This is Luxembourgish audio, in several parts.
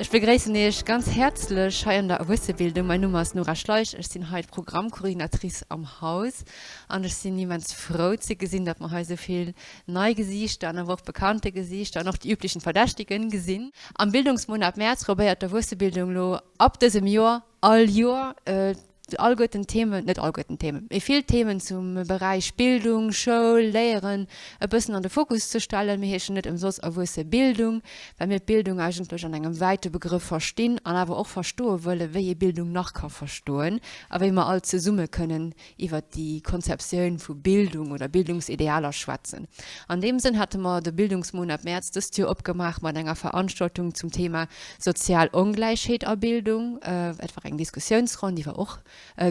Ech begréissen Iech ganz häerzlech hei an der Erwuessebildung. Mäin Numm ass Nora Schleich, ech sinn hei d'Programmcoordinatrice am Haus an ech sinn immens frou ze gesinn, datt mer hei esou vill nei Gesiichter an awer och bekannte Gesiichter an och déi üblichen Verdächtigen gesinn. Am Bildungsmonat Mäerz probéiert d'Erwuessebildung elo ab dësem Joer all Joer alleguerten d'Themen, net alleguerten d'Themen, mee vill Themen zum Beräich Bildung, Schoul, Léieren e bëssen an de Fokus ze stellen. Mir heeschen net ëmsoss Erwuesse Bildung, well mir d'Bildung eigentlech an engem wäite Begrëff verstinn an awer och verstoe wëllen, wéi ee Bildung nach ka verstoen a wéi mer all zesumme kënnen iwwert déi Konzeptioun vu Bildung oder Bildungsidealer schwätzen. An deem Sënn hate mer de Bildungsmonat Mäerz dëst Joer opgemaach mat enger Veranstaltung zum Thema sozial Ongläichheet a Bildung. Et war eng Diskussiounsronn, déi war och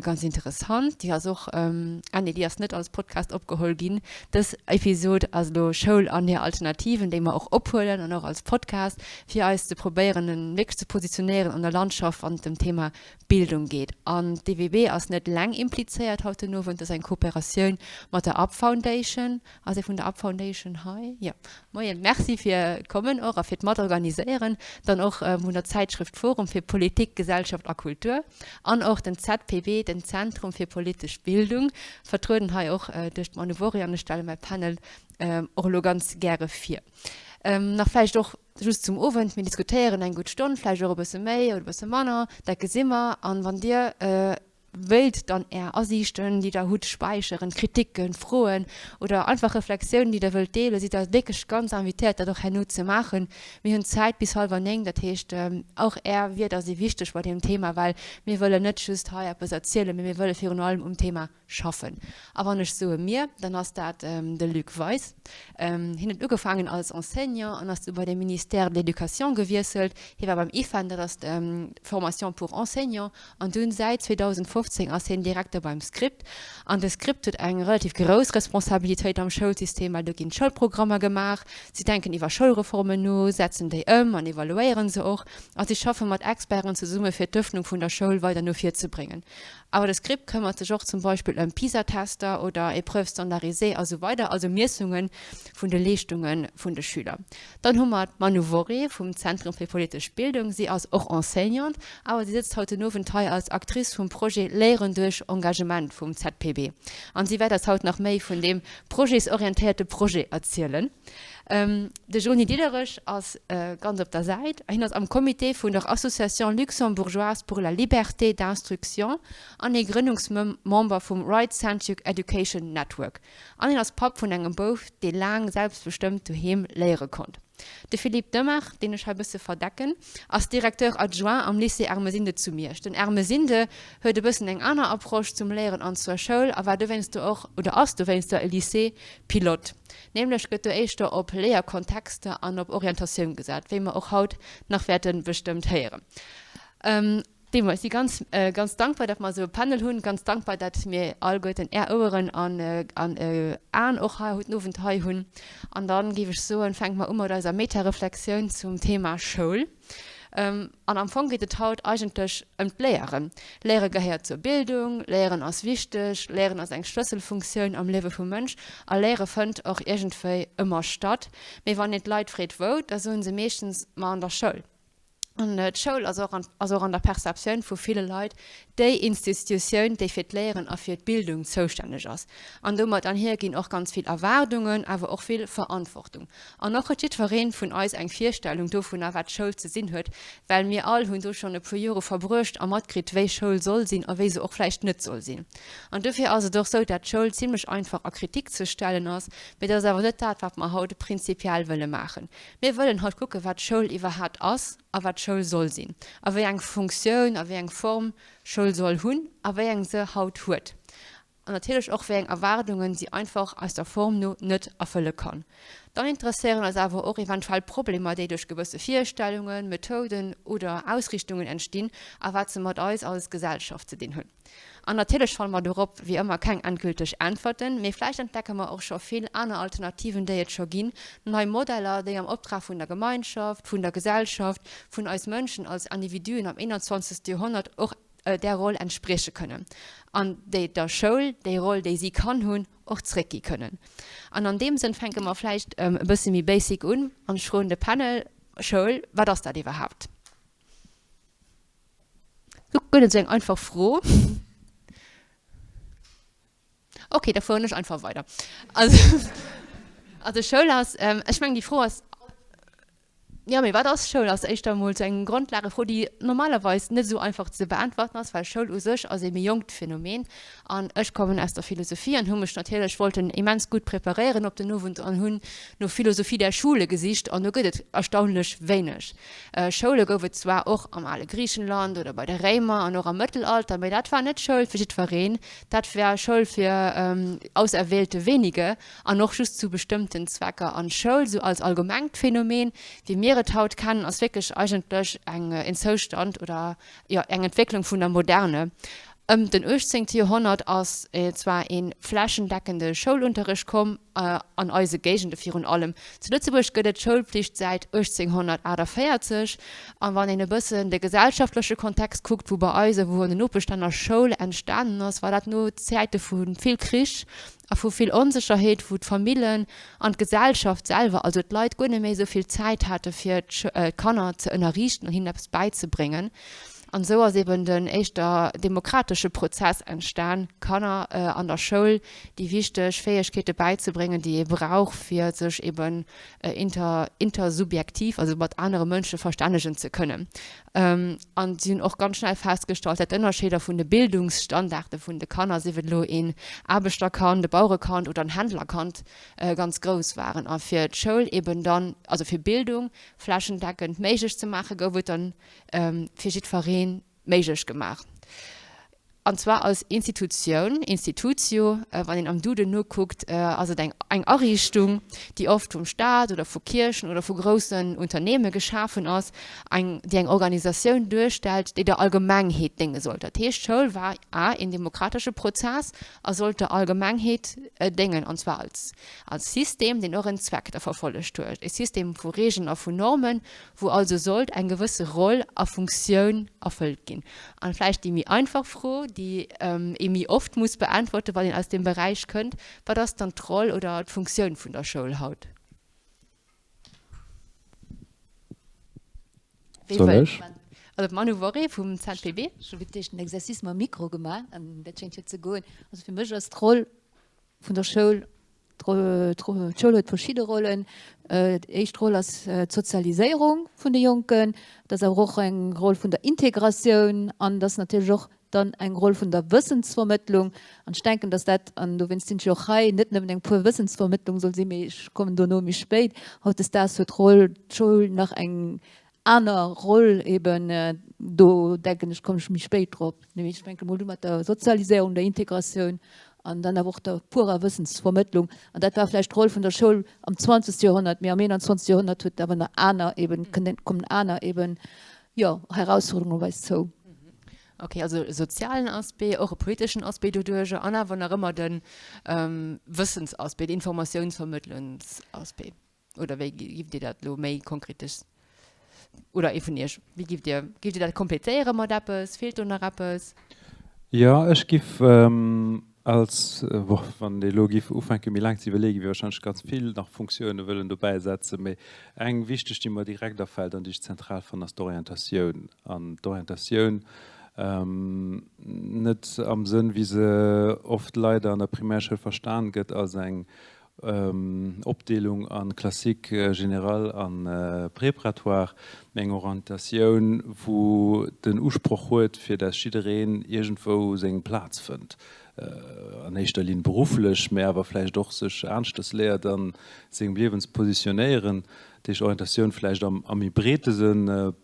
ganz interessant. Déi ass och, ah nee, déi ass net als Podcast opgeholl ginn. Dës Episod ass elo Schoul an hir Alternativen, déi mer och ophuelen an och als Podcast, fir eis ze probéieren, wierklech ze positionéieren an der Landschaft, wann et ëm d'Thema Bildung geet. An d'EWB ass net eleng implizéiert haut den Owend, dat ass eng Kooperatioun mat der up Foundation. Ass ee vun der up Foundation hei? Jo. Moien, Merci fir d'Kommen och a fir d'Matorganiséieren. Dann och vun der Zäitschrëft Forum fir Politik, Gesellschaft a Kultur an och den ZPB, den Zentrum fir politesch Bildung, vertrueden hei och duerch d'Manu Worré. An ech stelle mäi Panel och elo ganz gäre vir. Nach vläicht och Just zum Owend, mir diskutéieren eng gutt Stonn, vläicht och e bësse méi oder e bësse manner, dat gesi mer. An wann Dir wéilt dann Är Asiichten, déi Der hutt, späicheren, Kriticken, Froen oder einfach Reflexiounen, déi Der wëllt deelen, sidd Der wierklech ganz invitéiert, dat och herno ze maachen. Mir hunn Zäit bis hallwer 9, dat heescht, och Är Wierder si wichteg bei deem Thema, well mir wëllen net just hei eppes erzielen, mee mir wëlle virun allem um Thema schaffen. A wann ech soe mir, dann ass dat de Luc Weis. Hien huet ugefaangen als Enseignant an ass du bei de Ministère de l'Éducation gewiesselt. Hie war beim IFEN, dat ass d'Formation pour enseignants, an dunn säit 2015 ass hien Direkter beim Script. An de Script huet eng relativ grouss Responsabilitéit am Schoulsystem, well do ginn d'Schoulprogrammer gemaach, si denken iwwer Schoulreformen no, setzen déi ëm an evaluéieren se och a si schaffe mat Experten zesumme fir d'Ëffnung vun der Schoul weider no vir ze bréngen. Awer de Script këmmert sech och zum Beispill ëm PISA-Tester oder Épreuves standardisées a sou weider, also Miessunge vun de Leeschtunge vun de Schüler. Dann hu mer d'Manou Worré vum Zentrum fir politesch Bildung. Si ass och Enseignante, awer si sëtzt haut den Owend hei als Actrice vum Projet Léieren duerch Engagement vum ZPB. An si wäert eis haut nach méi vun deem projetsorientéierte Projet erzielen. De Joni Diderich ass ganz op der Säit. Hien ass am Comité vun der Association luxembourgeoise pour la liberté d'instruction an ee Grënnungsmember vum Right-Centric Education Network. An hien ass Papp vun engem Bouf, dee laang selbstbestëmmt doheem léiere konnt. De Philippe Demart, deen ech hei bësse verdecken, ass Directeur adjoint am Lycée Ermesinde zu Miersch. Den Ermesinde huet e bëssen eng aner Approche zum Léieren an zur Schoul a war dowéinster och, oder ass dowéinster e Lycée pilote. Nämlech gëtt do éischter op Léierkontexter an op Orientatioun gesat, wéi mer och haut nach wäerte bestëmmt héieren. Deemools si ganz, ganz dankbar, datt mer esou e Panel hunn, ganz dankbar, datt mir alleguerten Är Oueren an Aen och hei haut den Owend hei hunn. An da géif ech soen, fänke mer u mat eiser Metareflexioun zum Thema Schoul. An am Fong geet et haut eigentlech ëm d'Léieren. Léiere gehéiert zur Bildung, Léieren ass wichteg, Léieren ass eng Schlësselfunktioun am Liewe vum Mënsch a Léiere fënnt och iergendwéi ëmmer statt. Mee wann een d'Leit freet wou, da soen se meeschtens, ma an der Schoul. An d'Schoul ass och ass och an der Perceptioun vu ville Leit déi Institutioun, déi fir d'Léieren a fir d'Bildung zoustänneg ass. An domat einhier ginn och ganz vill Erwaardungen, awer och vill Verantwortung. An och huet jiddweree vun eis eng Virstellung dovunner, wat Schoul ze sinn huet, well mir all hunn do schonn e puer Jore verbruecht a matkritt, wéi Schoul soll sinn a wéi se och vläicht net soll sinn. An dofir ass et och sou, dat d'Schoul zimlech einfach a Kritik ze stellen ass, mee dat ass awer net dat, wat mer haut prinzipiell wëlle maachen. Mir wëllen haut kucken, wat Schoul iwwerhaapt ass a wat Schoul soll sinn a wéi eng Funktioun a wéi eng Form Schoul soll hunn a wéi eng se haut huet. An natierlech och, wéi eng Erwaardungen si einfach aus der Form no net erfëlle kann. Dann interesséieren eis awer och eventuell Problemer, déi duerch gewësse Virstellungen, Methoden oder Ausrichtungen entstinn a wat se mat eis als Gesellschaft ze dinn hunn. An natierlech fanne mer dorop wéi ëmmer keng endgülteg Äntwerten, mee vläicht entdecke mer och scho vill aner Alternativen, déi et scho ginn, nei Modeller, déi am Optrag vun der Gemeinschaft, vun der Gesellschaft, vun eis Mënschen als Individuen am 21. Joerhonnert och där Roll entsprieche kënnen an déi der Schoul déi Roll, déi si kann hunn, och zréckgi kënnen. An an deem Sënn fänke mer vläicht e bësse méi basic un an ech froen de Panel, Schoul, wat ass dat iwwerhaapt? Gëtt et esou eng einfach Fro? Ok, da fueren ech einfach weider. Also, also Schoul ass, ech mengen déi Fro ass, jo, mee wat ass Schoul, ass éischter emol esou eng Grondlagefro, déi normalerweis net esou einfach ze beäntwerten ass, well Schoul u sech ass ee méi jonkt Phänomen. An ech kommen aus der Philosophie an hu mech natierlech wollten immens gutt preparéieren op den Owend an hunn no Philosophie der Schule gesicht an do gëtt et erstaunlech wéineg. Schoule gouf et zwar och am ale Griichenland oder bei de Réimer an och am Mëttelalter, mee dat war net Schoul fir jiddwereen, dat war Schoul fir auserwählte wenige an och just zu bestëmmten Zwecker. An Schoul sou als allgemengt Phänomen, wéi mir et haut kennen, ass wierklech eigentlech eng en Zoustand oder jo eng Entwécklung vun der Moderne. Ëm den 18. Joerhonnert ass zwar ee flächendeckende Schoulunterricht komm, an eise Géigende virun allem. Zu Lëtzebuerg gëtt et d'Schoulpflicht säit 1848. An wann een e bëssen de gesellschaftleche Kontext kuckt, wou bei eis a wou an den Nopeschlänner Schoul entstanen ass, war dat no Zäite vu vill Krich a vu vill Onsécherheet, wou d'Famillen an d'Gesellschaft selwer, also d'Leit, guer net méi esou vill Zäit hate fir d'Kanner ze ënnerriichten an hinnen eppes bäizebréngen. An esou ass eben den éischter demokratesche Prozess entstan, Kanner an der Schoul déi wichteg Fäegkeete bäizebréngen, déi ee brauch, fir sech eben inter, intersubjektiv, also mat anere Mënsche verstännegen ze kënnen. An si hunn och ganz schnell festgestallt, dat d'Ënnerscheeder vun de Bildungsstandarde vun de Kanner, sief et elo een Aarbechterkand, e Bauerekand oder en Händlerkand, ganz grouss waren. A fir d'Schoul eben dann, also fir Bildung flächendeckend méiglech ze maachen, gouf et dann fir jiddweree méiglech gemaach. An zwar als Institutioun, Institutio, wann een am Duden nokuckt, ass et eng eng Ariichtung, déi oft vum Staat oder vu Kierchen oder vu groussen Unternehme geschafen ass, eng déi eng Organisatioun duerstellt, déi der Allgemengheet dénge soll. Dat heescht, d'Schoul war a een demokratesche Prozess a sollt der Allgemengheet déngen, an zwar als als System, deen och en Zweck da verfollegt huet, e System vu Regeln a vun Normen, wou also sollt eng gewësse Roll a Funktioun erfëllt ginn. An vläicht déi méi einfach Fro, déi ee méi oft muss beäntworten, wann een aus deem Beräich kënnt, Wat ass dann d'Roll oder d'Funktioun vun der Schoul haut? Wee Soll wëll? ech? Also d'Manu Worré vum ZPB. Ech hu fir d'éischt den Exercice mam Mikro gemaach an dat schéngt jo ze goen. Also fir mech ass d'Roll vun der Schoul D'Schoul huet verschidde Rollen. Déi éischt Roll ass d'Sozialiséierung vun de Jonken. Et ass awer och eng Roll vun der Integratioun an et ass natierlech och dann eng Roll vun der Wëssensvermëttlung. An ech denken, datt dat, an dowéinst sinn ech jo och hei, net nëmmen eng puer Wëssensvermëttlung soll sinn, mee ech kommen dono méi spéit. Hautdesdaags huet d'Roll, d'Schoul nach eng aner Roll eben, do denken ech, kommen ech méi spéit drop. Mee ech fänke mol u mat der Sozialiséierung, der Integratioun an dann awer och der purer Wëssensvermëttlung. An dat war vläicht d'Roll vun der Schoul am zwanzegste Joerhonnert, mee am 21. Joerhonnert huet awer nach aner eben, kommen aner eben, jo, Herausforderungen op eis zou. Ok, also e sozialen Aspect, och e politeschen Aspect doduerjer an awer nach ëmmer de Wëssensaspect, de Informatiounsvermëttlungsaspect. Oder wéi giff Dir dat elo méi konkretes, oder ee vun Iech, wéi giff Dir, giff Dir dat kompletéiere mat eppes? Feelt do nach eppes? Jo, ech giff als, boah, wann ee elo giff ufänke méi laang ze iwwerleeën, giff ee wahrscheinlech ganz vill nach Funktioune wëllen dobäi setzen, mee eng wichteg, déi mer direkt afält an déi ech zentral fannen, ass d'Orientatioun. An d'Orientatioun net am Sënn, wéi se oft leider an der Primärschoul verstan gëtt, als eng Opdeelung a Classique, Général a Préparatoire, mee eng Orientatioun, wou den Usproch huet, fir dass jiddereen iergendwou seng Plaz fënnt, an éischter Linn berufflech, mee awer vläicht och sech aneschters léiert a sengem Liewen ze positionéieren. Dat heescht Orientatioun vläicht am méi breete Sënn,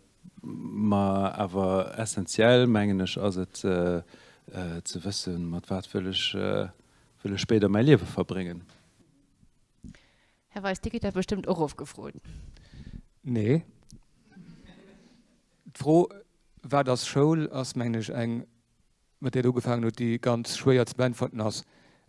ma awer essentiell, mengen ech, ass et ze wëssen, mat wat wëll ech Wëll ech spéider mäi Liewe verbréngen? Här Weis, Dir gitt dat bestëmmt och oft gefrot. Nee. D'Fro, Wat ass Schoul? ass, mengen ech, eng, mat där Der ugefaangen hutt, déi ganz schwéier ze beäntwerten ass,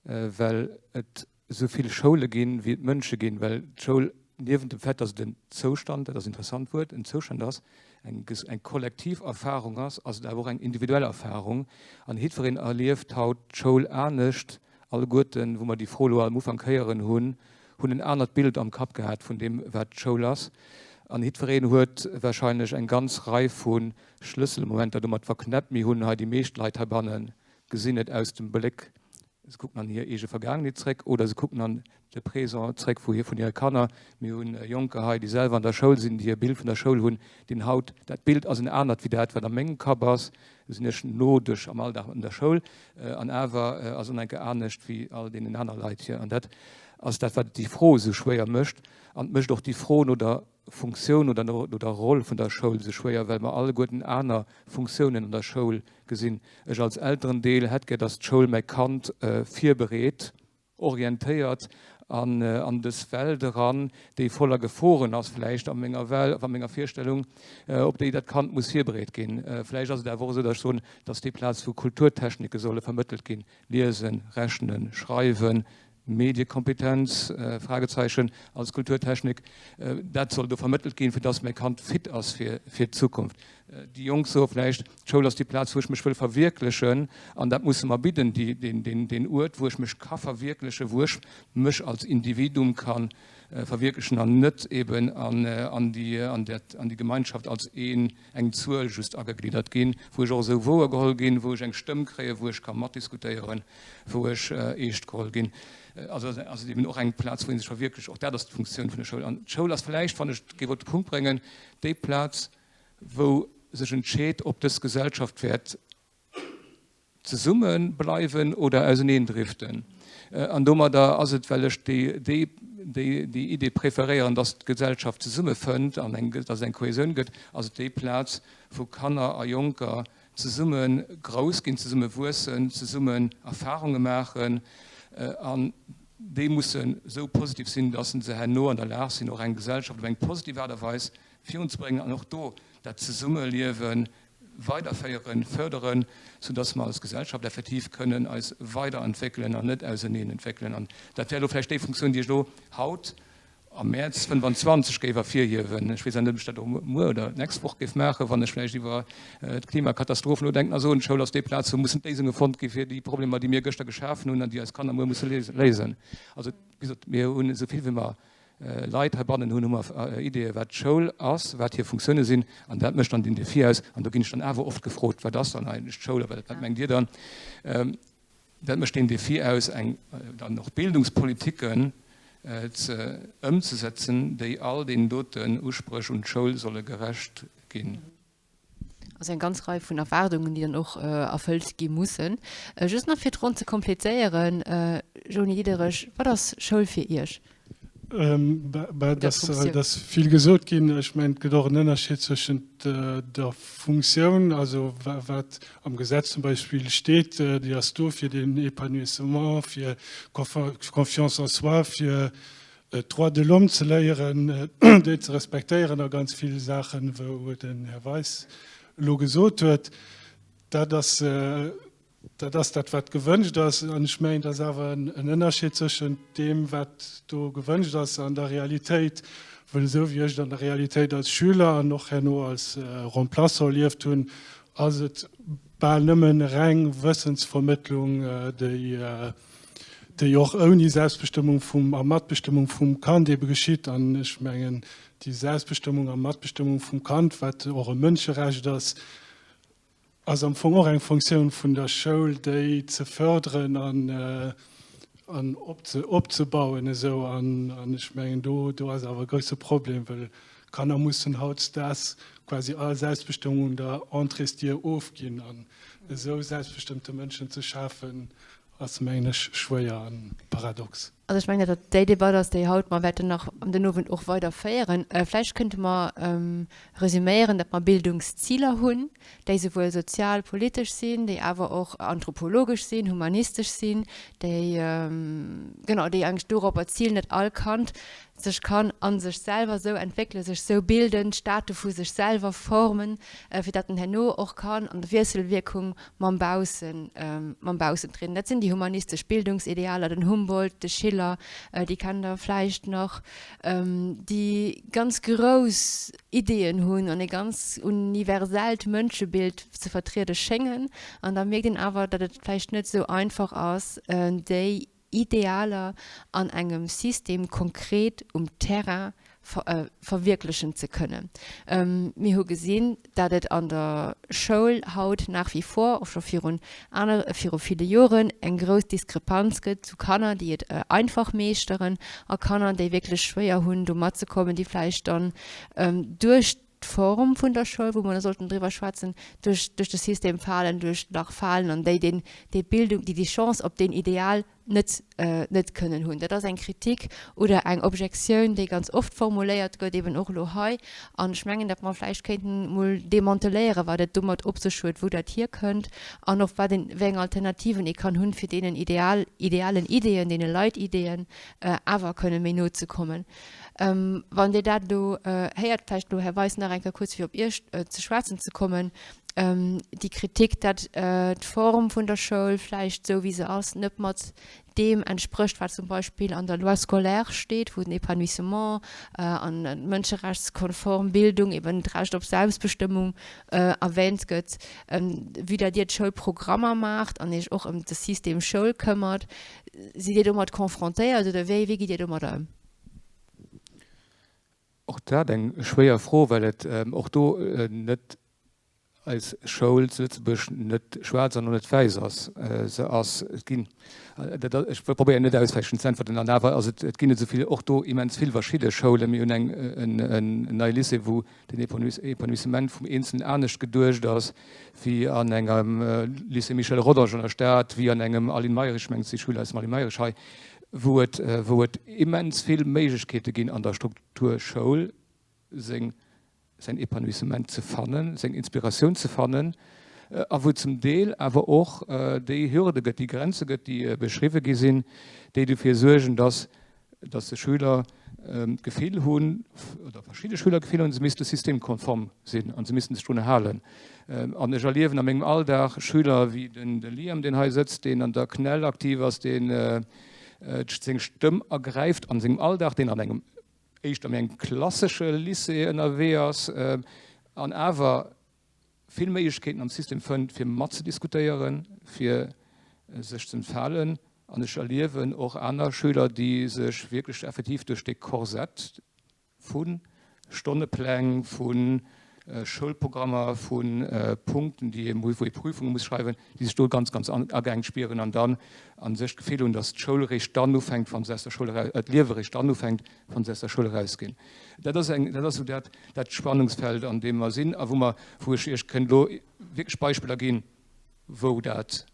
well et esou vill Schoule ginn, wéi et Mënsche ginn, well d'Schoul niewent dem Fait, dass et en Zoustand, dat ass en interessant Wuert, en Zoustand ass, eng eng kollektiv Erfahrung ass, ass et awer och eng individuell Erfahrung. An jiddwereen erlieft haut d'Schoul anescht. Alleguerten, wou mer déi Fro elo am Ufank héieren hunn, hunn en anert Bild am Kapp gehat vun deem, wat d'Schoul ass. An jiddwereen huet wahrscheinlech eng ganz Rei vu Schlësselmomenter domat verknäppt. Mir hunn hei, déi meescht Leit heibanne gesinn et aus dem Bléck, se kucken an hir eege Vergaangenheet zréck oder se kucken an de Présent zréck vu vun hire Kanner. Mir hu Jonker hei, déi selwer an der Schoul sinn, déi e Bild vun der Schoul hunn, deen haut, dat Bild ass en anert wéi dat, wat a mengem Kapp ass. Do sinn ech no duerch am Alldag an der Schoul an awer ass en enke anescht wéi all deenen aner Leit hier. An dat ass dat, wat déi Fro esou schwéier mécht. An et mécht och déi Fro no der Funktioun oder no der Roll vun der Schoul esou schwéier, well mer alleguerten aner Funktiounen an der Schoul gesinn. Ech als Elterendeel hätt gär, dass d'Schoul mäi Kand virbereet, orientéiert an an dës Welt eran, déi voller Geforen ass vläicht a menger Wel, a menger Virstellung, op déi dat Kand muss virbereet ginn. Vläicht ass et awer och esou, datt ech soen, datt déi Plaz, wou Kulturtechnike solle vermëttelt ginn, Liesen, Rechnen, Schreiwen, Mediekompetenz, Fragezeichen, als Kulturtechnik, dat soll do vermëttelt ginn, fir datt mäi Kand fit ass fir d'Zukunft. Déi Jonk soe vläicht, d'Schoul ass déi Plaz, wou ech mech wëll verwierklechen an dat musse mer bidden, deen Uert, wou ech mech ka verwierklechen, wou ech mech als Individuum ka verwierklechen an net eben an déi Gemeinschaft als een, eng Zuel just agegliddert ginn, wou ech och esou wouergeholl ginn, wou ech eng Stëmm kréien, wou ech ka matdiskutéieren, wou ech eescht geholl ginn. Also ass et eben och eng Plaz, wou ee sech verwierklecht. Och dat ass d'Funktioun vun der Schoul. An d'Schoul ass vläicht, wann ech et géif op de Punkt bréngen, déi Plaz, wou sech entscheet, ob dës Gesellschaft wäert zesumme bleiwen oder auseneen driften. An domadder ass et, well ech déi Idee preferéieren, dass d'Gesellschaft zesummefënnt an dass et eng Kohäsioun gëtt, ass et déi Plaz, wou Kanner a Jonker zesumme grouss ginn, zesumme wuessen, zesummen Erfarunge maachen. An déi mussen esou positiv sinn, dass se herno an der Lag sinn, och eng Gesellschaft op eng positiv Aart a Weis virunzebréngen an och do dat Zesummeliewe weiderféieren, förderen, soudass mer als Gesellschaft effektiv kënnen eis weiderentwéckelen an net auseneen entwéckelen. An dat wär elo vläicht déi Funktioun, déi ech elo haut am Mäerz 25 géif ervirhiewen. Ech weess awer net, ob ech dat och muer oder d'nächst Woch géif maachen, wann ech vläicht iwwer d'Klimakatastroph nodenken a soen, d'Schoul ass déi Plaz, wou mussen d'Léisunge fonnt gi fir déi Problemer, déi mir gëschter geschafen hunn an déi eis Kanner muer musse léisen. Also, wéi gesot, mir hunn esou vill wéi mer Leit heibannen hunn, hu mer Ideeë wat d'Schoul ass, wat hir Funktioune sinn an dat mécht dann den Defi aus. An do ginn ech dann awer oft gefrot, wat ass dann eigentlech d'Schoul a wat mengt Dir dann? Dat mécht den Defi aus, eng dann och Bildungspolitiken ze ëmzesetzen, déi all deenen doten Uspréch un d'Schoul solle gerecht ginn. Also eng ganz Rei vun Erwaardungen, déi dann och erfëllt gi mussen. Just nach fir d'Ronn ze kompletéieren, Joni Diderich, wat ass Schoul fir Iech? Bah, et ass vill gesot ginn. Ech mengen, et gëtt och en Ënnerscheed zwëschent der Funktioun, also wat am Gesetz zum Beispill steet, déi ass do fir den Épanouissement, fir Confiance en soi, fir D'Droits de l'homme ze léieren, déi ze respektéieren a ganz vill Saachen, wou den Här Weis elo gesot huet, dat ass, dat ass dat, wat gewënscht ass. An ech mengen, et ass awer en Ënnerscheed zwëschent deem, wat do gewënscht ass, an der Realitéit, wëll esou wéi ech et an der Realitéit als Schüler an och herno als Remplaçant erlieft hunn, ass et bal nëmmen reng Wëssensvermëttlung, déi, déi och ouni Selbstbestëmmung vum a Matbestëmmung vum Kand ebe geschitt. An ech mengen, déi Selbstbestëmmung a Matbestëmmung vum Kand, wat och e Mënscherecht ass, ass am Fong och eng Funktioun vun der Schoul, déi ze förderen an an opzebauen esou. An ech mengen, do do ass awer e grouse Problem, well Kanner mussen hautdesdaags quasi all Selbstbestëmmung un der Entréesdier ofginn. An esou selbstbestëmmte Mënschen ze schafen, Ass mengen ech schwéier an paradox. Also ech mengen, datt dat déi Debatt ass, déi haut mer wäerten nach an den Owend och weider féieren. Vläicht kënnte mer resüméieren, datt mer Bildungsziler hunn, déi souwuel sozial, politesch sinn, déi awer och anthropologesch sinn, humanistesch sinn, déi, genau, déi eigentlech doropper zilen, datt all Kand sech kann a sech selwer esou entwéckelen, sech esou bilden, d'Statu vu sech selwer formen, fir datt en herno och kann an der Wiesselwierkung mam Baussen, mam Baussen trieden. Dat sinn déi humanistesch Bildungsidealer, den Humboldt, de Schiller, déi kennt Der vläicht nach, déi ganz grouss Ideeën hunn an e ganz universellt Mënschebild ze vertriede schéngen. An da mierkt een awer, datt et vläicht net esou einfach ass, déi Idealer an engem System konkret um Terrain. verwierklechen ze kënnen. Mir hu gesinn, dat et an der Schoul haut nach wie vor, och scho virun aner, viru ville Joren, eng grouss Diskrepanz gëtt zu Kanner, déi et einfach meeschteren a Kanner, déi wierklech schwéier hunn, do matzekommen, déi vläicht dann duerch d'Form vun der Schoul, wou mer da sollten driwwer schwätzen, duerch, duerch de System falen, duerch d'Lach falen an déi deen, déi Bildung, déi déi Chance op deen Ideal net, net kënnen hunn. Dat ass eng Kritik oder eng Objektioun, déi ganz oft formuléiert gëtt, eben och elo hei. An ech mengen, datt mer vläicht kéinten emol demanteléieren, wat et domat op sech huet, wou dat hierkënnt an och wat een, wéi eng Alternativen ee kann hunn, fir deenen ideal, idealen Ideeën, deene Leitideeën awer kënne méi no ze kommen. Wann Dir dat elo héiert, vläicht elo, Här Weis, nach eng Kéier kuerz, fir op Iech ze schwätzen ze kommen, déi Kritik, datt d'Form vun der Schoul vläicht, esou wéi se ass, net mat deem entsprécht, wat zum Beispill an der Loi scolaire steet, wou den Épanouissement an d'mënscherechtskonform Bildung, eben d'Recht op Selbstbestëmmung erwähnt gëtt, vue datt Dir d'Schoulprogrammer maacht an Iech och ëm de System Schoul këmmert. Sidd Dir domat confrontéiert oder wéi wéi gitt Dir domadder ëm? Och dat eng schwéier Fro, well et och do net eis Schoul zu Lëtzebuerg net schwaarz an och net wäiss ass. Se ass, et ginn, dat ech probéieren net auswäichend ze äntwerten, an awer ass et, et ginn et esou vill, och do immens vill verschidde Schoulen. Mir hunn eng en neie Lycée, wou den Épanouissement vum Eenzelen anescht geduecht ass wéi an engem Lycée Michel Rodange an der Stad, wéi an engem Aline Mayrisch, ech mengen et si Schüler aus dem Aline Mayrisch hei, wou et wou et immens vill Méiglechkeete ginn an der Struktur Schoul seng säin Épanouissement ze fannen, seng Inspiratioun ze fannen a wou zum Deel awer och déi Hürde gëtt, déi Grenze gëtt, déi beschriwwe gi sinn, déi dofir suergen, dass dass de Schüler d'Gefill hunn, oder verschidde Schüler d'Gefill hunn, se misste systemkonform sinn an se missten sech drun halen. An ech erliewen a mengem Alldag Schüler wéi den Liam, deen hei sëtzt, deen an der CNEL aktiv ass, deen seng Stëmm ergräift an sengem Alldag, deen an engem éischter méi engem klassesche Lycée ënnerwee ass an awer vill Méiglechkeeten am System fënnt, fir matzediskutéieren, fir sech ze entfalen. An ech erliewen och aner Schüler, déi sech wierklech effektiv duerch dee Korsett vu Stonnepläng, vu Schoulprogrammer, vu Punkten, déi ee wou ee Prüfunge muss schreiwen, déi sech do ganz, ganz ageengt spieren an dann a sech d'Gefill hunn, datt d'Schoul eréischt dann ufänkt, wa se aus der Schoul eraus, d'Liewe eréischt dann ufänkt, wa se aus der Schoul erausginn. Dat ass eng, dat ass esou dat, dat Spannungsfeld, an deem mer sinn a wou mer, wou ech Iech kënnt elo wierklech Beispiller ginn, wou dat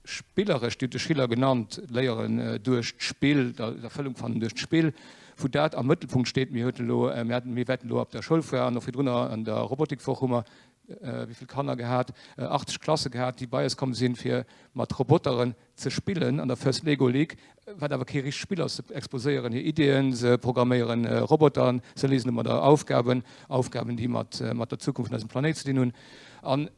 spilleresch, Dir hutt de Schiller genannt, Léieren duerch d'Spill, d'Erfëllung fannen duerch d'Spill, wou dat am Mëttelpunkt steet. Mir huet elo, mir haten, mir wäerten elo op der Schoulfoire an och virdrunner an der Robotikwoch hu mer wéi vill Kanner gehat, 80 Klasse gehat, déi bei eis komm sinn, fir mat Roboteren ze spillen an der First Lego League, wat awer kee richtegt Spill ass. Se exposéieren hir Ideeën, se programméieren Roboteren, se léisen domadder Aufgaben, Aufgaben, déi mat der Zukunft vun eisem Planéit ze dinn hunn. An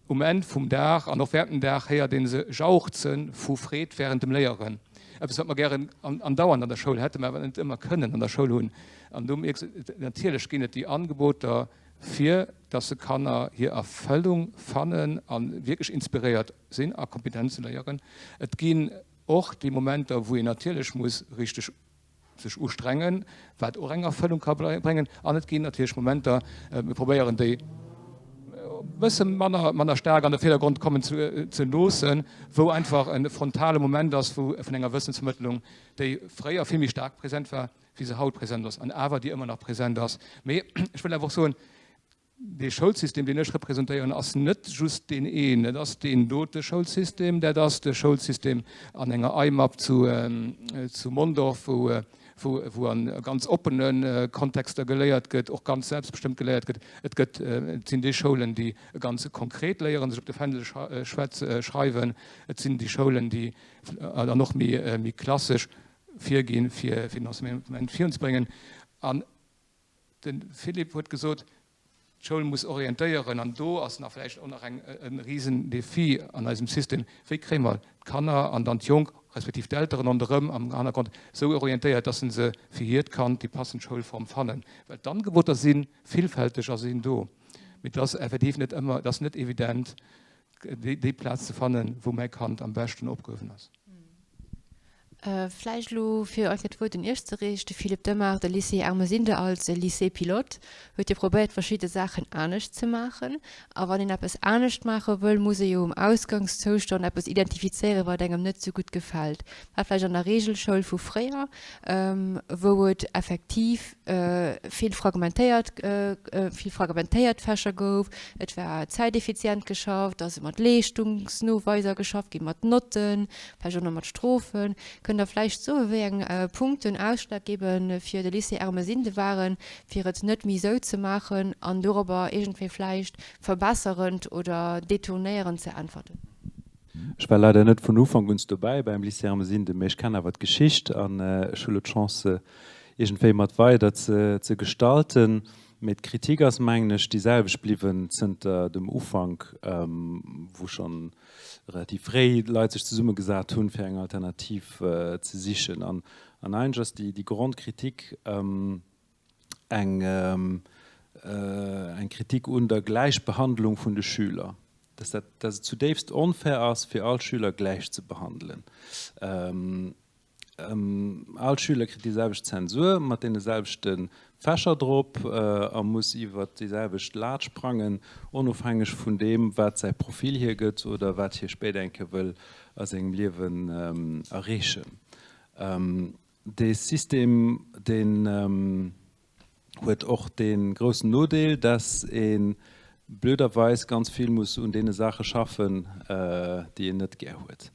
um Enn vum Dag an och während dem Dag héiert ee se jauchze vu Freed während dem Léieren. Eppes, wat mer gären andauernd an der Schoul hätten, mä wat mer net ëmmer kënnen an der Schoul hunn. An do mierks de, natierlech ginn et déi Angeboter, fir dass se Kanner hir Erfëllung fannen a wierklech inspiréiert sinn a Kompetenze léieren. Et ginn och déi Momenter, wou een natierlech muss richteg sech ustrengen, wat och eng Erfëllung ka bréngen. An et ginn natierlech Momenter, mir probéieren déi e bësse manner, manner staark an de Virdergrond kommen ze loossen, wou einfach e frontale Moment ass, wou vun enger Wëssensvermëttlung, déi fréier vill méi staark present war, wéi se haut present ass an awer déi ëmmer nach present ass. Mee ech wëll awer och soen, Dee Schoulsystem, deen ech representéieren, ass net just deen een. Et ass deen dote Schoulsystem, dat ass de Schoulsystem an enger IMAP zu zu Mondorf, wou wou a ganz oppene Kontexter geléiert gëtt, och ganz selbstbestëmmt geléiert gëtt. Et gëtt, et sinn déi Schoulen, déi ganz konkret léieren, sech op de Fändel schreiwen. Et sinn déi Schoulen, déi dann och méi méi klassesch virginn, fir den Enseignement virunzebréngen. An De Philippe huet gesot, d'Schoul muss orientéieren. An do ass nach vläicht och nach eng, e Risendefi an eisem System, Wéi kréie mer d'Kanner an dann d'Jonk, respektiv d'Elteren ronderëm am Hannergrond esou orientéiert, dass se fir hiert Kand déi passend Schoulform fannen? Well d'Angeboter si villfälteg a sinn do, mee et ass effektiv net ëmmer, et ass net evident, déi Plaz ze fannen, wou mäi Kand am beschten opgehuewen ass. Vläicht elo, fir einfach d'Wuert un Iech ze riichten, Philippe Demart, De Lycée Ermesinde als Lycée pilote huet jo probéiert, verschidde Saachen anescht ze maachen. A wann een eppes anescht maache wëll, muss ee jo um Ausgangszoustand eppes identifizéieren, wat engem net esou gutt gefält. War vläicht an der Reegelschoul vu fréier, wou et effektiv vill fragmentéiert, vill fragmentéiert Fächer gouf, et war zäiteffizient geschafft, et ass mat Leeschtungsnoweiser geschafft ginn, mat Notten, vläicht och nach mat Strofen. Kënnt Der vläicht soen, wéi eng Punkten ausschlaggebend fir de Lycée Ermesinde waren, fir et net méi esou ze maachen an dorobber iergendwéi vläicht verbesserend oder detournéierend ze äntwerten? Ech war leider net vun Ufank un dobäi beim Lycée Ermesinde, mee ech kennen awer d'Geschicht an ech hu lo d'Chance, se iergendwéi mat weider ze gestalten. Mee d'Kritik ass, mengen ech, déi selwecht bliwwen zënter dem Ufank, wou schonn relativ fréi Leit sech zesummegesat hunn, fir eng Alternativ ze sichen. An eigentlech ass déi Grondkritik eng eng Kritik un der Gläichbehandlung vun de Schüler, dass dat, dass et zudéifst onfair ass, fir all Schüler gläich ze behandelen. All Schüler kritt déi selwecht Zensur mat deene selwechte Fächer drop a muss iwwert déi selwecht Lat sprangen, onofhängeg vun deem, wat säi Profil hiergëtt oder wat hie spéider eng Kéier wëll a sengem Liewen erreechen. Dee System, deen huet och dee groussen Nodeel, dass ee blöderweis ganz vill muss un deene Saache schaffen, déi een net gär huet.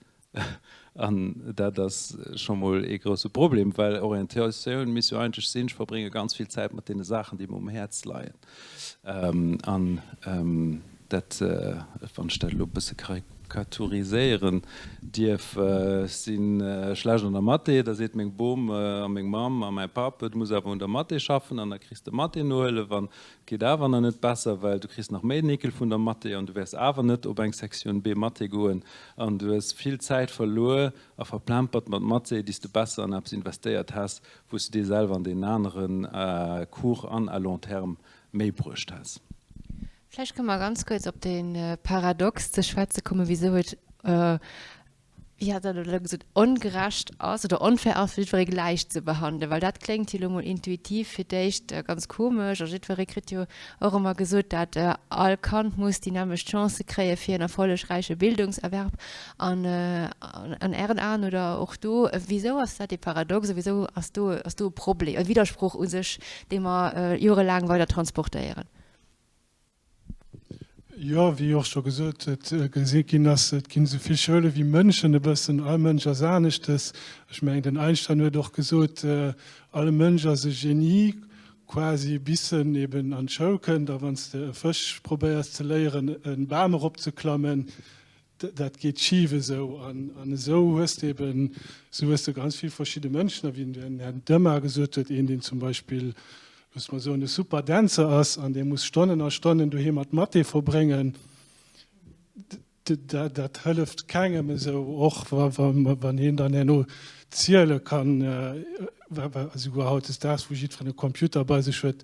An dat ass scho mol ee grousse Problem, well Orientatioun misst jo eigentlech sinn, ech verbrénge ganz vill Zäit mat deene Saachen, déi mer um Häerz leien. An dat, wann ech dat elo e bësse karikaturiséieren dierf, ech si schlecht an der Mathé, da seet meng Bom a meng Mamm a mäi Papp, du muss awer un der Mathé schaffen an da kriss de Mathé-Nohëllef an et geet awer nach net besser, well du kriss nach méi den Ekel vun der Mathé an du wäers awer net op eng Sektioun B Mathé goen an du hues vill Zäit verluer a verplempert mat Mathé, déi s de besser an eppes investéiert häss, wou s de dir selwer an deenen aneren à court an à long terme méi bruecht häss. Vläicht kënne mer ganz kuerz op dee Paradox ze schwätze kommen, wisou et, wéi hat Der et elo gesot, ongerecht ass oder onfair ass, fir jiddweree gläich ze behandelen. Well dat kléngt jo elo mol intuitiv fir d'éischt ganz komesch a jiddweree kritt jo och ëmmer gesot, dat all Kand muss déi nämmlecht Chancë kréie fir en erfollegräiche Bildungserwerb. An an Ären Aen oder och do, wisou ass dat ee Paradox a wisou ass do ass do e Problem, e Widdersproch u sech, dee mer jorelaang weider transportéieren? Jo, wéi och scho gesot huet, gesi ginn ass, et ginn esou vill Schoule wéi Mënschen e bëssen. All Mënsch ass aneschtes. Ech mengen, den Einstein huet och gesot, all Mënsch ass e Genie, quasi bis en eben an d'Schoul kënnt. A wann s de e Fësch probéiers ze léieren, e Bam eropzeklammen, Dat geet schif esou. An esou hues de eben, esou hues de ganz vill verschidde Mënschen. A wéi den Här Demmer gesot huet, een, deen zum Beispill, loosse mer soen, e super Dänzer ass an dee muss Stonnen a Stonnen doheem mat Mathé verbréngen, dat hëlleft kengem esou, och wann hien dann herno ziele kann, esouguer hautdesdaags, wou jiddwereen e Computer bei sech huet,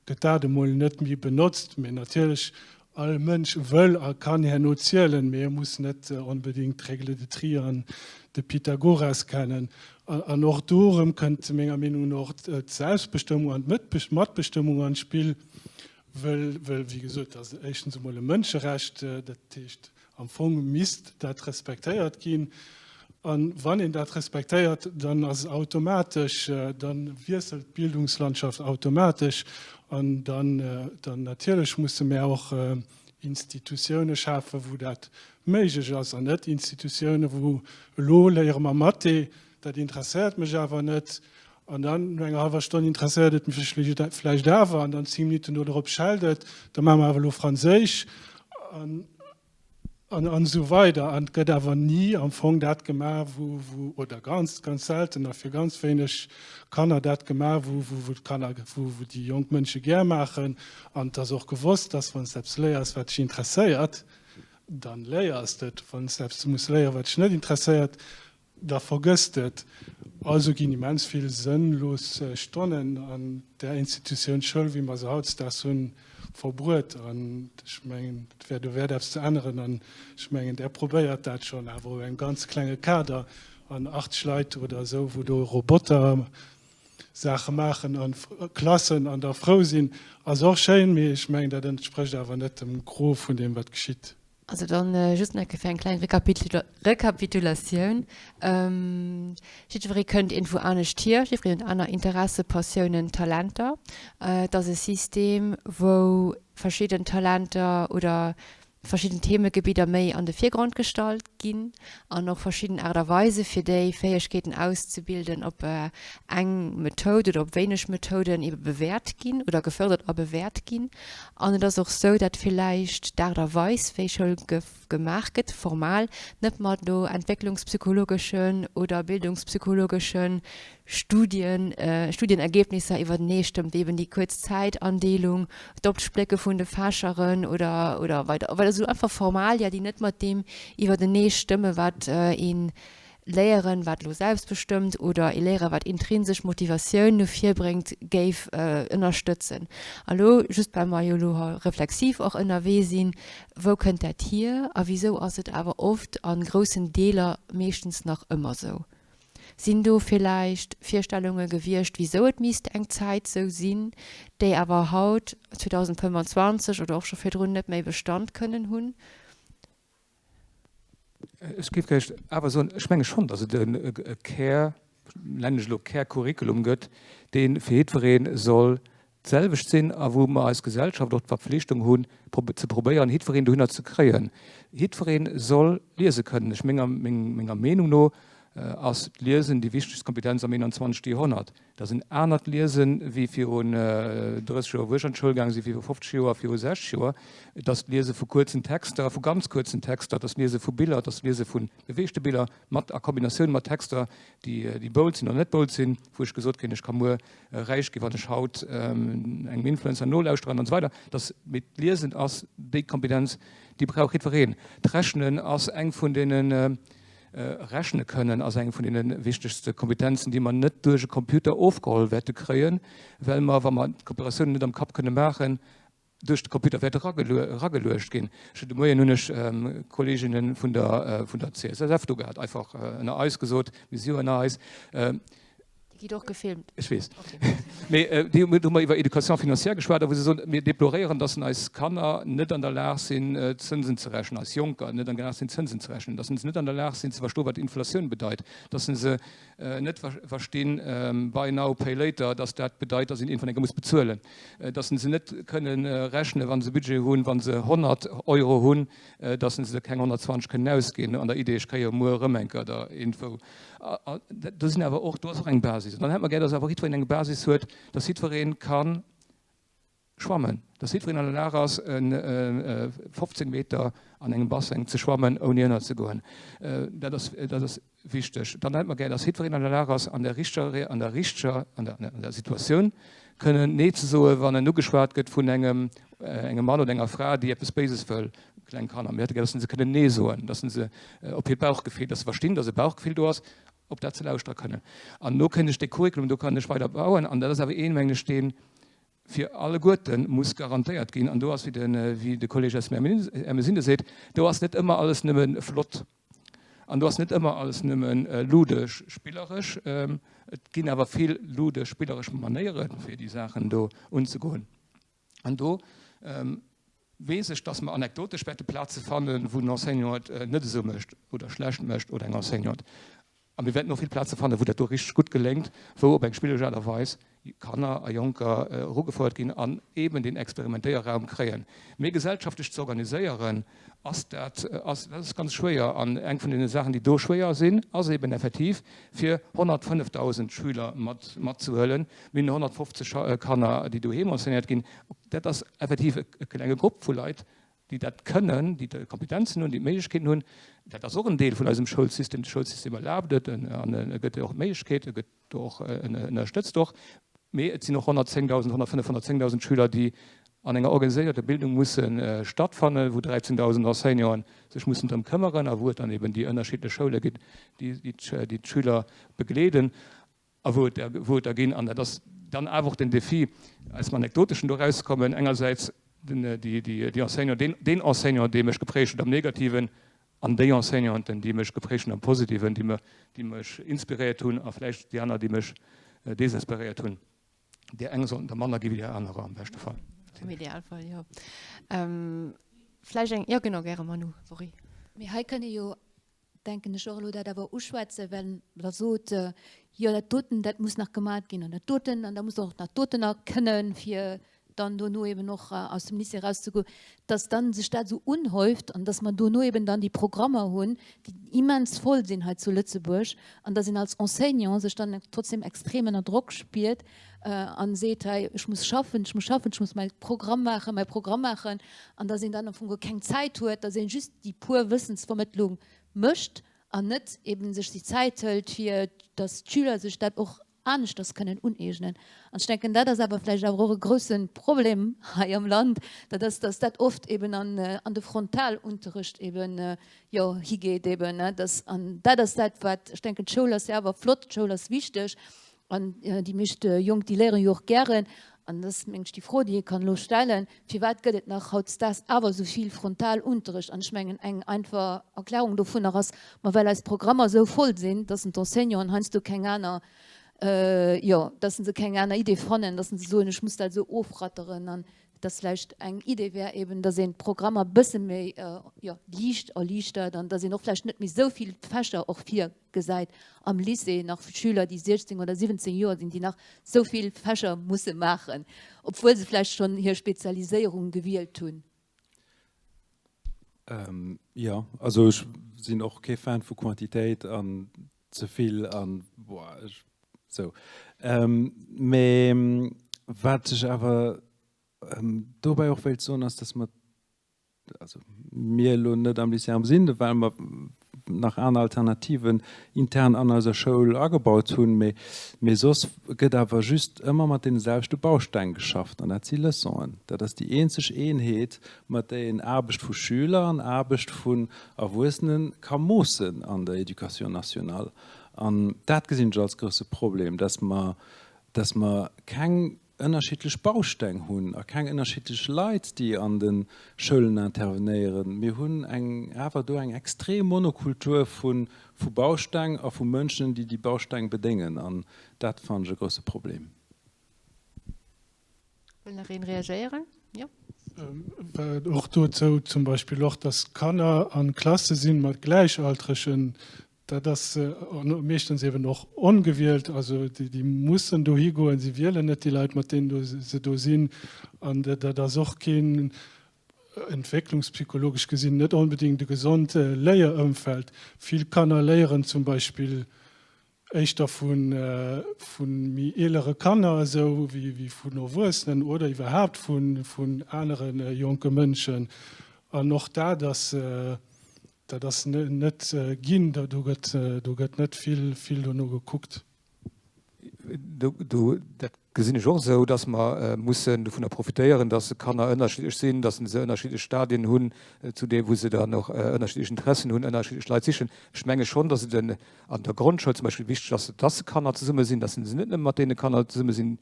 gëtt dat emol net méi benotzt. Mee natierlech All Mënsch wëll a kann herno zielen, mee e muss net onbedéngt d'Règle de tri an de Pythagoras kennen. An och do erëm kënnt menger Meenung no och d'Selbstbestëmmung an d'Matbestëmmung an d'Spill, wëll, wéi gesot, dat ass éischtens emol e Mënscherecht, dat heescht, Am Fong misst dat respektéiert ginn. A wann een dat respektéiert, dann ass automatesch, da wiesselt d'Bildungslandschaft automatesch. An dann, dann natierlech musse mär och Institutioune schafen, wou dat méiglech ass, an net Institutioune wou, elo léiere mer Mathé, dat interesséiert mech awer net, an dann no enger hallwer Stonn interesséiert et mech vläicht awer, an dann 10 Minutten do drop schellt et, da maache mer awer elo Franséisch an an esou weider. An et gëtt awer ni am Fong dat gemaach, wou, wou, oder ganz, ganz selten a fir ganz wéineg Kanner dat gemaach, wou, wou, wou d'Kanner, wou, wou déi jonk Mënsche gär maachen. An et ass och gewosst, dass wann s de eppes léiers, wat dech interesséiert, dann léiers de et. Wann s de eppes muss léieren, wat dech net interesséiert, Da vergësst et. Also ginn immens vill sënnlos Stonnen an där Institutioun Schoul, wéi mer se hautdesdaags hunn, verbruet. An ech mengen, et wär dowäert, eppes ze änneren. An ech mengen, Der probéiert dat schonn, awer op engem ganz klenge Kader. An 80 Leit oder esou, wou do Roboter Saache maachen an Klassen an da frou sinn, ass och schéin, mee ech mengen, dat entsprécht awer net dem Gros vun deem, wat geschitt. Also dann just nach eng Kéier fir eng kleng Rekapitulatioun. Jiddweree kënnt iergendwou anescht hier, jiddwereen huet aner Interesse, Passiounen, Talenter. Et ass e System, wou verschidden Talenter oder verschidden Themegebidder méi an de Virgrond gestallt ginn an och verschidden Aart a Weise fir déi Fäegkeeten auszebilden op eng Methoud oder op wéineg Methouden ebe bewäert ginn oder gefördert a bewäert ginn. An et ass och sou, dat villäicht d'Aart a Weis wéi Schoul gemaach gëtt, formal, net mat elo entwécklungspsychologeschen oder bildungspsychologeschen Studien, Studienergebnisser iwwertenee stëmmt, wéi eben déi kuerz Zäitandeelung, d'Opsplécke vun de Fächeren oder, oder weider, weider, esou einfach Formalia, déi net mat deem iwwertenee stëmmen, wat ee Léieren, wat elo selbstbestëmmt oder ee Léieren, wat intrinsesch Motivatioun no vir bréngt, géif ënnerstëtzen. A lo, just well mer jo elo reflexiv och ënnerwee sinn, wou kënnt dat hier a wisou ass et awer oft a groussen Deeler meeschtens nach ëmmer esou? Sinn do villäicht Virstellunge gewiescht, wisou et misst eng Zäit sou sinn, déi awer haut, 2025 oder och scho virdrun, net méi Bestand kënnen hunn? Ech géif vläicht awer soen, ech menge schonn, datt et e Kär, nennen ech elo Kärcurriculum gëtt, dee fir jiddweree soll d'selwecht sinn a wou mer als Gesellschaft och d'Verpflichtung hunn, ze probéieren, jiddwereen dohinner ze kréien. Jiddweree soll liese kënnen. Ech menger, menger Meenung no ass d'Liesen déi wichtegst Kompetenz am 21. Joerhonnert. Dat ass en anert Liesen, wéi virun 30 Joer, wou ech an d'Schoul gaange sinn, viru 50 Joer, viru 60 Joer. Et ass d'Liese vu kuerzen Texter, vu ganz kuerzen Texter, et ass d'Liese vu Biller, et ass d'Liese vu beweegte Biller mat a Kombinatioun mat Texter, déi, déi bold sinn oder net bold sinn, wou ech gesot kréien, ech ka muer räich ginn, wann ech haut engem Influencer nolauschteren an esou weider. Dass, mee d'Liesen ass déi Kompetenz, déi brauch jiddwereen. D'Rechnen ass eng vun deene, rechne kënnen ass eng vun deene wichtegste Kompetenzen, déi mer net duerch e Computer ofgeholl wäerte kréien, well mer, wa mer d'Kooperatiounen net am Kapp kënne maachen, duerch de Computer wäert erageluecht ginn. Ech hunn de Moien hunn ech Kolleeginnen vun der vun der CSSF do gehat, einfach ënner eis gesot, mir si jo ënner eis. Dir gitt och gefilmt. Ech weess. Mee déi hu mer iwwer Éducation financière geschwat a wou se soen, mir deploréieren, datt eis Kanner net an der Lag sinn, Zënsen ze rechnen, eis Jonker net an der Lag sinn, Zënsen ze rechnen, datt se net an der Lag sinn ze verstoen, wat Inflatioun bedeit, datt se net verstinn, buy now, pay later, dass dat bedeit, dass een iergendwann eng Kéier muss bezuelen, dass se net kënnen rechnen, wa se e Budget hunn, wa se 100 Euro hunn, dass se keng 120 kënnen ausginn an der Idee, ech kréie jo muer erëm eng Kéier der iergendwou. Do sinn awer och, do ass och eng Basis. An dann hätt mer gär, dass awer jiddwereen eng Basis huet, dass jiddweree kann Schwammen, dass jiddwereen an der Lag ass, e 15 Meter an engem Basseng ze schwammen, ouni ënnerzegoen. Dat ass, dat ass wichteg. Dann hätt mer gär, dass jiddwereen an der Lag ass, an der richteger, an der richteger, an der, an der Situatioun kënnen Nee ze soen, wann en ugeschwat gëtt vun engem, engem Mann oder enger Fra, déi eppes Béises wëll. Kleng Kanner, mir hätte gär, dass se kënnen Nee soen, dass se op hiert Bauchgefill, dass se verstinn, dass e Bauchgefill do ass, op dat se lauschtere kënnen. An do kéint ech dee Curriculum, do kann ech weider bauen. An dat ass awer een, mengen ech, deen, fir alleguerte muss garantéiert ginn, an do ass, wéi de Kolleg Ermesinde seet, do ass net ëmmer alles nëmme flott an do ass net ëmmer alles nëmme ludesch, spilleresch. Et ginn awer vill ludesch, spilleresch Manéiere fir déi Saachen do unzegoen. An do weess ech, dass mer anekdotesch wäerte Plaze fannen, wou den Enseignant et net esou mécht oder schlecht mécht oder eng Enseignante. A mir wäerten och vill Plaze fannen, wou dat do richteg gutt geléngt, wou op eng spilleresch Aart a Weis Kanner a Jonker erugefouert ginn an eeben deen Experimentéierraum kréien. Mee gesellschaftlech ze organiséieren, ass dat ass dat ass ganz schwéier. An eng vun deene Saachen, déi do schwéier sinn, ass eeben effektiv, fir 105.000 Schüler mat matzehuelen. Mir hunn 150 Kanner, déi doheem enseignéiert ginn. Dat ass effektiv e klenge Grupp vu Leit, déi dat kënnen, déi d'Kompetenzen hunn, déi d'Méiglechkeeten hunn. Dat ass och en Deel vun eisem Schoulsystem. De Schoulsystem erlaabt et an e gëtt och d'Méiglechkeet, e gëtt och, en ënnerstëtzt och. Mee et sinn och 110.000, 105, 110.000 Schüler, déi an enger organiséierter Bildung musse stattfannen, wou 13.000 Enseignanten sech mussen drëm këmmeren a wou et dann eben déi ënnerschiddlech Schoule ginn, déi d'Schüler begleeden. A wou et der, wou et der ginn, an dat ass dann awer och den Défi, aus dem Anekdoteschen do erauszekommen, engersäits den, déi, déi, déi Enseignant, deen, deen Enseignant, dee mech geprägt huet am Negativen. An déi Enseignanten, déi mech geprägt hunn am Positiven, déi déi mech inspiréiert hunn a vläicht déi aner, déi mech desesperéiert hunn. Där eng sollten der manner gi wéi där anerer am beschte Fall. Am Idealfall, jo. Vläicht eng, jo genau, gäre Manu, sorry. Mee hei kënne jo, denken ech, och elo dat awer uschwätzen, well Der sot, jo dat doten, dat muss nach gemat ginn an dat doten an da muss Der och dat doten nach kënnen, fir dann dono eben och aus dem Lycée erauszegoen, dass dann sech dat esou unhäuft an dass mer dono eben dann déi Programmer hunn, déi immens voll sinn hei zu Lëtzebuerg an dass een als Enseignant sech dann trotzdem extrem ënner Drock spiert a seet, hei ech muss schaffen, ech muss schaffen, ech muss mäi Programm maachen, mäi Programm maachen an dass een dann am Fong guer keng Zäit huet, dass een just déi puer Wëssensvermëttlung mécht an net eben sech déi Zäit hëlt fir dass d'Schüler sech dat och aneschters kënnen uneegnen. An ech denken, dat ass awer vläicht awer och e grousse Problem hei am Land, dat ass, dass dat oft eben an, an de Frontalunterrecht eben, jo, higeet eben, ne, dass, an dat ass dat, wat, ech denken, d'Schoul ass jo awer flott, d'Schoul ass wichteg an déi meescht Jonk, déi léieren jo och gären. An dat ass, meng ech, déi Fro, déi ee kann elo stellen, Firwat gëtt et nach hautdesdaags awer esou vill Frontalunterrecht? An ech mengen, eng einfach Erklärung dovunner ass, ma well eis Programmer esou voll sinn, dass en d'Enseignanten heiansdo keng aner, jo, dass se keng aner Idee fannen, dass se soen, ech muss dat esou ofratteren. An dass vläicht eng Idee wär eben, dass een d'Programmer e bësse méi, jo, liicht erliichtert an dass een och vläicht net méi esou vill Fächer och vir. Gesäit am Lycée nach Schüler, déi 16 oder 17 Joer sinn, déi nach esou vill Fächer musse maachen, obwuel se vläicht schonn hir Spezialiséierung gewielt hunn. Jo, also ech sinn och kee Fan vu Quantitéit an ze vill an boah, ech sou. Mee wat ech awer dobäi och wéilt soen, ass, datt mer also mir elo net am Lycée am sinn, well mer nach aner Alternativen intern an eiser Schoul agebaut hunn, mee mee soss gëtt awer just ëmmer mat deene selwechte Bausteng geschafft an dat si Leçonen. Dat ass déi eenzeg Eenheet, mat där een Aarbecht vu Schüler an Aarbecht vun Erwuessene ka moossen an der Éducation nationale. An dat gesinn ech als grousse Problem, dass mer dass mer keng ënnerschiddlech Bausteng hunn a keng ënnerschiddlech Leit, déi an de Schoulen intervenéieren. Mir hunn eng awer do eng extrem Monokultur vu vu Bausteng a vu Mënschen, déi déi Bausteng bedéngen. An dat fannen ech e grousse Problem. Wëll nach een reagéieren? Jo. Och dozou zum Beispill och, dass Kanner a Klasse sinn mat Gläichaltregen, Dat ass meeschtens eben och ongewielt, also déi mussen dohi goen, si wielen net déi Leit, mat deenen se do sinn. An dat ass och keen, entwécklungspsychologesch gesinn, net onbedéngt e gesond Léierëmfeld. Vill Kanner léieren zum Beispill éischter vu méi eelere Kanner esou wéi vun Erwuessenen oder iwwerhaapt vun anere jonke Mënschen. An och dat ass Dat ass net ginn, do gëtt net vill dono gekuckt. Dat gesinn ech och esou, datt mer mussen dovunner profitéieren, datt Kanner ënnerschiddlech sinn, datt se ënnerschiddlech Stadien hunn, zu deem wou se dann och ënnerschiddlech Interessen hunn, ënnerschiddlech Leit sichen. Ech menge schonn, datt et an der Grondschoul zum Beispill wichteg ass, datt Kanner zesumme sinn, datt se net nëmme mat deene Kanner zesumme sinn,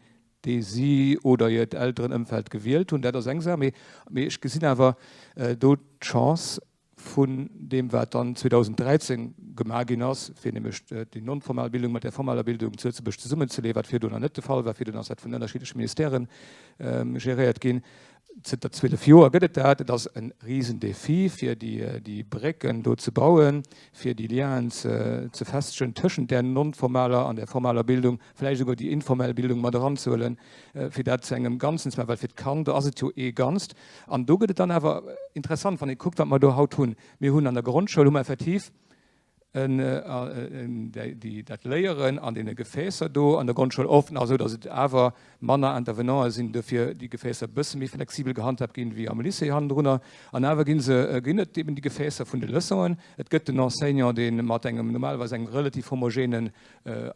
déi si oder hiert Elterenëmfeld gewielt hunn. Dat ass eng Saach. Mee ech gesinn awer do d'Chance, vun deem wat dann 2013 gemaach ginn ass, fir nämlech déi non-formal Bildung mat där formaler Bildung zu Lëtzebuerg zesummenzeleeën, wat virdun nach net de Fall war, virdun ass dat vun ënnerschiddleche Ministèren geréiert ginn. Zënter 12 Joer gëtt et dat. Et ass e Risendefi, fir déi Brécken do ze bauen, fir déi Lienen ze festegen tëschent där non-formaler an där formaler Bildung, vläicht esouguer déi informell Bildung mat eranzehuelen, fir dat zu engem Ganzen ze maachen, well fir d'Kand ass et jo ee Ganzt. An do gëtt et dann awer interessant, wann ee kuckt, wat mer do haut hunn. Mir hunn an der Grondschoul hu mer effektiv dat Léieren an deene Gefäässer do an der Grondschoul oft nach esou, datt et awer manner Intervenanten sinn, dofir déi Gefäässer e bësse méi flexibel gehandhaabt ginn wéi am Lycée hannendrunner. An awer gi se, ginn et eben déi Gefäässer vun de Leçonen. Et gëtt den Enseignant, dee mat engem normalerweis engem relativ homogenen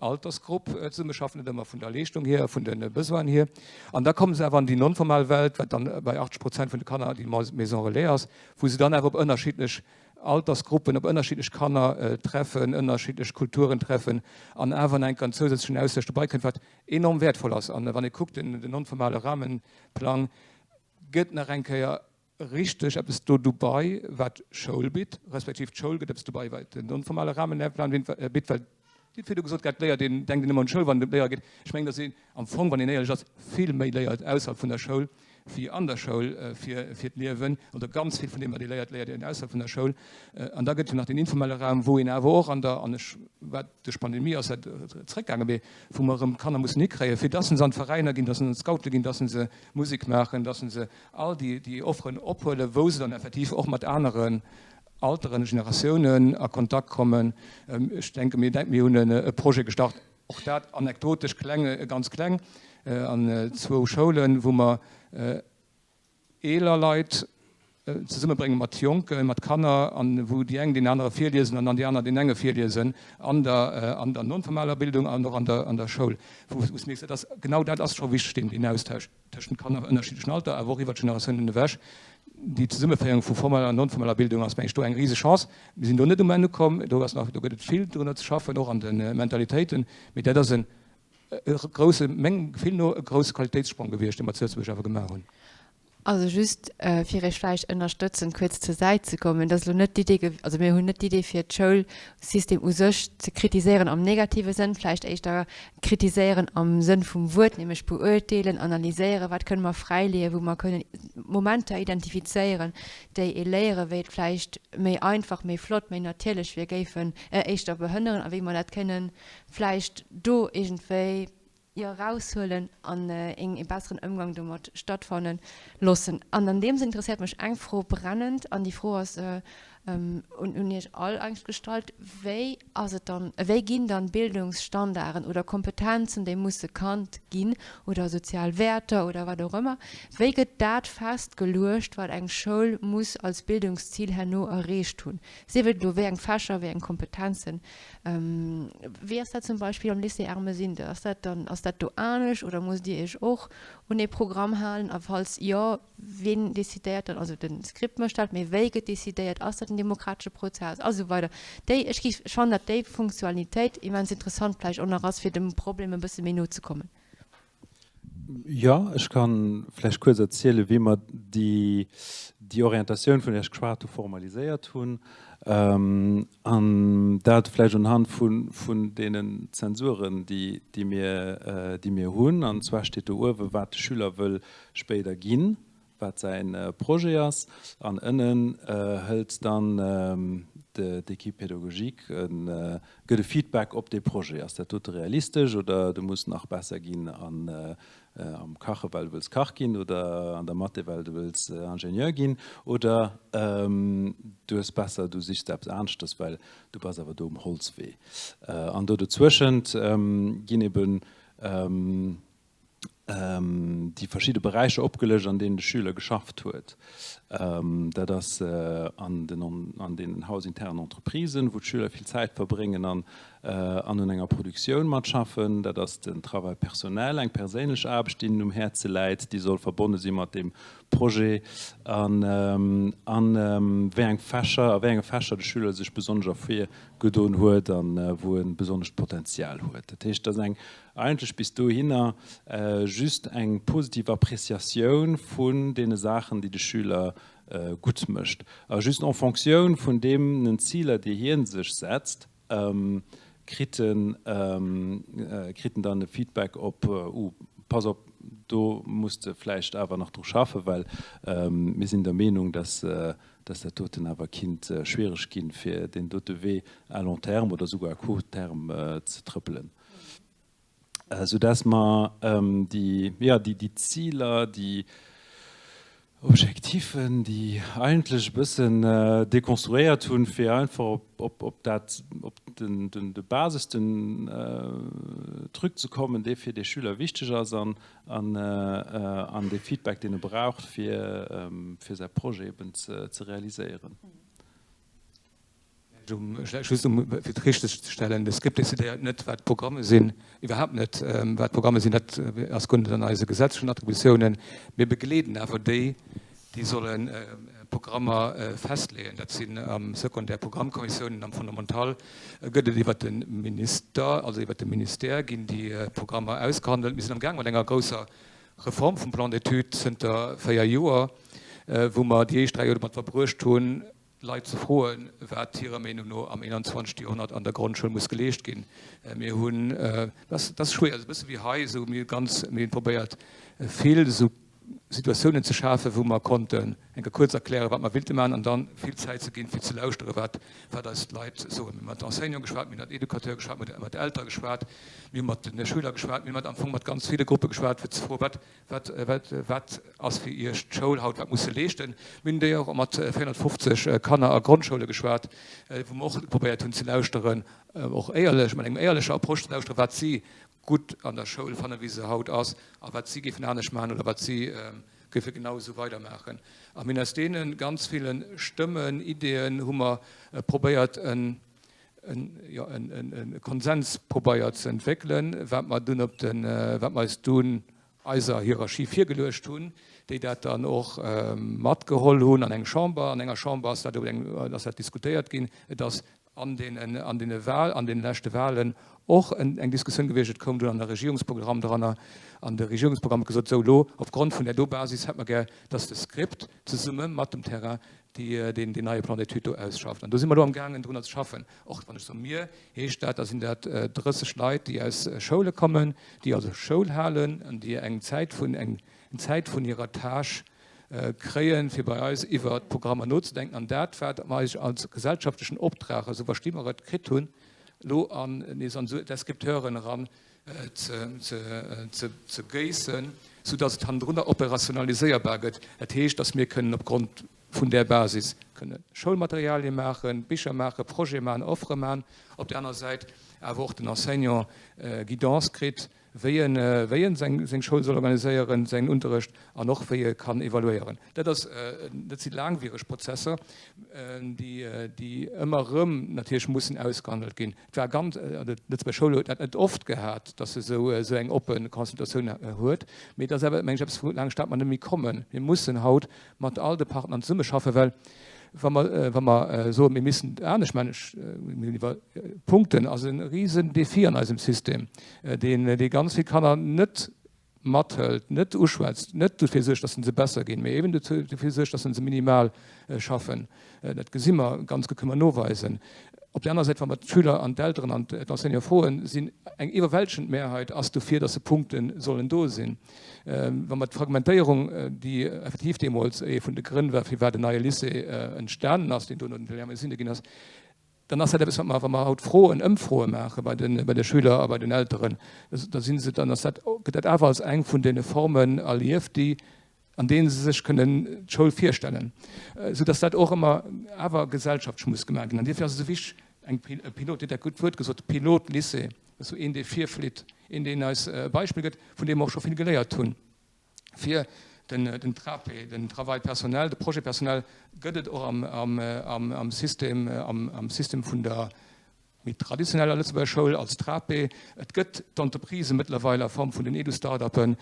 Altersgrupp zesummeschaffen, net ëmmer vun der Leeschtung hier, vun de Besoinen hier. An da komme se awer an déi non-formal Welt, wat dann bei 80 Prozent vun de Kanner déi Maison relais ass, wou se dann awer op ënnerschiddlech Altersgruppen, op ënnerschiddlech Kanner treffen, ënnerschiddlech Kulturen treffen an awer nach enk en zousätzlechen Austausch dobei kënnt, wat enorm wäertvoll ass. An wann ee kuckt, den non-formale Rahmenplang gëtt nach eng Kéier. richteg eppes do dobei, wat d'Schoul bitt, respektiv d'Schoul gëtt eppes dobei, wat den non-formale Rahmen, Lehrplan bitt, well Dir hutt virdu gesot gehat, léiert een, denkt een ëmmer un d'Schoul, wann et ëm d'Léiere geet. Ech mengen, datt een am Fong, wann een éierlech ass, vill méi léiert ausserhalb vun der Schoul wéi an der Schoul fir fir d'Liewen. Oder ganz vill vun deem, wat ee léiert, léiert een ausserhalb vun der Schoul. An da gëtt et jo nach den informelle Raum, wou een awer och an der, an ech, wat duerch d'Pandemie ass dat zréckgaangen, mee wou mer erëm d'Kanner mussen hikréien, fir datt se an d'Veräiner ginn, datt se an d'Scoute ginn, datt se Musek maachen, datt se all déi déi Offeren ophuelen, wou se dann effektiv och mat aneren Alteren, Generatiounen a Kontakt kommen. Ech denke mir mir hunn e Projet gestart, och dat anekdotesch kleng, ganz kleng, an zwou Schoulen, wou mer eeler Leit zesummebrénge mat Jonken, mat Kanner, an wou déi eng deen anere virliesen an dann déi aner deen enge virliesen an der an der non-formaler Bildung an och an der an der Schoul, wou s mierks, dat ass genau dat ass scho wichteg, deen Austausch. tëschent Kanner ënnerschiddlechen Alter, awer och iwwer d'Generatiounen ewech. Déi Zesummeféierung vu formeller an non-formeller Bildung ass, meng ech, do eng riseg Chance. Mir sinn do net um Enn ukomm, do ass nach, do gëtt et vill drunner ze schaffen, och an de Mentalitéiten, mee dat ass e grousse, mengem Gefill no, e grousse Qualitéitssprong gewiescht, dee mer zu Lëtzebuerg awer gemaach hunn. Also just fir Iech vläicht ënnerstëtzend kuerz zur Säit ze kommen, et ass elo net d'Idee, also mir hunn net d'Idee fir d'Schoulsystem u sech ze kritiséieren am negative Sënn, vläicht éischter kritiséieren am Sënn vum Wuert, nämlech beurteelen, analyséieren, wat kënne mer fräileeën, wou mer kënnen Momenter identifizéieren, déi ee Léiere wéi et vläicht méi einfach, méi flott, méi natierlech wier, géifen éischter behënneren a wéi mer dat kënnen vläicht do iergendwéi jo eraushuelen an een ee besseren Ëmgang domat stattfanne loossen. An an deem Sënn interesséiert mech eng Fro brennend, an déi Fro ass un un Iech all eigentlech gestallt, Wéi ass et dann, wéi ginn dann Bildungsstandarden oder Kompetenzen, déi musse kannt ginn, oder sozial Wäerter oder wat och ëmmer, wéi gëtt dat festgeluecht, wat eng Schoul muss als Bildungszil herno erreecht hunn, sief et elo wéi eng Fächer, wéi eng Kompetenzen, Wéi ass dat zum Beispill am Lycée Ermesinde? Ass dat dann, ass dat do anescht oder musst Dir Iech och un ee Programm halen? A falls jo, wien decidéiert dann? Also de Script mécht dat, mee wéi gëtt decidéiert? Ass dat en demokratesche Prozess? A sou weider. Déi, ech géif, ech fannen, datt déi Funktionalitéit immens interessant vläicht och nach ass, fir dem Problem e bësse méi no ze kommen. Jo, ech ka vläicht kuerz erzielen, wéi mer déi, déi Orientatioun, vun där ech geschwat hu, formaliséiert hunn. An dat vläicht unhand vu, vun deenen Zensuren, déi, déi mir, déi mir hunn. An zwar steet do uewe wat de Schüler wëll spéider ginn. wat säi Projet ass, an ënnen hëlt dann d'Équipe pédagogique, gëtt e Feedback op dee Projet, ass dat dote realistesch oder du muss nach besser ginn am Kache well du wëlls Kach ginn oder an der Mathé well du wëlls Ingenieur ginn oder du hues besser du sichs der eppes aneschters well du bass awer do um Holzwee. An do dozwëschent ginn eben déi verschidde Beräicher opgelëscht, an deenen de Schüler geschafft huet. Dat ass an den an deenen hausinternen Entreprisen, wou d'Schüler vill Zäit verbréngen an an un enger Produktioun matschaffen. Dat ass den Travail personnel, eng perséinlech Aarbecht, déi hinnen um Häerze läit, déi soll verbonne si mat deem Projet an an wéi eng Fächer, a wéi enge Fächer de Schüler sech besonnesch ervirgedoen huet an wou e besonnescht Potenzial huet. Dat heescht, dat ass eng Eigentlech bis dohinner just eng positiv Appréciatioun vun deene Saachen, déi de Schüler gutt mécht. A just en Fonctioun vun deenen Ziler, déi hie sech setzt, kritt en kritt en dann e Feedback op, Uh, pass op, do muss de vläicht awer nach dru schaffen, well mir sinn der Meenung, dass dass dat doten awer kinnt schwiereg ginn, fir deen dote Wee à long terme oder souguer à court terme ze trëppelen, soudass mer déi, jo, déi Ziler, déi Objektifen, déi eigentlech e bëssen dekonstruéiert hunn, fir einfach op, op dat, op den, de basesten Truc ze kommen, dee fir dee Schüler wichteg ass an, an dee Feedback, deen e braucht, fir, fir säi Projet eben ze, ze realiséieren. Just um fir et richteg ze stellen, de Script decidéiert net, wat d'Programme sinn, iwwerhaapt net, wat d'Programme sinn, dat ass guer net an eise gesetzlechen Attributiounen. Mir begleeden awer déi, déi solle Programmer festleeën. Dat sinn am Secondaire Programmkommissiounen, am Fondamental gëtt et iwwert de Minister, also iwwert de Ministère ginn déi Programmer ausgehandelt. Mir sinn amgaang mat enger grousser Reform vum Plan d'études zënter 4 Joer. wou mer déi éischt 3 Joer domat verbruecht hunn, d'Leit ze froen, wat hirer Meenung no am 21. Joerhonnert an der Grondschoul muss geleescht ginn. Mir hunn, dat ass schwéier, esou e bësse wéi hei, esou mir hu ganz, mir hunn probéiert vill esou Situatiounen ze schafen, wou mer konnten eng Kéier kuerz erklären, wat mer willte maachen an dann vill Zäit ze ginn, fir ze lauschtere wat wat eis d'Leit soen. Mir hu mat Enseignanten geschwat, mir hu mat Educateure geschwat, mir hu mat Eltere geschwat, mir hu mat de Schüler geschwat, mir hu mat am Fong mat ganz ville Gruppe geschwat, fir ze froen, wat wat wat wat ass fir Iech d'Schoul haut, wat muss se leeschten. Mir hunn déi och mat 450 Kanner a Grondschoule geschwat, wou mer och probéiert hunn ze lauschteren, och éierlech, mat engem éierlecher Approche ze lauschteren, wat si gutt an der Schoul fannen, wéi se haut ass, a wat si géifen anescht maachen oder wat si géife genau esou weidermaachen. A mir hunn aus deene ganz ville Stëmmen, Ideeën hu mer probéiert en, jo, e Konsens probéiert ze entwéckelen, wat mer dunn op de, wat mer eis dunn eiser Hierarchie virgeluecht hunn, déi dat dann och matgeholl hunn an eng Chamber. An enger Chamber ass dat op eng, ass dat diskutéiert ginn. Et ass an deenen, an deene Wahl, an deene leschte Wahlen och eng Diskussioun gewiescht. Et koum dunn an de Regierungsprogramm dranner, an de Regierungsprogramm huet gesot, sou elo opgrond vun där do Basis hätt mer gär, dass de Script zesumme mat dem Terrain déi, deen, deen neie Plan d'études do ausschafft. An do si mer elo amgaangen drunner ze schaffen. Och wann ech soe mir, heescht dat, da sinn dat 30 Leit, déi aus Schoule kommen, déi also Schoul halen an déi eng Zäit vun, eng Zäit vun hirer Tâche kréien, fir bei eis iwwer d'Programmer nozedenken an dat, wat mer eis als gesellschaftlechen Optrag, esou versti mer et, kritt hunn, elo an nees an esou Descripteuren eran ze géissen, soudass et hannendrunner operationaliséierbar gëtt. Dat heescht, dass mir kënnen opgrond vun där Basis kënne Schoulmaterialie maachen, Bicher maachen, Projete maachen, Offere maachen, op där aner Säit awer och den Enseignant Guidance kritt, wéi en wéi en seng seng Schoul soll organiséieren, säin Unterrecht an och wéi e kann evaluéieren. Dat ass dat si laangwiereg Prozesser, déi déi ëmmer erëm natierlech mussen ausgehandelt ginn. Et war ganz, also d'Lëtzebuerger Schoul huet dat net oft gehat, datt se esou esou eng oppe Consultatioun huet, mee et ass awer meng ech eppes wou laang staat mer net méi kommen. Mir mussen haut mat all de Partnern zesummeschaffen, well wa mer, wa mer soen, mir missten et anescht maachen, ech, mir hunn iwwer Punkten, ass e risen Défi an eisem System, deen, dee ganz vill Kanner net mathëlt, net uschwätzt, net dofir suergt, dass se besser ginn, mee eben dofir suergt, dass se minimal schaffen. Dat gesi mer ganz gutt, kënne mer noweisen. Op där aner Säit, wa mer d'Schüler an d'Elteren an d'Enseignanten froen, sinn eng iwwerwältegend Mehrheit ass dofir, dass se Punkte sollen do sinn. Wa mer d'Fragmentéierung, déi effektiv deemools ee vun de Grënn war, firwat en neie Lycée entstanen ass, deen dono den Léa-Mesinde ginn ass, dann ass dat eppes, wat mer, wa mer haut Froen, Ëmfroe maache bei de, bei de Schüler a bei den Elteren, da si se, dann ass dat, gëtt dat awer als eng vun deene Formen erlieft, déi an deenen se sech kënnen d'Schoul virstellen, esou dass dat och ëmmer awer gesellschaftlech muss gemaach ginn. An dofir ass et esou wichteg, eng e Pilot, Dir hutt dat gutt Wuert gesot, Pilotlycée, dat ass esou een, dee virflitt, een, deen eis e Beispill gëtt, vun deem mer och scho vill geléiert hunn, fir den den TRAPE, den Travail personnel, de Projet personnel gëtt et och am am am System, am am System vun der méi traditioneller Lëtzebuerger Schoul als TRAPE. Et gëtt d'Entreprisë mëttlerweil a Form vun den Edu-Start-uppen,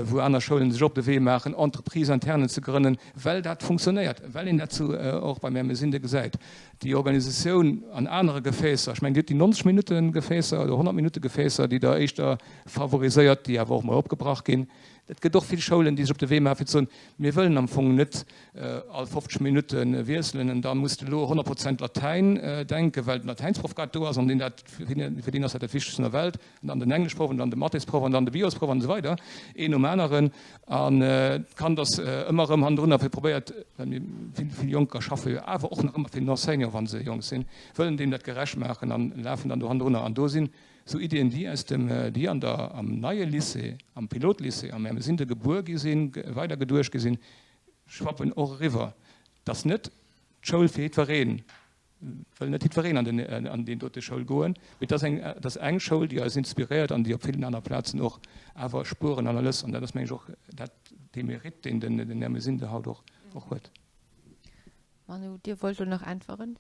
wou aner Schoulen sech op de Wee maachen, Entreprises internes ze grënnen, well dat funktionéiert, well een dat zu och beim Ermesinde gesäit. Déi Organisatioun an anere Gefäässer, ech mengen, Dir hutt déi 90 Minutte Gefäässer oder 100 Minutte Gefäässer, déi Der éischter favoriséiert, déi awer och mol opgebrach ginn. Et gëtt och vill Schoulen, déi sech op de Wee maachen, fir ze soen, Mir wëllen am Fong net all 50 Minutte wiesselen an da muss de elo 100 Prozent Latäin denken, well den Latäinsproff grad do ass an deen dat, fir deen ass dat dat Wichtegst an der Welt, an dann den Engleschproff an dann de Mathésproff an dann de Biosproff an esou weider, een nom aneren. An d'Kand ass ëmmer erëm hannendrun a fir probéiert, well mir vill, vill Jonker schaffe jo awer och nach ëmmer fir den Enseignant, wa se jonk sinn, wëllen deem dat gerecht maachen an lafen dann do hannendrunner. An do sinn esou Iddien, déi aus dem, déi an der, am neie Lycée, am Pilotlycée am Ermesinde gebuer gi sinn, weidergeduecht gi sinn, schwappen och eriwwer, dass net d'Schoul fir jiddwereen, wëll net jiddwereen an den, an deen dote Schoul goen, mee et ass eng, et ass eng Schoul, déi eis inspiréiert an déi op villen aner Plazen och awer Spueren hannerlësst. An dat ass, meng ech, och dat, dee Mérite, deen den, den Ermesinde haut och, och huet. Manu, Dir wollt elo nach äntweren?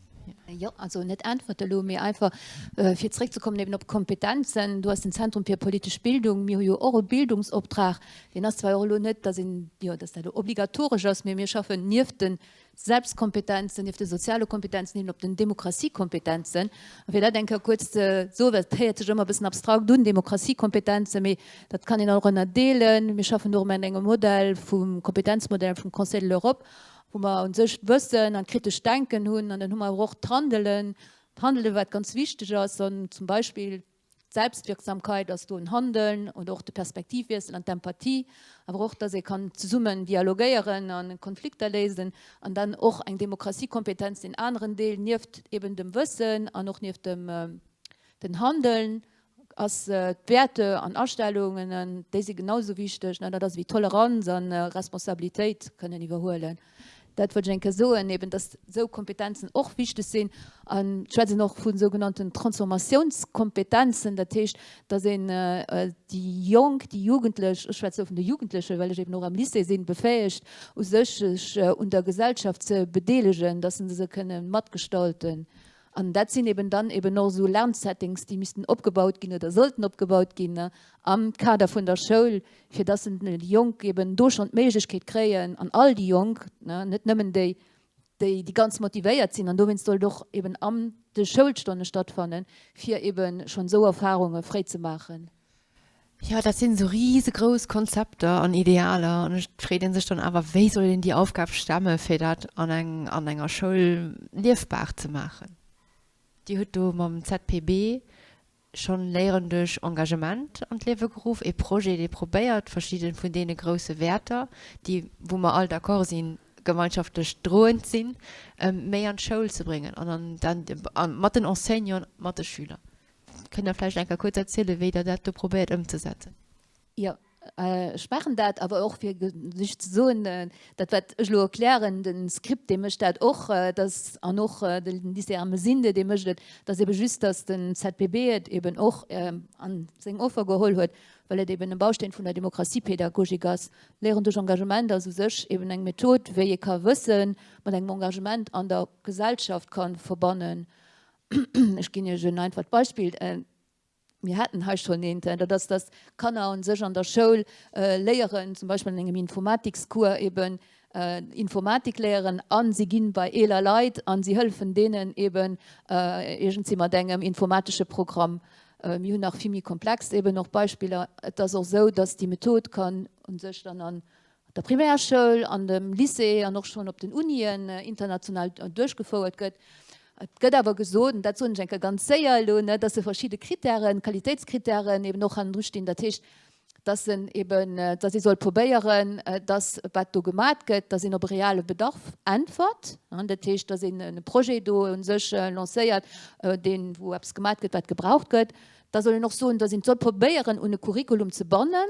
Jo, also net äntwerte elo, mee einfach fir zréckzekommen eben op d'Kompetenzen. Do ass den Zentrum fir politesch Bildung. Mir hu jo och e Bildungsoptrag. Deen ass zwar och elo net, datt een, jo, datt dat elo obligatoresch ass, mee mir schaffen nieft de. Selbstkompetenzen, nieft de soziale Kompetenzen eben op den Demokratiekompetenzen. A fir dat eng Kéier kuerz ze soen, well et héiert sech ëmmer e bëssen abstrakt un, Demokratiekompetenzen, mee dat kann een och ënnerdeelen. Mir schaffen do och mat engem Modell vum Kompetenzmodell vum Conseil de l'Europe, wou mer u sech d'Wëssen an d'kritescht Denken hunn an dann hu mer awer och d'Handelen, d'Handelen, wat ganz wichteg ass, an zum Beispill, D'Selbstwirksamkeit ass do en Handeln oder och de Perspektivwiessel an d'Empathie, awer och, dass ee kann zesummen dialogéieren a Konflikter léisen an dann och eng Demokratiekompetenz, deen aneren Deel nieft eben dem Wëssen an och nieft dem den Handeln ass d'Wäerte an Astellungen, déi si genau esou wichteg, dat ass ewéi Toleranz a Responsabilitéit kënnen iwwerhuelen. Dat wollt ech eng Kéier soen, eben dass esou Kompetenzen och wichteg sinn. An ech schwätzen och vu sougenannten Transformatiounskompetenzen, dat heescht, dass een déi Jonk, déi Jugendlech, ech schwätze elo vun de Jugendlechen, well ech eben och am Lycée sinn, befäegt, u sech sech un der Gesellschaft ze bedeelegen, dass se se kënne matgestalten. An dat sinn eben dann eben och esou Lernsettings, déi missten opgebaut ginn oder sollten opgebaut ginn am Kader vun der Schoul, fir dass déi Jonk eben do schonn d'Méiglechkeet kréien, an all déi Jonk, net nëmmen déi, déi ganz motivéiert sinn, an dowéinst soll et och eben an de Schoulstonne stattfannen, fir eben schonn esou Erfahrunge fréi ze maachen. Jo, dat sinn esou risegrouss Konzepter an Idealer, an et freet ee sech dann awer, wéi soll een déi Aufgab stemme fir dat an eng an enger Schoul liefbar ze maachen. Dir hutt do mam ZPB schonn Léieren duerch Engagement an d'Liewe geruff, ee Projet, dee probéiert, verschidde vun deene grousse Wäerter, déi, wou mer all d'accord sinn, gemeinschaftlech droend sinn, méi an d'Schoul ze bréngen an an mat den Enseignanten, mat de Schüler. Kënnt Der vläicht eng Kéier kuerz erzielen, wéi Der dat do probéiert ëmzesetzen? Jo, ech maachen dat, awer och fir lech ze soen, dat wat ech elo erklären, de Script dee mécht dat och, dass, an och de Lycée Ermesinde dee mécht et, dass ebe just, dass den ZPB et eben och an seng Offer geholl huet, well et eben e Bausteen vun der Demokratiepädagogik ass. Léieren duerch Engagement ass u sech eben eng Method, wéi ee ka Wësse mat engem Engagement an der Gesellschaft ka verbannen. Ech ginn Iech en einfacht Beispill. Mir haten hei schonn eent, dat ass, dass d'Kanner u sech an der Schoul léieren, zum Beispill an engem Informatikscours eben Informatik léieren a si gi bei eeler Leit a si hëllefen deenen eben iergendwéi mat engem informatesche Programm. Mir hunn nach vill méi komplex eben och Beispiller. Et ass och esou, dass déi Method kann u sech dann an der Primärschoul, an dem Lycée an och schonn op den Unien international duerchgefouert gëtt. Et gëtt awer gesot, an dat soen ech eng Kéier ganz séier elo, ne, dass se verschidde Kritären, Qualitéitskritären eben och hannendru stinn. Dat heescht, dass en eben, dass ee soll probéieren, dass wat do gemat gëtt, dass een op e reale Bedarf äntwert. Dat heescht, dass een e Projet do u sech lancéiert, deen, wou eppes gemat gëtt, wat gebraucht gëtt. Da soll een och soen, dass een soll probéieren, un e Curriculum ze bannen,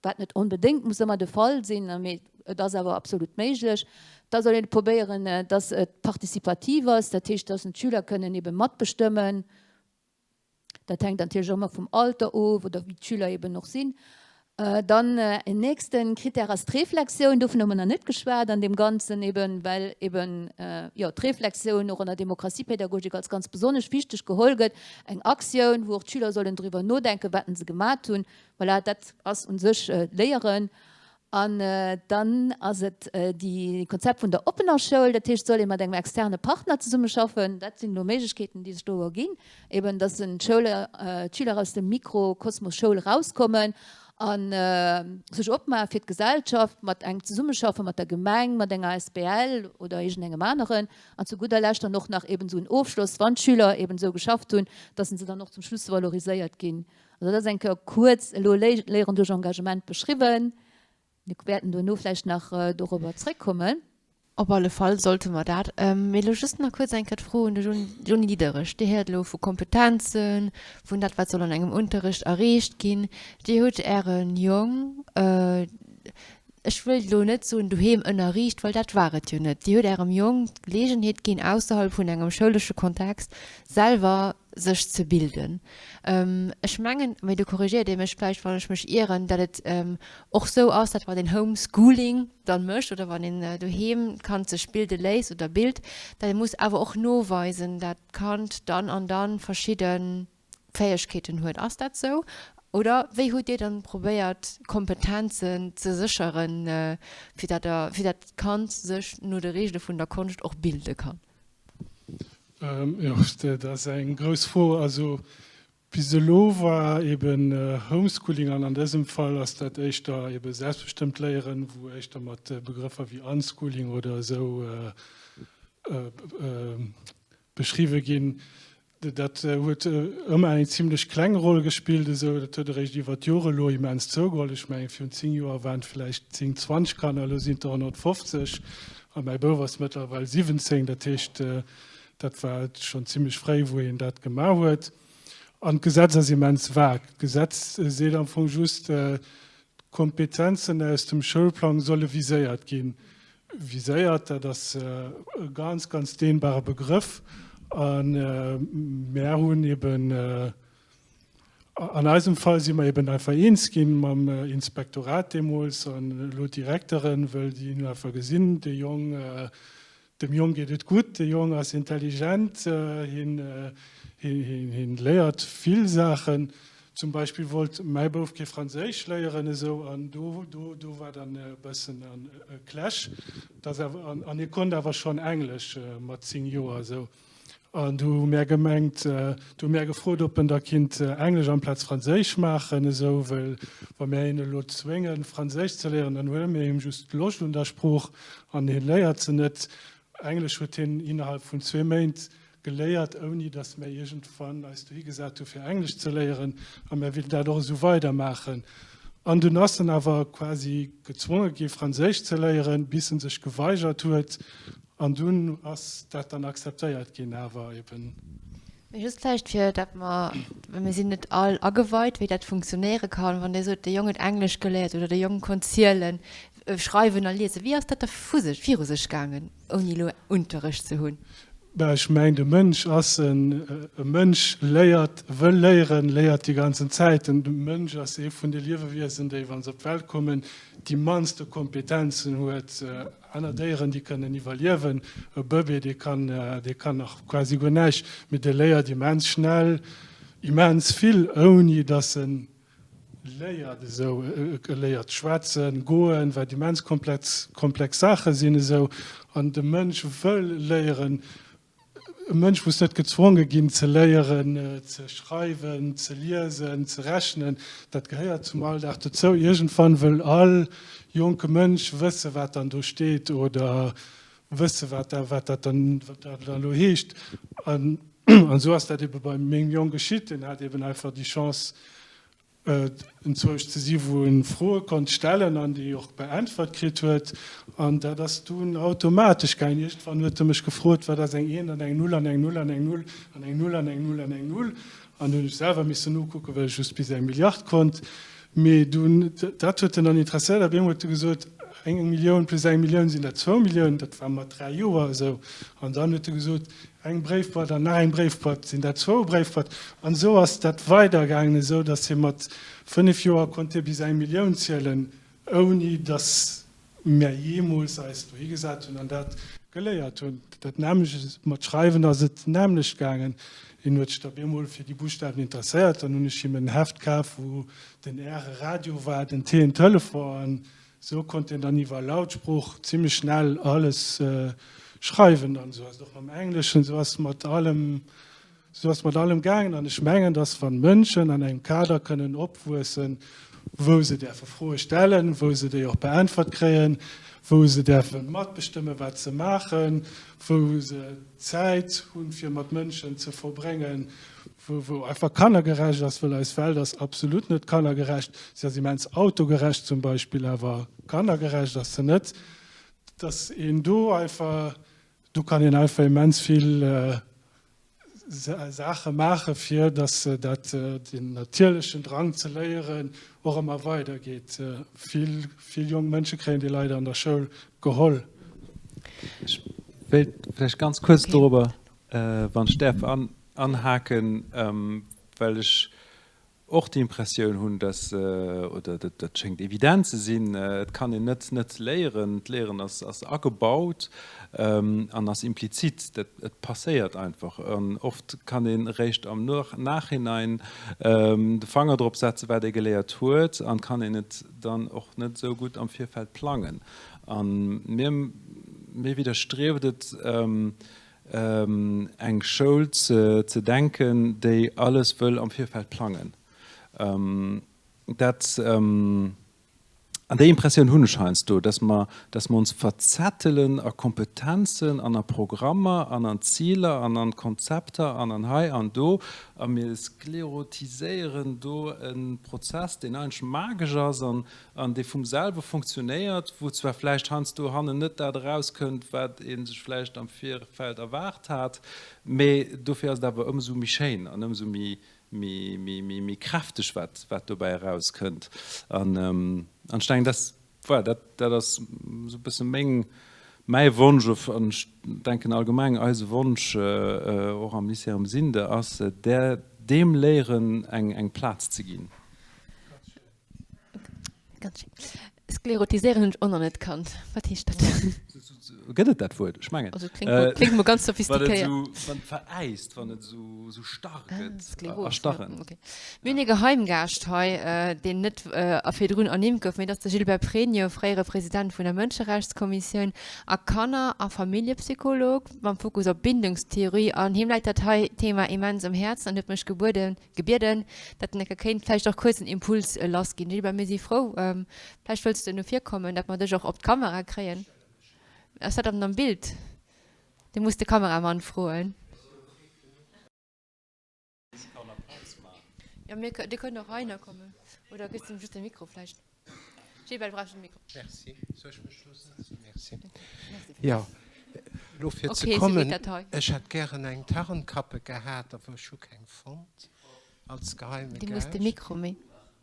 wat net onbedéngt muss ëmmer de Fall sinn, mee et ass awer absolut méiglech, da soll een probéieren, dass et participativ ass, dat heescht, dass d'Schüler kënnen ebe matbestëmmen. Dat hänkt natierlech och ëmmer vum Alter of oder wéi d'Schüler eben och sinn. Dann en nächste Krittär ass d'Reflexioun. Dovun hu mer nach net geschwat an deem Ganzen, eben well eben, jo, d'Reflexioun och an der Demokratiepädagogik als ganz besonnesch wichteg geholl gëtt, eng Aktioun, wou och d'Schüler sollen driwwer nodenken, wat se gemat hunn. Voilà, dat ass u sech d'Léieren. An dann ass et déi Konzept vun der oppener Schoul, dat heescht, et soll ee mat engem externe Partner zesummeschaffen. Dat sinn elo Méiglechkeeten, déi sech do erginn, eben dass d'Schüler aus dem Mikrokosmos Schoul erauskommen a sech opmaache fir d'Gesellschaft, mat engem Zesummeschaffe mat der Gemeng, mat enger asbl oder iergendengem aneren. An zu gudder Lescht dann och nach eben esou en Ofschloss, wann d'Schüler eben esou geschafft hunn, dass se dann och zum Schluss valoriséiert ginn. Also dat ass eng Kéier kuerz elo Léieren duerch Engagement beschriwwen. Mir wäerten duerno vläicht nach dorobber zréckkommen. Op alle Fall sollte mer dat. Mee elo just nach kuerz eng Kéier d'Fro un de Johny Diderich. Dir héiert elo vu Kompetenzen, vun dat, wat soll an engem Unterrecht erreecht ginn. Dir hutt Äre Jong, ech wëll elo net soen doheem ënnerriicht, well dat war et jo net. Dir hutt Ärem Jong d'Geleegenheet ginn, ausserhalb vun engem schoulesche Kontext selwer sech ze bilden. Ech mengen, mee do korrigéiert Dir mech vläicht, wann ech mech ieren, datt et och sou ass, datt wann een Homeschooling dann mécht oder wann een doheem d'Kand sech bilde léisst oder bilt, datt ee muss awer och noweisen, datt d'Kand dann an dann verschidde. Fäegkeeten huet. Ass dat sou? Oder wéi hutt Dir dann probéiert Kompetenzen ze sécheren, fir dat der, fir dat d'Kand sech no de Reegele vun der Konscht och bilde kann? Jo, dat ass eng grouss Fro. Also bis elo war eben Homeschooling, an an dësem Fall ass dat éischter ebe selbstbestëmmt Léieren, wou éischter mat Begrëffer wéi Unschooling oder esou beschriwwe ginn, Dat huet ëmmer eng zimlech kleng Roll gespillt esou. Dat huet eréischt iwwer d'Jore elo immens zougeholl. Ech mengen, virun 10 Joer waren et vläicht 10, 20 Kanner, elo sinn et der 150 a mäi Bouf ass mëttlerweil 17. Dat heescht, dat war schonn zimlech fréi, wou een dat gemaach huet. An d'Gesetz ass immens vag. D'Gesetz seet am Fong just, d'Kompetenzen aus dem Schoulplang solle viséiert ginn. Viséiert, dat ass e ganz, ganz dehnbare Begrëff. A mär hunn eben, an eisem Fall si mer eben einfach eens ginn mam Inspektorat deemools an elo d'Direkteren, wëll déi hunn einfach gesinn, dee Jong, Dem Jong geet et gutt, de Jong ass intelligent, hien léiert vill Saachen. Zum Beispill wollt mäi Bouf kee Franséisch léieren esou an do do war dann e bëssen e Clash. An hie konnt awer schonn Englesch mat 10 Joer esou. An du hu mär gemengt, du hu mär gefrot, ob en da kinnt Englesch amplaz Franséisch maachen, esou, well wa mär hien elo zwéngen, Franséisch ze léieren, dann huele mir him just d'Loscht un der Sprooch an hie léiert se net. Englesch huet hien innerhalb vun zwee Méint geléiert, ouni datt mär iergendwann eis dohi gesat hu fir Englesch ze léieren. A mär willen dat och esou weidermaachen. An dunn ass en awer quasi gezwonge gi Franséisch ze léieren, bis en sech geweigert huet. An dunn ass dat dann akzeptéiert ginn, awer eben. Mee just vläicht fir dat mer, well mir sinn net all ageweit, wéi dat funktionéiere kann, wann Dir sot, de Jong huet Englesch geléiert oder de Jong konnt zielen, schreiwen a liesen, wéi ass dat da vu sech, viru sech gaangen, ouni elo Unterrecht ze hunn? Bah, ech mengen, de Mënsch ass en, e Mënsch léiert, wëll léieren, léiert déi ganzen Zäit. De Mënsch ass ee vun de Liewewiesen, déi, wa se op d'Welt kommen, déi mannste Kompetenzen huet. Aner Déieren, déi kënnen iwwerliewen. E Bëbee, dee kann, dee kann nach quasi guer näischt, mee dee léiert immens schnell immens vill, ouni datt e léiert esou. E léiert schwätzen, goen, wat immens komplex, komplex Saache sinn esou. An de Mënsch wëll léieren. E Mënsch muss net gezwonge ginn ze léieren, ze schreiwen, ze liesen, ze rechnen. Dat gehéiert zum Alldag dozou. Iergendwann wëll all jonke Mënsch wësse wat dann do steet oder wësse wat dat dann elo heescht. An esou ass dat ebe bei mengem Jong geschitt. Deen hat eben einfach déi Chance, enzwousch ze si wou en Froe konnt stellen an déi och beäntwert kritt huet an dat ass dunn automatesch gaangen. Iergendwann huet e mech gefrot, wat ass eng Eent an eng Null an eng Null an eng Null an eng Null an eng Null an eng Null an hunn ech selwer missen nokucken, well ech just bis eng Milliard konnt. Mee dunn, dat huet en dann interesséiert, op eemol huet e gesot, eng Millioun plus eng Millioun sinn dat zwou Milliounen, dat war mat 3 Joer esou an dann huet e gesot, Eng Bréifboîte an nach eng Bréifboîte, sinn dat zwou Bréifboîte. An esou ass dat weidergaangen, esou datt hie mat 5 Joer konnt hie bis eng Millioun zielen, ouni datt mär jeemools eis dohi gesat hunn an dat geléiert hunn. Dat nämmlecht mat Schreiwen ass et d'nämmlecht gaangen. Hien huet sech da bemol fir déi Buschtawen interesséiert. Dann hunn ech him en Heft kaf, wou den R e Radio war, den T en Telefon. An Sou konnt een dann iwwer Lautsprooch zimlech schnell alles schreiwen. An sou ass et och mam Engleschen, sou ass mat allem, sou ass mat allem gaangen. An ech mengen, dass wann Mënschen an engem Kader kënnen opwuessen, wou se däerfe Froe stellen, wou se déi och beäntwert kréien, wou se däerfe matbestëmmen, wat se maachen, wou se Zäit hunn, fir mat Mënschen ze verbréngen, wou einfach kannergerecht ass, wëll eis Welt ass absolut net kannergerecht. Si ass immens autogerecht zum Beispill, awer kannergerecht ass se net. Dass een do einfach, do kann een einfach immens vill Saache maache fir dass dat den natierlechen Drang ze léieren och ëmmer weidergeet. Vill, vill jonk Mënsche kréien dee leider an der Schoul geholl. Ech wéilt vläicht ganz kuerz dorobber, wann ech däerf, anhaken, well ech. och déi Impressioun hunn, dass, oder dat schéngt evident ze sinn, et kann een net net léieren, d'Léieren ass agebaut an ass implizit, dat et passéiert einfach. An oft kann een eréischt am Nachhinein de Fanger drop setzen, wat ee geléiert huet, an kann een et dann och net esou gutt am Virfeld plangen. A mir, mir widderstrieft et, eng Schoul ze denken, déi alles wëll am Virfeld plangen. Dat, an déi Impressioun hunn ech heiansdo, dass mer, dass mer ons verzettelen a Kompetenzen an a Programmer an an Ziler an an Konzepter an an hei an do, a mir sklerotiséieren do e Prozess, deen eigentlech magesch ass an an dee vum selwe funktionéiert, wou zwar vläicht heiansdo hannen net dat erauskënnt, wat ee sech vläicht am Virfeld erwaart hat, mä dofir ass et awer ëmsou méi schéin an ëmsou méi kräfteg, wat dobäi erauskënnt. An ech denken, dat, voilà, dat, dat ass esou e bësse meng, mäi Wonsch, an ech denken allgemeng eise Wonsch och am Lycée Ermesinde ass, där, deem Léieren eng Plaz ze ginn. Ganz schéin. Sklerotiséieren hunn ech och nach net kannt. Wat heescht dat? Gëtt et dat Wuert? Ech mengen. Also kléngt mol, kléngt mol ganz sophistiquéiert. Wann et esou, wann et veräist, wann et esou, esou starr gëtt. Skleros, Erstarren. Okay. Mir hunn ee Geheimgaascht hei, deen net a virdrun ernimmt gouf, mee dat ass de Gilbert Pregno, fréiere President vun der Mënscherechtskommissioun a Kanner a Familljepsycholog mam Fokus op Bindungstheorie. An him läit dat hei Thema immens um Häerzen an huet mech gebueden, gebieden, dat en enke kéint vläicht och kuerz en Impuls lass ginn. Gilbert, mir si frou, vläicht wëlls de no vir kommen, dat mer dech och op d'Kamera kréien. Ass dat am Bild? Du muss de Kameramann froen. Jo, mir, dir kënnt och heihinner kommen. Oder gëss em just de Mikro vläicht. Gilbert, du brauchs de Mikro. Merci. Soll ech mech do setzen? Merci. Jo, elo fir ze kommen, ech hätt gären eng Tarnkappe gehat, awer ech hu keng fonnt als geheime Gaascht. Du muss de Mikro méi.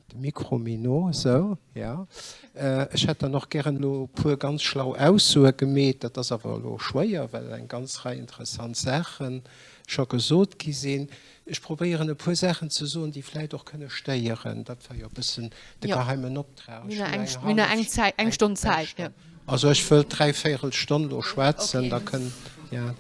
De Mikro méi no, esou, jo. Ech hätt dann och gären elo e puer ganz schlau Aussoe gemeet. Dat ass awer elo schwéier, well eng ganz Rei interessant Saache scho gesot gi sinn. Ech probéieren e puer Saachen ze soen, déi vläit och kënne stéieren. Dat war jo e bëssen de geheimen Optrag. Ech hunn eng hallef. Mir hunn eng Stonn Zäit, jo. Also ech wëll dräivéierel Stonn elo schwätzen, da kënn, jo.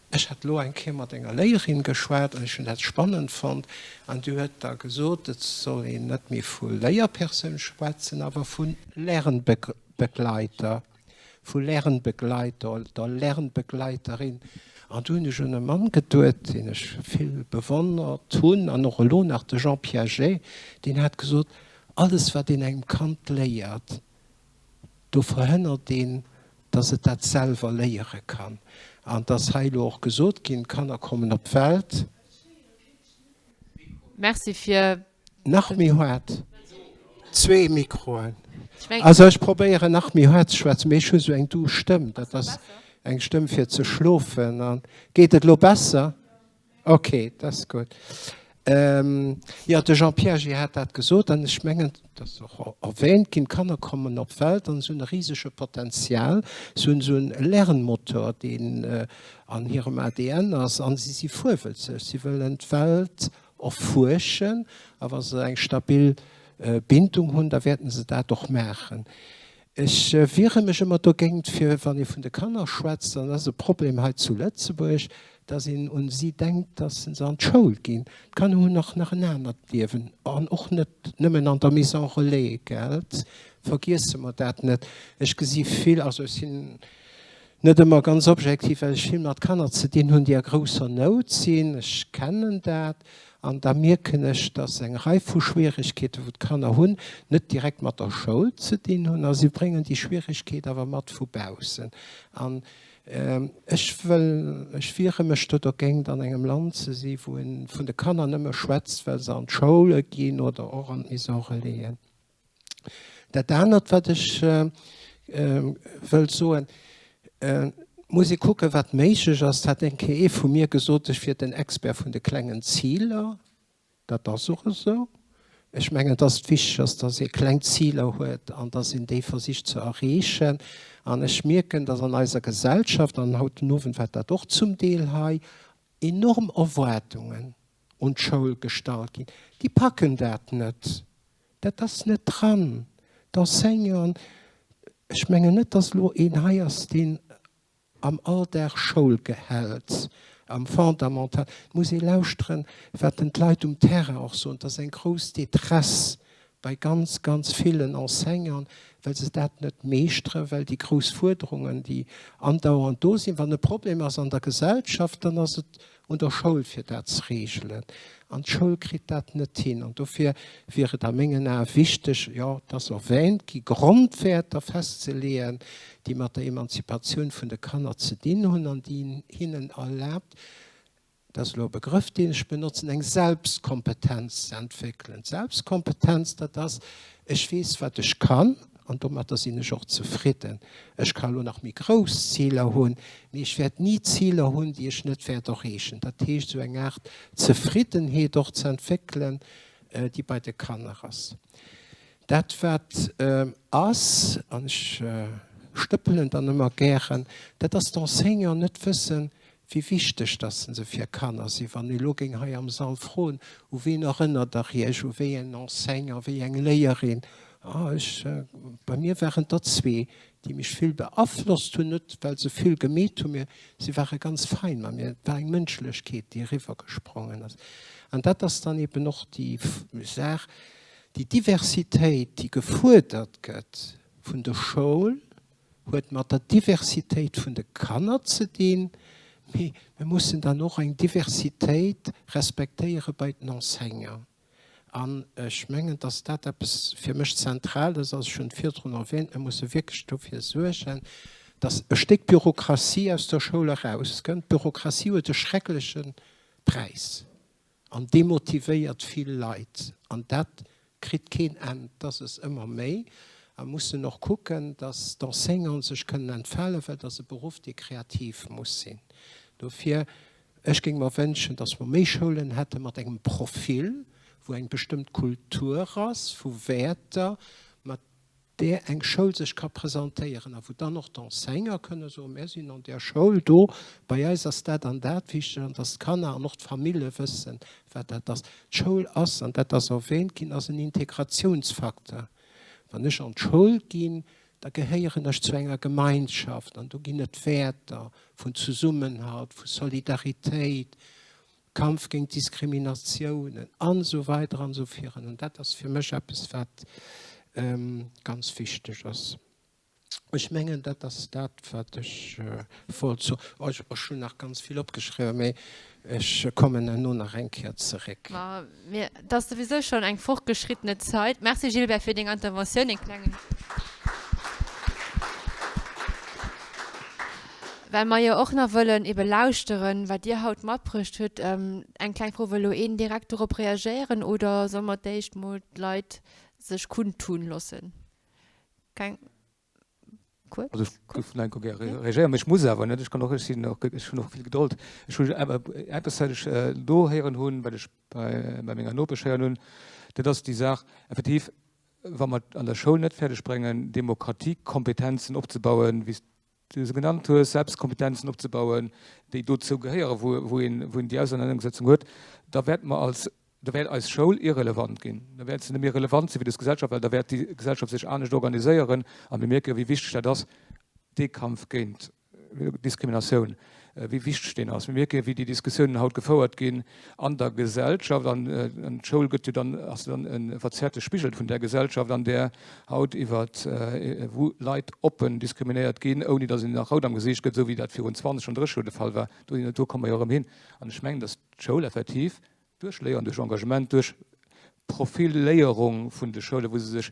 Ech hat elo eng Kéier mat enger Léierin geschwat an ech hunn dat spannend fonnt an déi huet da gesot, et soll een net méi vu Léierpersoun schwätzen, awer vu Lernbegleiter. Vu Lernbegleiter oder Lernbegleiterin. An du hunn ech un e Mann geduet, deen ech vill bewonnert hunn an och elo nach, de Jean Piaget, deen hat gesot, Alles wat een engem Kand léiert, do verhënnert een, datt et dat selwer léiere kann. An et ass hei elo och gesot ginn, d'Kanner kommen op d'Welt. Merci fir Nach méi haart? Zwee Mikroen. Also ech probéieren nach méi haart ze schwätzen, mee ech hu sou eng duuss Stëmm. Dat ass eng Stëmm fir ze schlofen. An geet et elo besser? Ok, dat ass gutt. Jo, de Jean Piaget hat dat gesot an ech mengen, et ass och erwähnt ginn, d'Kanner kommen op d'Welt an se hunn e risege Potenzial. Se hunn esou en Lernmotor, deen an hirem ADN ass an si si fuerwëlzeg. Si wëllen d'Welt erfuerschen a wa se eng stabil Bindung hunn, da wäerten se dat och maachen. Ech wiere mech ëmmer dogéint, fir wann ee vun de Kanner schwätzt, an dat ass e Problem hei zu Lëtzebuerg, dass een un si denkt, dass se an d'Schoul ginn. D'Kanner hunn och nach en anert Liewen an och net nëmmen an der Maison relais, gelt? Vergiesse mer dat net. Ech gesi vill, also ech sinn Net ëmmer ganz objektiv, well ech vill mat Kanner ze dinn hunn, déi a grousser Nout sinn. Ech kennen dat. An da mierken ech, dass eng Rei vu Schwieregkeeten, wou d'Kanner hunn, net direkt mat der Schoul ze dinn hunn. A si bréngen déi Schwieregkeet awer mat vu baussen. An ech wëll, ech wiere mech do dergéint, an engem Land ze si wou ee vun de Kanner nëmme schwätzt, well se an d'Schoule ginn oder och an d'Maison relaisen. Dat anert, wat ech wëllt soen, Et muss ee kucken, wat méiglech ass. Et hat eng Kéier ee vu mir gesot, ech wier den Expert vun de klengen Ziler. Dat ass och esou. Ech mengen, dass et wichteg ass, dass ee kleng Ziler huet an dass een déi versicht ze erreechen. An ech mierken, dass an eiser Gesellschaft, an haut den Owend war dat och zum Deel hei, enorm Erwaardungen. un d'Schoul gestallt ginn. Déi packen dat net. Dat ass net dran. D'Enseignanten, ech mengen net, dass elo een hei ass, deen am Alldag Schoul gehält, am Fondamental. Et muss ee lauschteren, wat denn d'Leit um Terrain och soen. Et ass eng grouss Détresse bei ganz, ganz villen Enseignanten, well se dat net meeschteren, well déi grouss Fuerderungen, déi andauernd do sinn, wann e Problem ass an der Gesellschaft, dann ass et un der Schoul fir dat ze regelen. An d'Schoul kritt dat net hin. An dofir wier et a mengen Ae wichteg, jo, et ass erwähnt gi, Grondwäerter festzeleeën, déi mat der Emanzipatioun vun de Kanner ze dinn hunn an déi hinnen erlaabt, dat ass elo e Begrëff, deen ech benotzen, eng Selbstkompetenz ze entwéckelen. D'Selbstkompetenz, dat ass, ech weess, wat ech kann an domatter sinn ech och zefridden. Ech ka elo nach méi grouss Ziler hunn, mee ech wäert ni Ziler hunn, déi ech net wäert erreechen. Dat heescht, esou eng Aart Zefriddenheet och ze entwéckelen, déi bei de Kanner ass. Dat wat ass, an ech stëppelen dann ëmmer gären, dat ass, d'Enseignanten net wëssen, wéi wichteg dass se fir Kanner sinn. Wann ee lo géing hei am Sall froen, U ween erënnert Der Iech, u wéi en Enseignant, wéi eng Léierin? Ah, ech, bei mir waren et der zwee, déi mech vill beaflosst hunn, net well se vill gemeet hunn, mä si ware ganz fein mat mir. Et war eng Mënschlechkeet, déi eriwwergesprongen ass. An dat ass dann eben och déi Saach, déi Diversitéit, déi gefuerdert gëtt vun der Schoul, huet mat der Diversitéit vun de Kanner ze dinn, mee mir mussen dann och eng Diversitéit respektéiere bei den Enseignanten. An ech mengen, dass dat eppes fir mech Zentrales ass, ech hunn et virdrun erwähnt, mir musse wierklech dofir suergen, dass e Stéck Bürokratie aus der Schoul erauskënnt. D'Bürokratie huet e schreckleche Präis. An demotivéiert vill Leit. An dat kritt keen Enn, et ass es ëmmer méi. A mussen och kucken, datt d'Enseignanten sech kënnen entfalen, well et ass e Beruff, dee kreativ muss sinn. Dofir, ech géing mer wënschen, datt mer méi Schoulen hätte mat engem Profil, wou eng bestëmmt Kultur ass vu Wäerter, mat där eng Schoul sech ka presentéieren a wou dann och d'Enseignanten kënne soen, Mär sinn an där Schoul do, bei eis ass dat an dat wichteg, an dass d'Kanner an och d'Famille wëssen, wat dat ass. D'Schoul ass, an dat ass erwähnt ginn, ass en Integratiounsfacteur. Wann ech an d'Schoul ginn, da gehéieren ech zu enger Gemeinschaft an do ginn et Wäerter vun Zesummenhalt, vu Solidaritéit, Kampf géint Diskriminatiounen an esou weider an esou virun. An dat ass fir mech eppes, wat ganz wichteg ass. Ech mengen, dat ass dat, wat ech wollt soen. Ech hunn nach ganz vill opgeschriwwen, mee ech kommen herno nach eng Kéier zeréck. Ma mir, et ass souwisou schonn eng fortgeschrittene Zait. Merci Gilbert fir deng Interventioun. Een klengen. Well mer jo och nach wëllen ebe lauschteren, wat Dir haut matbruecht hutt. Eng kleng Fro, Wëll elo een direkt dorop reagéieren oder solle mer d'éischt mol d'Leit sech kundtun loossen? Keng? Kuerz? Also ech géif vläicht och gär reagéieren, mee ech muss awer net. Ech kann och, ech sinn och, ech hunn och vill Gedold. Ech hu awer eppes, wat ech do héieren hunn, wat ech bei menger Nopesch héieren hunn, dat ass déi Saach effektiv, wa mer et an der Schoul net fäerdeg bréngen, Demokratiekompetenzen opzebauen, wéi s du se genannt hues, Selbstkompetenzen opzebauen, déi dozou gehéieren, wou een, wou een déi Ausernanersetzung huet, da wäerte mer als, da wäert eis Schoul irrelevant ginn. Da wäert se net méi relevant si fir dës Gesellschaft, well da wäert déi Gesellschaft sech anescht organiséieren. A mir mierke jo, wéi wichteg dat ass, dee Kampf géint Diskriminatioun, wéi wichteg deen ass. Mir mierken, wéi déi Diskussiounen haut gefouert ginn an der Gesellschaft. An d'Schoul gëtt jo dann, ass jo dann e verzerrte Spigel vun där Gesellschaft, an där haut iwwer, wou Leit oppen diskriminéiert ginn, ouni datt een nach rout am Gesiicht gëtt, esou wéi dat virun 20 an 30 Joer de Fall war. Do, do komme mer jo erëm hin. An ech mengen, datt d'Schoul effektiv Duerch Léieren, duerch Engagement, duerch Profiléierung vun de Schoulen, wou se sech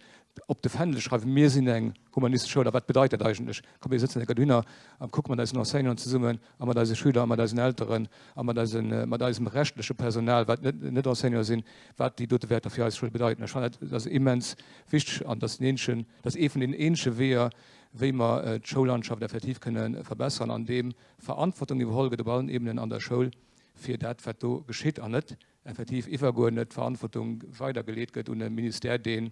op de Fändel schreiwen, mir sinn eng humanistesch Schoul. A wat bedeit dat eigentlech? Komm mir sëtzen enker dohinner a kucke mat eisen Enseignanten zesummen a mat eise Schüler a mat eisen Elteren a mat eisen, mat eisem reschtleche Personal, wat net, net Enseignante sinn, wat déi dote Wäerter fir eis Schoul bedeiten. Ech fannen, dat ass immens wichteg an dat ass den eenzegen, dat ass ee vun den eenzege Weeër, wéi mer d'Schoullandschaft effektiv kënne verbessern, andeem Verantwortung iwwerholl gëtt op allen Ebenen an der Schoul, fir dat, wat do geschitt, an net effektiv iwwerguerdnet d'Verantwortung weidergeleet gëtt un e Ministère, deen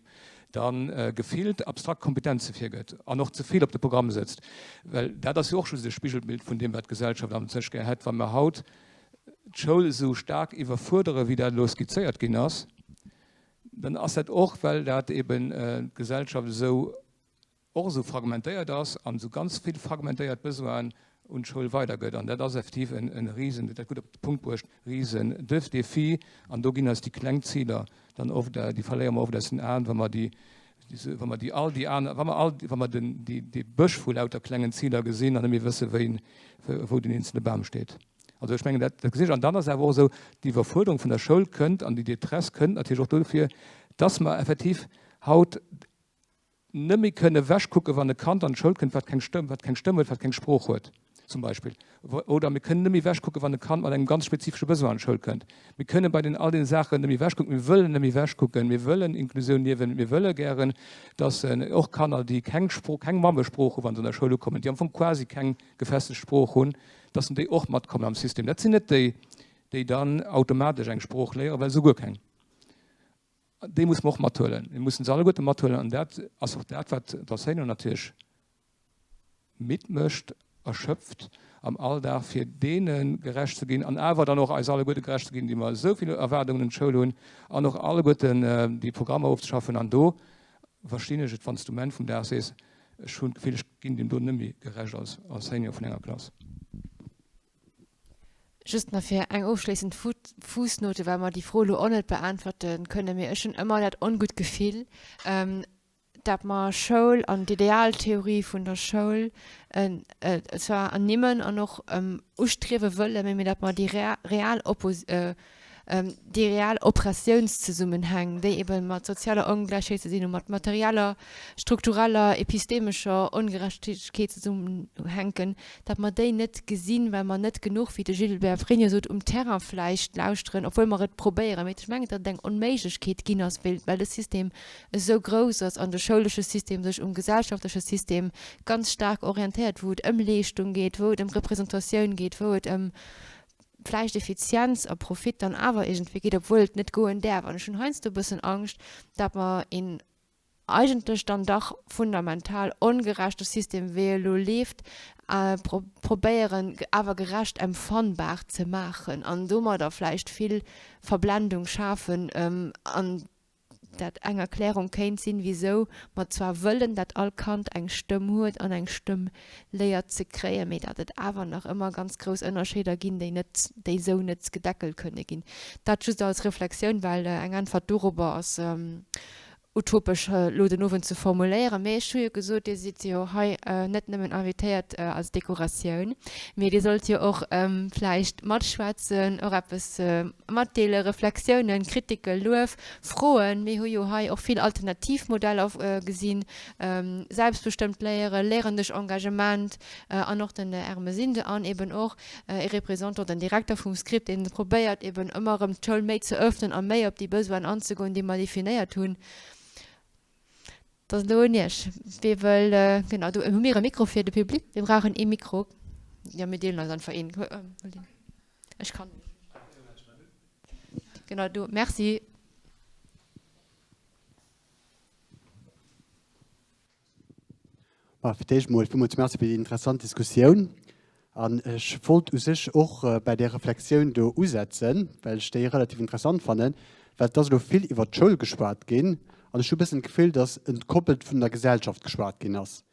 da gefillt abstrakt Kompetenze virgëtt an och ze vill op de Programm sëtzt. Well dat ass jo och just e Spigelbild vun deem, wat d'Gesellschaft an sech gär hätt, wa mer haut. d'Schoul esou staark iwwerfuerdere wéi dat elo skizzéiert ginn ass, dann ass dat och, well dat eben d'Gesellschaft esou och esou fragmentéiert ass an esou ganz vill fragmentéiert Besoinen un d'Schoul weidergëtt. An dat ass effektiv e risen, Dir hutt dat gutt op de Punkt bruecht, risen Defi. An do ginn eis déi kleng Ziler dann oft, déi verléiere mer oft aus den Aen, wa mer déi, wa mer déi all déi aner, wa mer all, wa mer den, déi, dee Bësch vu lauter klengen Ziler gesinn an net méi wësse wéi, wou den eenzele Bam steet. Also ech mengen, dat, dat gesinn ech. An dann ass awer och esou, déi Iwwerfuerderung vun der Schoul kënnt an déi Détresse kënnt natierlech och dofir, dass mer effektiv haut net méi kënne ewechkucken, wann e Kand an d'Schoul kënnt, wat keng Stëmm, wat keng Stëmm huet, wat keng Sprooch huet zum Beispill. Oder mir kënnen net méi ewechkucken, wann e Kand mat engem ganz spezifesche Besoin an d'Schoul kënnt. Mir kënne bei den all deene Saachen net méi ewechkucken. Mir wëllen net méi ewechkucken. Mir wëllen Inklusioun liewen. Mir wëlle gären, dass och Kanner, déi keng Sprooch, keng Mammesprooch hunn, wa se an der Schoul ukommen, déi am Fong quasi keng gefestegt Sprooch hunn, dass déi och matkommen am System. Dat sinn net déi, déi dann automatesch eng Sprooch léieren, well se hu guer keng. Déi musse mer och mathuelen. Mir mussen se alleguerte mathuelen. An dat ass och dat, wat d'Enseignanten natierlech midd mécht, erschöpft am Alldag, fir deene gerecht ze ginn an awer dann och eis alleguerte gerecht ze ginn, déi mer esou vill Erwaardungen un d'Schoul hunn an och alleguerten déi Programmer ofzeschaffen. An do verstinn ech et, wann s du um Enn vum Dag sees, ech hunn d'Gefill, ech ginn deem do net méi gerecht als Enseignant vun enger Klass. Just nach fir eng ofschléissend Fuussnote, well mer déi Fro elo och net beäntwerte kënnen, mee ech hunn ëmmer dat ongutt Gefill, dat mer Schoul an d'Idealtheorie vun der Schoul zwar ernimmen an och ustriewe wëllen, mee dat mer déi real déi real Oppressiounszesummenhäng, déi ebe mat sozialer Ongläichheet ze dinn hunn, mat materieller, struktureller, epistemescher Ongerechtegkeet zesummenhänken, datt mer déi net gesinn, well mer net genuch, wéi de Gilbert Pregno sot, um Terrain vläicht lauschteren, obwuel mer et probéieren. Mee ech mengen, datt et eng Onméiglechkeet ginn ass, well de System esou grouss ass an de schoulesche System sech um gesellschaftleche System ganz staark orientéiert, wou et ëm Leeschtung geet, wou et ëm Representatioun geet, wou et ëm vläicht Effizienz a Profit dann awer iergendwéi geet, obwuel et net goen däerf. An ech hunn heiansdo e bëssen Angscht, dat mer een eigentlech dann dach fundamental ongerechte System, wéi e elo leeft, probéieren awer gerecht empfannbar ze maachen an domadder vläicht vill Verblendung schafen an dat eng Erklärung kéint sinn, wisou mer zwar wëllen, dat all Kand eng Stëmm huet an eng Stëmm léiert ze kréien, mee dat et awer nach ëmmer ganz grouss Ënnerscheeder ginn, déi net, déi esou net gedeckelt kënne ginn. Dat just als Reflexioun, well eng Äntwert dorobber ass utopesch elo den Owend ze formuléieren. Mee ech hu jo gesot, Dir sidd jo hei net nëmmen invitéiert als Dekoratioun, mee Dir sollt jo och vläicht matschwätzen, och eppes Matdeele, Reflexiounen, Kritike, Luef, Froen. Mir hu jo hei och vill alternativ Modeller gesinn, selbstbestëmmt Léieren, Léieren duerch Engagement an och den Ermesinde an eben och e Représentant, den Direkter vum Script, deen probéiert eben ëmmer erëm d'Schoul méi ze öffnen a méi op déi Besoinen anzegoen, déi mer definéiert hunn. Et ass elo un Iech. Wie wëll, genau, do hu mir e Mikro fir de Public. Mir brauchen ee Mikro. Jo, mir deelen eis einfach een. Ech kann. Genau do. Merci. Bon, fir d'éischt emol villmools Merci fir déi interessant Diskussioun. An ech wollt u sech och bei där Reflexioun do usetzen, well ech déi relativ interessant fannen, well et ass elo vill iwwert d'Schoul geschwat ginn an ech hu e bëssen d'Gefill, datt entkoppelt vun der Gesellschaft geschwat ginn ass.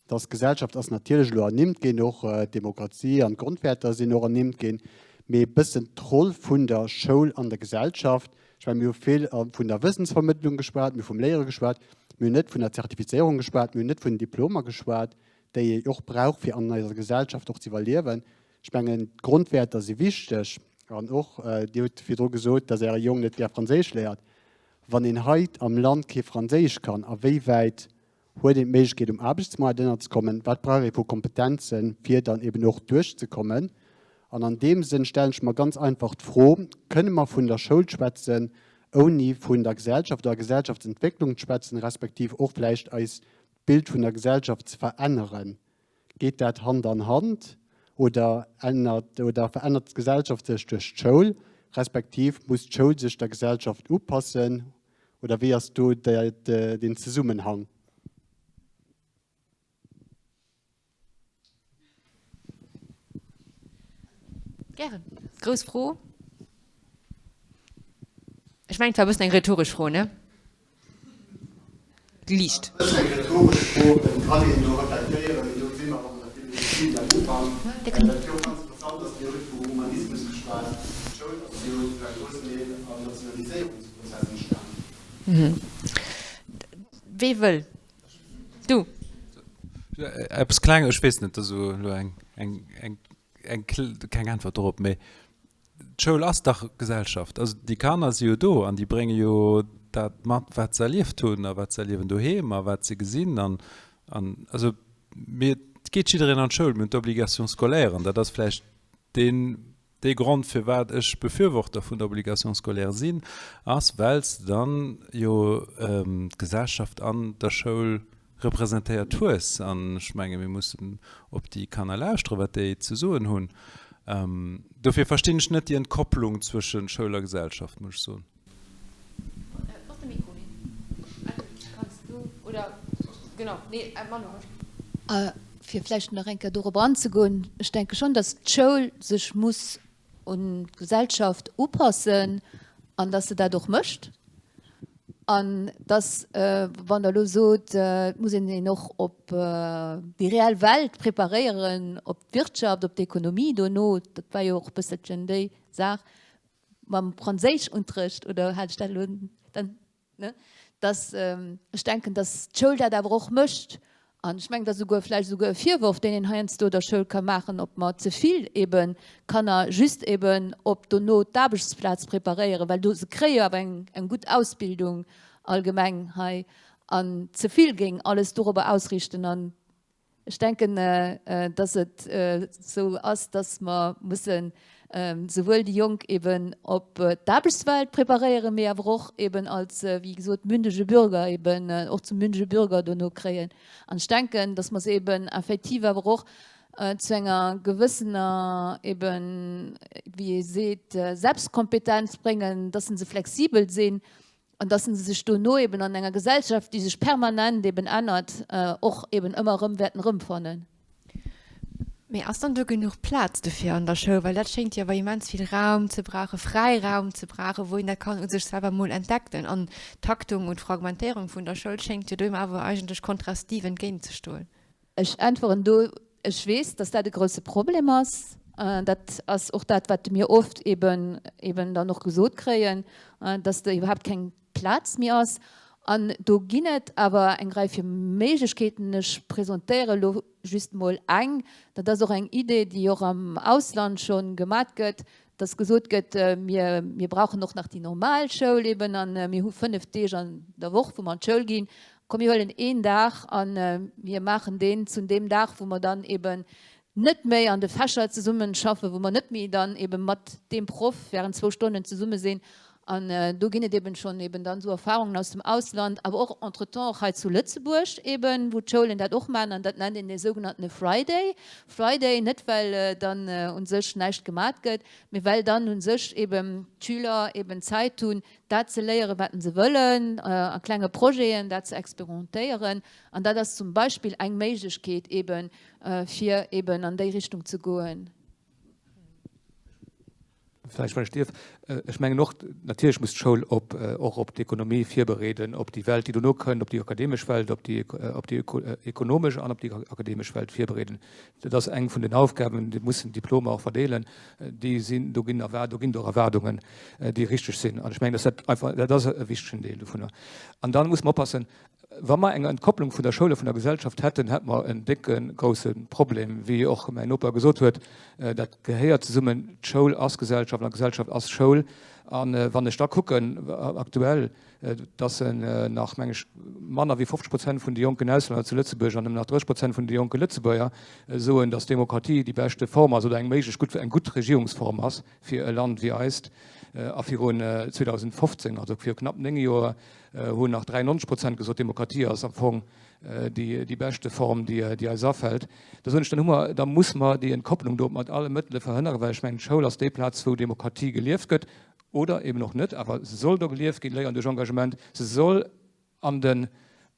Dass d'Gesellschaft ass natierlech elo ernimmt ginn, och d'Demokratie an d'Grondwäerter sinn och ernimmt ginn, mee e bëssen d'Roll vun der Schoul an der Gesellschaft, ech mengen, mir hu vill vun der Wëssensvermëttlung geschwat, mir hu vum Léiere geschwat, mir hunn net vun der Zertifizéierung geschwat, mir hunn net vun den Diplomer geschwat, déi ee och brauch, fir an eiser Gesellschaft och ze iwwerliewen. Ech mengen, d'Grondwäerter si wichteg. An och, Dir hutt virdru gesot, dass Äre Jong net gär Franséisch léiert. Wann een hei am Land kee Franséisch kann, a wéi wäit Huet een d'Méiglechkeet um Aarbechtsmoart ënnerzekommen? Wat brauch ee vu Kompetenzen, fir dann eben och duerchzekommen? An an deem Sënn stellen ech mer ganz einfach d'Fro, Kënne mer vun der Schoul schwätzen, ouni vun der Gesellschaft oder Gesellschaftsentwécklung ze schwätzen, respektiv och vläicht eis d'Bild vun der Gesellschaft ze veränneren? Geet dat Hand an Hand oder ännert oder verännert d'Gesellschaft sech duerch d'Schoul, respektiv muss d'Schoul sech der Gesellschaft upassen oder wéi ass do den Zesummenhang? Gären. Grouss Fro. Ech mengen, et war e bëssen eng rhetoresch Fro, ne? Liicht. E bëssen eng rhetoresch Fro. Et kann een do reflektéieren, mee do si mer erëm an der Philosophie am Ufank. Wat jo och ganz interessant ass, Dir hutt vu Romanismus geschwat. D'Schoul ass jo zu engem groussen Deel am Nationaliséierungsprozess entstanen. Wee wëll? Du. Eppes Klenges, ech weess net, dat ass elo eng, eng, eng, eng, keng Äntwert dorop, mee D'Schoul ass dach Gesellschaft. Also déi Kanner si jo do an déi brénge jo dat mat, wat se erlieft hunn a wat se erliewen doheem a wat se gesinn. An, an also mir, et geet jiddereen an d'Schoul, mir hunn d'Obligation scolaire an dat ass vläicht deen, dee Grond, firwat ech Befürworter vun der Obligation scolaire sinn, ass, well s de dann jo d'Gesellschaft an der Schoul representéiert hues. An ech menge mir mussen op déi Kanner lauschteren, wat déi ze soen hunn. Dofir verstinn ech net déi Entkopplung zwësche Schoul a Gesellschaft, muss ech soen. Fir vläicht nach eng Kéier dorop anzegoen, Ech denke schonn, datt d'Schoul sech muss un d'Gesellschaft upassen an datt se dat och mécht. An dass, wann Der elo sot, et muss een een och op déi reell Welt preparéieren, op d'Wirtschaft, op d'Ekonomie dono, dat war jo och e bësselchen déi Saach mam Franséischunterrecht, oder hat ech dat elo dann, ne, dass ech denken, dass d'Schoul dat awer och mécht An ech mengen, dat ass esouguer vläicht esouguer e Virworf, deen een heiansdo der Schoul ka maachen, ob mer ze vill ebe Kanner just eben op dono d'Aarbechtsplaz preparéieren, well do, se kréie jo awer eng, eng gutt Ausbildung allgemeng hei, an ze vill géing alles dorobber ausrichten. An ech denken, dass et esou ass, dass mer mussen souwuel déi Jonk eben op d'Aarbechtswelt preparéieren, mee awer och eben als, wéi gesot, mündege Bürger eben och zum mündege Bürger dono kréien. An ech denken, dass mer se eben effektiv awer och zu enger gewëssener eben, wéi ee seet, Selbstkompetenz bréngen, dass se flexibel sinn an dass se sech dono eben an enger Gesellschaft, déi sech permanent eben ännert, och eben ëmmer erëm wäerten erëmfannen. Mee ass dann do genuch Plaz dofir an der Schoul? Well dat schéngt jo awer immens vill Raum ze brauchen, Fräiraum ze brauchen, wou een dat kann u sech selwer mol entdecken. An d'Taktung und d'Fragmentéierung vun der Schoul schéngt jo do awer eigentlech kontrastiv entgéintzestoen. Ech äntweren do, Ech weess, dass dat e grouse Problem ass. Dat ass och dat, wat mir oft eben eben dann och gesot kréien, dass do iwwerhaapt keng Plaz méi ass. An do ginn et awer eng Rei vu Méiglechkeeten. Ech presentéiere elo just mol eng. Dat ass och eng Idee, déi och am Ausland scho gemat gëtt, dass gesot gëtt, mir, mir brauchen och nach déi normal Schoul eben a mir hu 5 Deeg an der Woch, wou mer an d'Schoul ginn. Komm mir huelen een Dag a mir maachen deen zu deem Dag, wou mer dann eben net méi an de Fächer zesummen schaffen, wou mer net méi dann eben mat deem Proff während zwou Stonnen zesumme sinn. An do ginn et eben schonn eben dann esou Erfahrungen aus dem Ausland, awer och entretemps och hei zu Lëtzebuerg eben, wou d'Schoulen dat och maachen, an dat nennt een dee sougenanntene Friday. Friday, net well dann u sech näischt gemat gëtt, mee well dann u sech eben d'Schüler eben Zäit hunn, dat ze léieren, wat se wëllen, a klenge Projeten dat ze experimentéieren. An dat ass zum Beispill eng Méiglechkeet eben, fir eben an déi Richtung ze goen. Vläicht, wann ech dierf, Ech mengen och, natierlech muss d'Schoul op, och op d'Ekonomie virbereeden, op déi Welt, déi dono kënnt, op déi akademesch Welt, op déi, op déi ekonomesch an op déi akademesch Welt virbereeden. Dat ass eng vun den Aufgaben, déi mussen d'Diplomer och verdeelen. Déi sinn, do ginn Erwaard, do ginn et och Erwaardungen, déi richteg sinn. An ech mengen, dass dat einfach, dat ass e wichtegen Deel dovunner. An da muss mer oppassen, Wa mer eng Entkopplung vun der Schoul a vun der Gesellschaft hätten, hätte mer en décke grousse Problem, wéi och mäin Noper gesot huet. Dat gehéiert zesummen. D'Schoul ass Gesellschaft an d'Gesellschaft ass Schoul. A wann ech da kucken aktuell, dass nach, meng ech, manner wéi 50 Prozent vun de jonken Auslänner zu Lëtzebuerg an nëmmen nach 30 Prozent vun de jonke Lëtzebuerger soen, dass Demokratie déi beschte Form ass oder eng méiglech gutt, eng gutt Regierungsform ass fir e Land wéi eist, a virun 2015, also viru knapp 9 Joer, hunn nach 93 Prozent gesot, Demokratie ass am Fong déi beschte Form, déi eis afält. Da soen ech, dann hu mer, da muss mer déi Entkopplung do mat alle Mëttele verhënneren, well ech mengen, d'Schoul ass déi Plaz, wou Demokratie gelieft gëtt oder eben och net, awer se soll do gelieft ginn, Léieren duerch Engagement, se soll an den,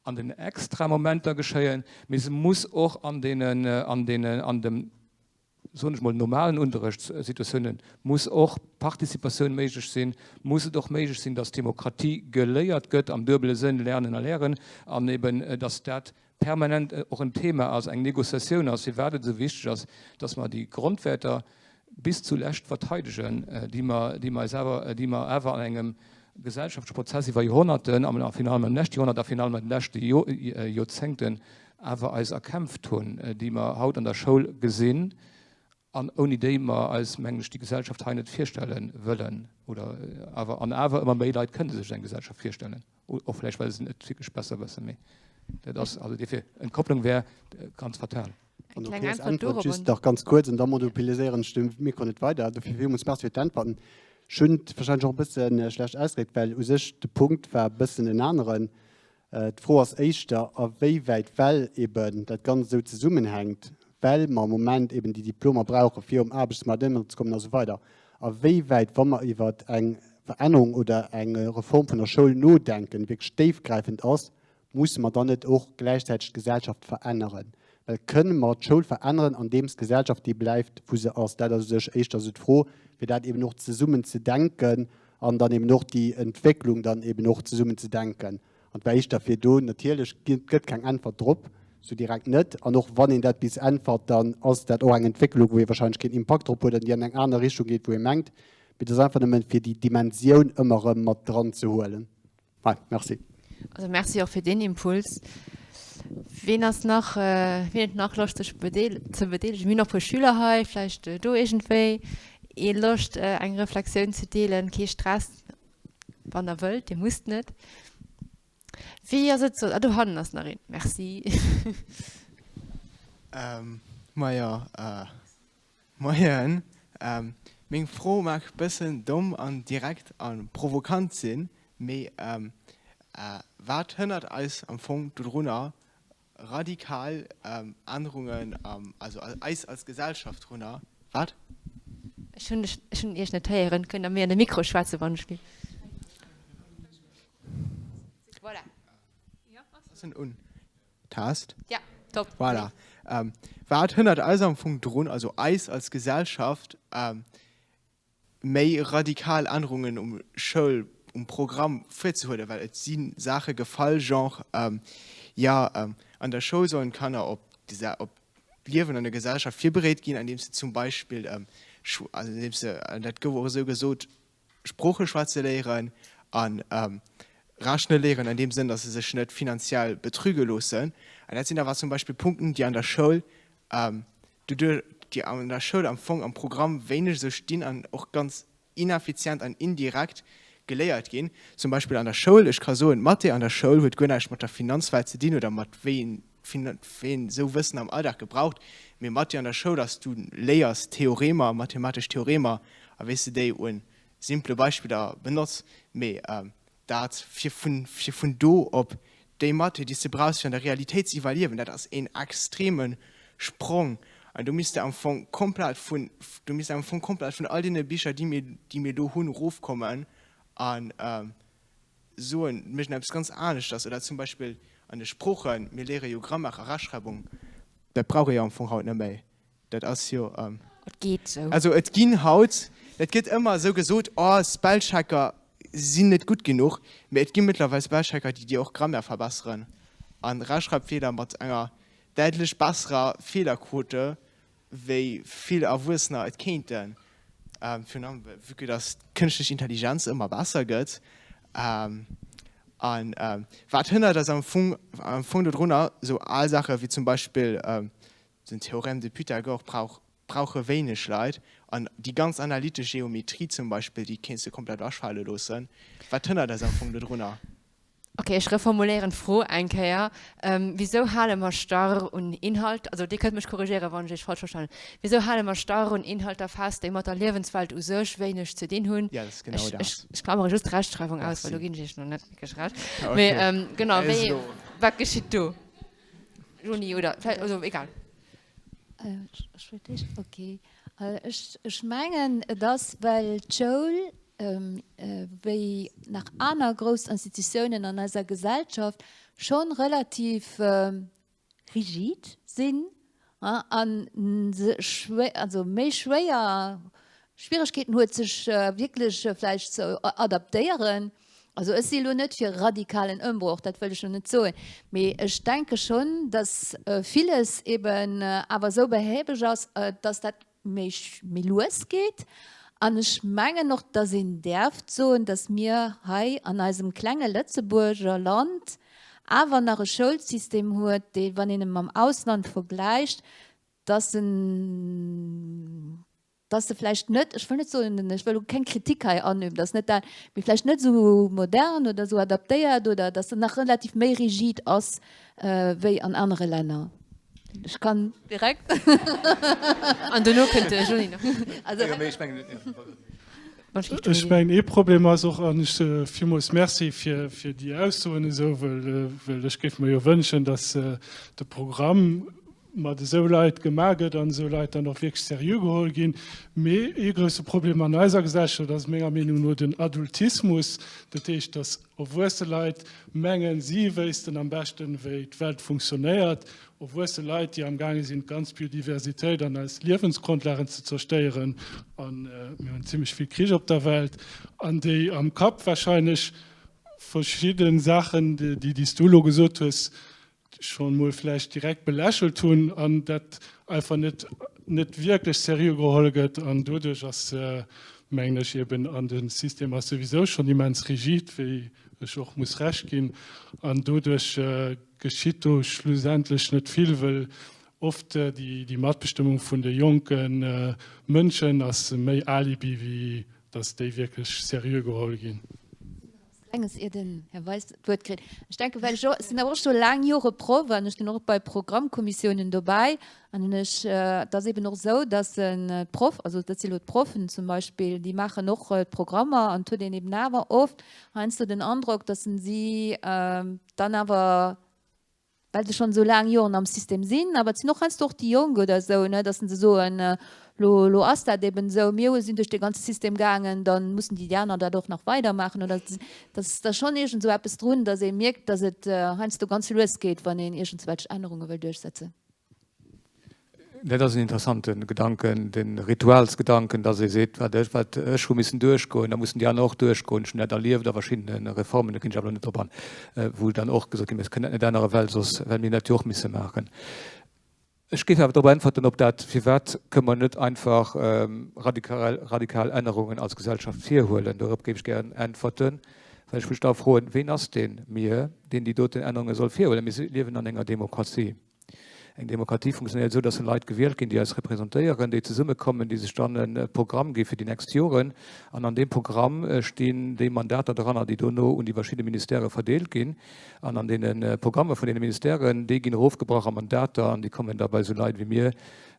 an den Extramomenter geschéien, mee se muss och an deenen, an deenen, an dem. Soen ech mol, normalen Unterrichtssituatiounen muss och Participatioun méiglech sinn, muss et och méiglech sinn, dass Demokratie geléiert gëtt am duebele Sënn, lernen a lehren, an eben dass dat permanent och en Thema ass, eng Négociatioun ass, firwat et esou wichteg ass, dass mer déi Grondwäerter bis zulescht verteidegen, déi mer, déi mer eis awer, déi mer awer an engem gesellschaftleche Prozess iwwer Joerhonnerten, a virun allem am leschte Joerhonnert a virun allem an de leschte Joerzéngten awer eis erkämpft hunn, déi mer haut an der Schoul gesinn an ouni déi mer eis, mengen ech, déi Gesellschaft hei net virstelle wëllen oder awer, an awer ëmmer méi Leit kënne sech eng Gesellschaft virstellen, och vläicht well se et net wierklech besser wëssen. Mee dat ass also dofir, Entkopplung wär ganz fatal. Eng kleng Äntwert dorobber? Just nach ganz kuerz, an da monopoliséieren ech de Mikro net weider. Dofir villmools Merci fir d'Äntwerten. Ech hunn et warscheinlech och e bësse schlecht ausgedréckt, well u sech de Punkt war e bëssen en aneren. D'Fro ass éischter, a wéi wäit, well eben dat Ganzt esou zesummenhänkt, well mer am Moment eben déi Diplomer brauchen, fir um Aarbechtsmaart ënnerzekommen a sou weider, a wéi wäit, wa mer iwwer eng Verännerung oder eng Reform vun der Schoul nodenken, déi wierklech déifgräifend ass, musse mer dann net och gläichzäiteg d'Gesellschaft veränneren? Well kënne mer d'Schoul veränneren, andeems d'Gesellschaft déi bleift, wou se ass? Dat ass u sech éischter esou d'Fro, fir dat eben och zesummen ze denken an dann eben och déi Entwécklung dann eben och zesummen ze denken. An et war éischter fir do, natierlech gëtt keng Äntwert drop, sou direkt net. An och wann een dat bis äntwert, dann ass dat och eng Entwécklung, wou ee wahrscheinlech keen Impakt drop huet an déi an eng aner Richtung geet, wou ee mengt. Mee et ass einfach nëmmen, fir déi Dimensioun ëmmer erëm mat dran ze huelen. Hei, merci. Also merci och fir deen Impuls. Ween ass nach, ween huet nach Loscht sech ze bedeelegen? Mir hunn och e puer Schüler hei, vläicht do iergendwéi ee Loscht eng Reflexioun ze deelen. Kee Stress, wann der wëllt, dir musst net. Wéi ass et soss? Ah, do hannen ass nach een. Merci. Majo, Moien. Meng Fro mag bëssen domm an direkt a provokant sinn, mee wat hënnert eis am Fong dodrunner radikal Ännerungen, also eis als Gesellschaft drunner, wat? Ech hunn dech, ech hunn Iech net héieren. Kënnt Der méi an de Mikro schwätzen, wann ech will? Voilà. Ass en un? Test. Ja, top. Voilà. Wat hënnert eis am Fong drun, also eis als Gesellschaft, méi radikal Ännerungen um Schoul, um Programm virzehuelen? Well et si Saache gefall, genre, jo, an der Schoul sollen d'Kanner op d'Liewen an der Gesellschaft virbereet ginn, andeems se zum Beispill, also andeems se, an dat gouf och esou gesot, Sprooche schwätze léieren a rechne léieren an deem Sënn, datt se sech net finanziell betrüge loossen. An dat sinn awer zum Beispill Punkten, déi an der Schoul doduerch, déi an der Schoul am Fong am Programm wéineg esou stinn an och ganz ineffizient an indirekt geléiert ginn. Zum Beispill an der Schoul, ech ka soen, d'Mathé an der Schoul huet guer näischt mat der Finanzwelt ze dinn oder mat wéi een wéi een esou Wëssen am Alldag gebraucht. Mee Mathé an der Schoul ass, du léiers Theoremer, mathematesch Theoremer a wéi s de déi un simple Beispiller benotz. Mee dat fir vun fir vun do op déi Mathé, déi s de brauchs fir an der Realitéit ze iwwerliewen, dat ass een extreme Sprong. An do misst de am Fong komplett vun do misst de am Fong komplett vun all deene Bicher, déi mir déi mir do hunn, erofkommen an soen, mir méchten eppes ganz aneschters. Oder zum Beispill an de Sproochen, mir léiere jo Grammaire a Rechtschreibung, dat brauch ee jo am Fong haut net méi. Dat ass jo. Et geet sou. Also et ginn haut, et gëtt ëmmer esou gesot, oh Spellchecker sinn net gutt genuch, mee et gi mëttlerweil Spellchecker, déi dir och Grammaire verbesseren a Rechtschreibfeeler mat enger däitlech besserer Feelerquote wéi vill Erwuessener et kéinten, virun allem vue que dass d'kënschtlech Intelligenz ëmmer besser gëtt. A wat hënnert eis am Fong am Fong dodrunner, esou al Saache wéi zum Beispill den Théorème de Pythagore brauch brauche wéineg Leit an déi ganz analytesch Geometrie zum Beispill, déi kéints de komplett ewechfale loossen. Wat hënnert eis am Fong dodrunner? Ok, ech reformuléieren d'Fro eng Kéier. Wisou hale mer starr un Inhalt, also Dir kënnt mech korrigéieren, wann ech Iech falsch verstanen hunn, wisou hale mer starr un Inhalter fest, déi mat der Liewenswelt u sech wéineg ze dinn hunn? Ja, dat ass genau dat. Ech klamere just d'Rechtschreiwung aus, well do ginn ech Iech nach net wierklech Recht. Mee genau, wéi, wat geschitt do? Juni, oder vläicht, also egal. Ech wollt éischt, ok. Ech mengen, et ass, well d'Schoul, wéi nach aner grouss Institutiounen an eiser Gesellschaft, scho relativ rigid sinn. A also méi schwéier Schwieregkeeten huet sech wierklech vläicht ze adaptéieren. Also ech si elo net fir radikalen Ëmbroch, dat wëll ech elo net soen, mee ech denke schonn, datt villes eben awer esou behäbeg ass, datt dat méi méi lues geet. An ech mengen och, datt een däerft soen, datt mir hei an eisem klenge Lëtzebuerger Land awer nach e Schoulsystem huet, dee wann een e mam Ausland vergläicht, datt en dass se vläicht net, ech wëll net soen, ech wëll elo keng Kritik hei anüben, dat ass net dat, mee vläicht net esou modern oder esou adaptéiert oder dass se nach relativ méi rigid ass wéi an anere Länner. Ech kann direkt. An dono kënnt de Johny nach. Ech mengen, ee Problem ass och, an ech soe villmools Merci fir déi Aussoen esou, well ech géif mer jo wënschen, dass de Programm mat esou Leit gemaach gëtt an esou Leit dann och wierklech seriö geholl ginn. Mee ee grousse Problem an eiser Gesellschaft ass menger Meenung no den Adultismus, dat heescht, datt erwuesse Leit mengen, si wéissten am beschten, wéi d'Welt funktionéiert, erwuesse Leit, déi amgaange sinn, d'ganz Biodiversitéit an eis Liewensgrondlagen ze zerstéieren, a mir hunn zimmlech vill Krich op der Welt, an déi am Kapp wahrscheinlech verschidde Saachen, déi s du elo gesot hues, schonn mol vläicht direkt belächelt hunn an dat einfach net net wierklech seriö geholl gëtt an doduerch ass, mengen ech eben, an de System ass souwisou schonn immens rigid, wéi ech och muss Recht ginn, an doduerch geschitt do schlussendlech net vill, wëll oft déi déi Matbestëmmung vun de jonke Mënschen ass méi Alibi wéi datt déi wierklech seriö geholl ginn. Klenges, ier den Här Weis d'Wuert kritt. Ech denken, well ech och, ech sinn awer och scho laang Jore Proff an ech sinn och bei Programmkommissiounen dobäi an ech, et ass eben och esou, dass d'Proff, also dat si lo d'Proffen zum Beispill, déi maachen och d'Programmer an et huet een eben awer oft heiansdo den Androck, dass si dann awer, well se schonn esou laang Joren am System sinn, awer et sinn och heiansdo och déi Jonk oder esou, ne, dass se soen, lo, lo ass dat eben esou, mir sinn duerch dee ganze System gaangen, da mussen déi aner dat och nach weidermaachen. Oder dass da schonn iergend esou eppes drun, dass ee mierkt, dass et heiansdo ganz lues geet, wann een iergendswelch Ännerunge wëll duerchsetzen. Dat ass en interessante Gedanken, de Ritualsgedanken, dass ee seet, wat ech, wat ech hu missen duerchgoen, da mussen déi aner och duerchgoen. Ech hunn dat erlieft a verschiddene Reformen, do ginn ech awer elo net drop an, wou dann och gesot ginn ass, mir kënnen dat net änneren, well soss, well mir dat jo och misse maachen. Ech géif awer drop äntwerten, ob dat, firwat kënnen mer net einfach radikal, radikal Ännerungen als Gesellschaft virhuelen? Dorop géif ech gären äntwerten, well ech mech da froen, ween ass dee mir, deen déi doten Ännerunge soll virhuelen? Mir liewen an enger Demokratie. Eng Demokratie funktionéiert esou, dass Leit gewielt ginn, déi eis representéieren, déi zesummekommen, déi sech dann e Programm gi fir déi nächst Joren. An an deem Programm stinn déi Mandater dranner, déi dono un déi verschidde Ministèrë verdeelt ginn. An an deene Programme vun deene Ministèren, déi ginn erofgebrach a Mandater an déi kommen da bei esou Leit wéi mir,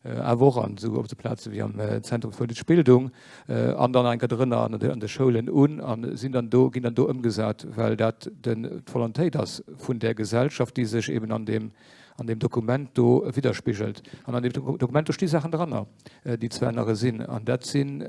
awer och an esou op esou Plaze wéi am Zentrum fir politesch Bildung an dann enker drënner an de Schoulen un a sinn dann do, ginn dann do ëmgesat, well dat den d'Volontéit ass vun där Gesellschaft, déi sech eben an deem an deem Dokument do widderspigelt. An an deem Dokument do sti Saachen dranner, déi ze ännere sinn. An dat sinn,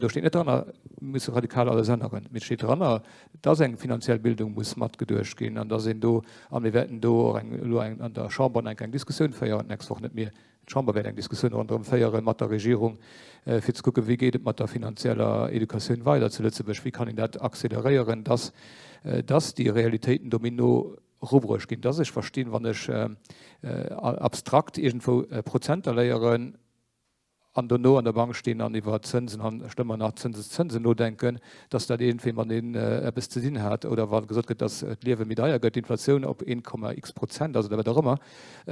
do steet net dranner, mir musse radikal alles änneren, mee et steet dranner, dass eng finanziell Bildung muss matgeduecht ginn an dass een do, a mir wäerten do och eng elo eng an der Chamber enk eng Diskussioun féieren d'nächst Woch, net mir, D'Chamber wäert eng Diskussioun ronderëm féiere mat der Regierung, fir ze kucken, wéi geet et mat der finanzieller Educatioun weider zu Lëtzebuerg, wéi kann een dat acceleréieren, dass, dass déi Realitéiten do méi no erubruecht ginn, dass ech verstinn, wann ech abstrakt iergendwou Prozenter léieren an dono an der Bank stinn an iwwer Zënsen an, schlëmmer nach, Zënseszënsen nodenken, dass dat iergendwéi mateneen eppes ze dinn hat. Oder wa gesot gëtt, dass d'Liewe méi deier gëtt, d'Inflatioun op een Komma x Prozent ass oder wat och ëmmer,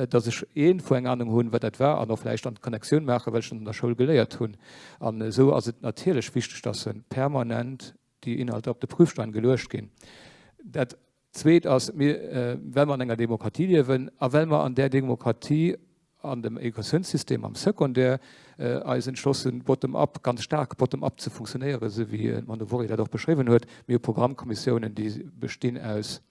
dass ech iergendwou eng Anung hunn, wat dat war an och vläicht dann d'Connectioun maachen, well ech dat an der Schoul geléiert hunn. An esou ass et natierlech wichteg, dass permanent déi Inhalter op de Prüfstein geluecht ginn. Dat Zweet ass, mir, well mer an enger Demokratie liewen a well mer an där Demokratie an dem Educatiounssystem am Secondaire eis entschloss hunn, bottom-up, ganz staark bottom-up ze funktionéieren, esou wéi d'Manu Vaury dat och beschriwwen huet. Mir hu Programmkommissiounen, déi bestinn aus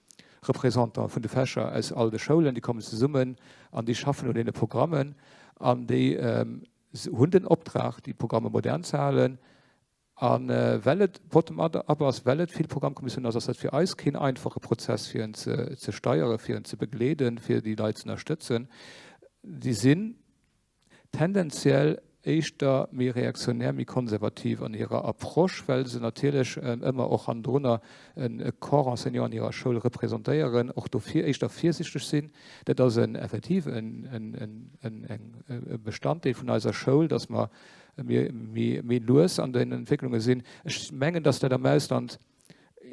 Représentanten vun de Fächer aus all de Schoulen, déi kommen zesummen an déi schaffen un deene Programmen an déi hunn den Optrag, déi Programme modern ze halen. A well et bottom-up ass, well et vill Programmkommissiounen ass, ass dat fir eis keen einfache Prozess, fir en ze steieren, fir en ze begleeden, fir déi Leit ze ënnerstëtzen. Déi sinn. tendenziell éischter méi reaktionär, méi konservativ an hirer Approche, well se natierlech ëmmer och hannendrunner e Corps enseignant an hirer Schoul representéieren, och dofir éischter virsichteg sinn. Dat ass en effektiv e Bestanddeel vun eiser Schoul, dass mer méi lues an den Entwécklunge sinn. Ech mengen, dass dat am Ausland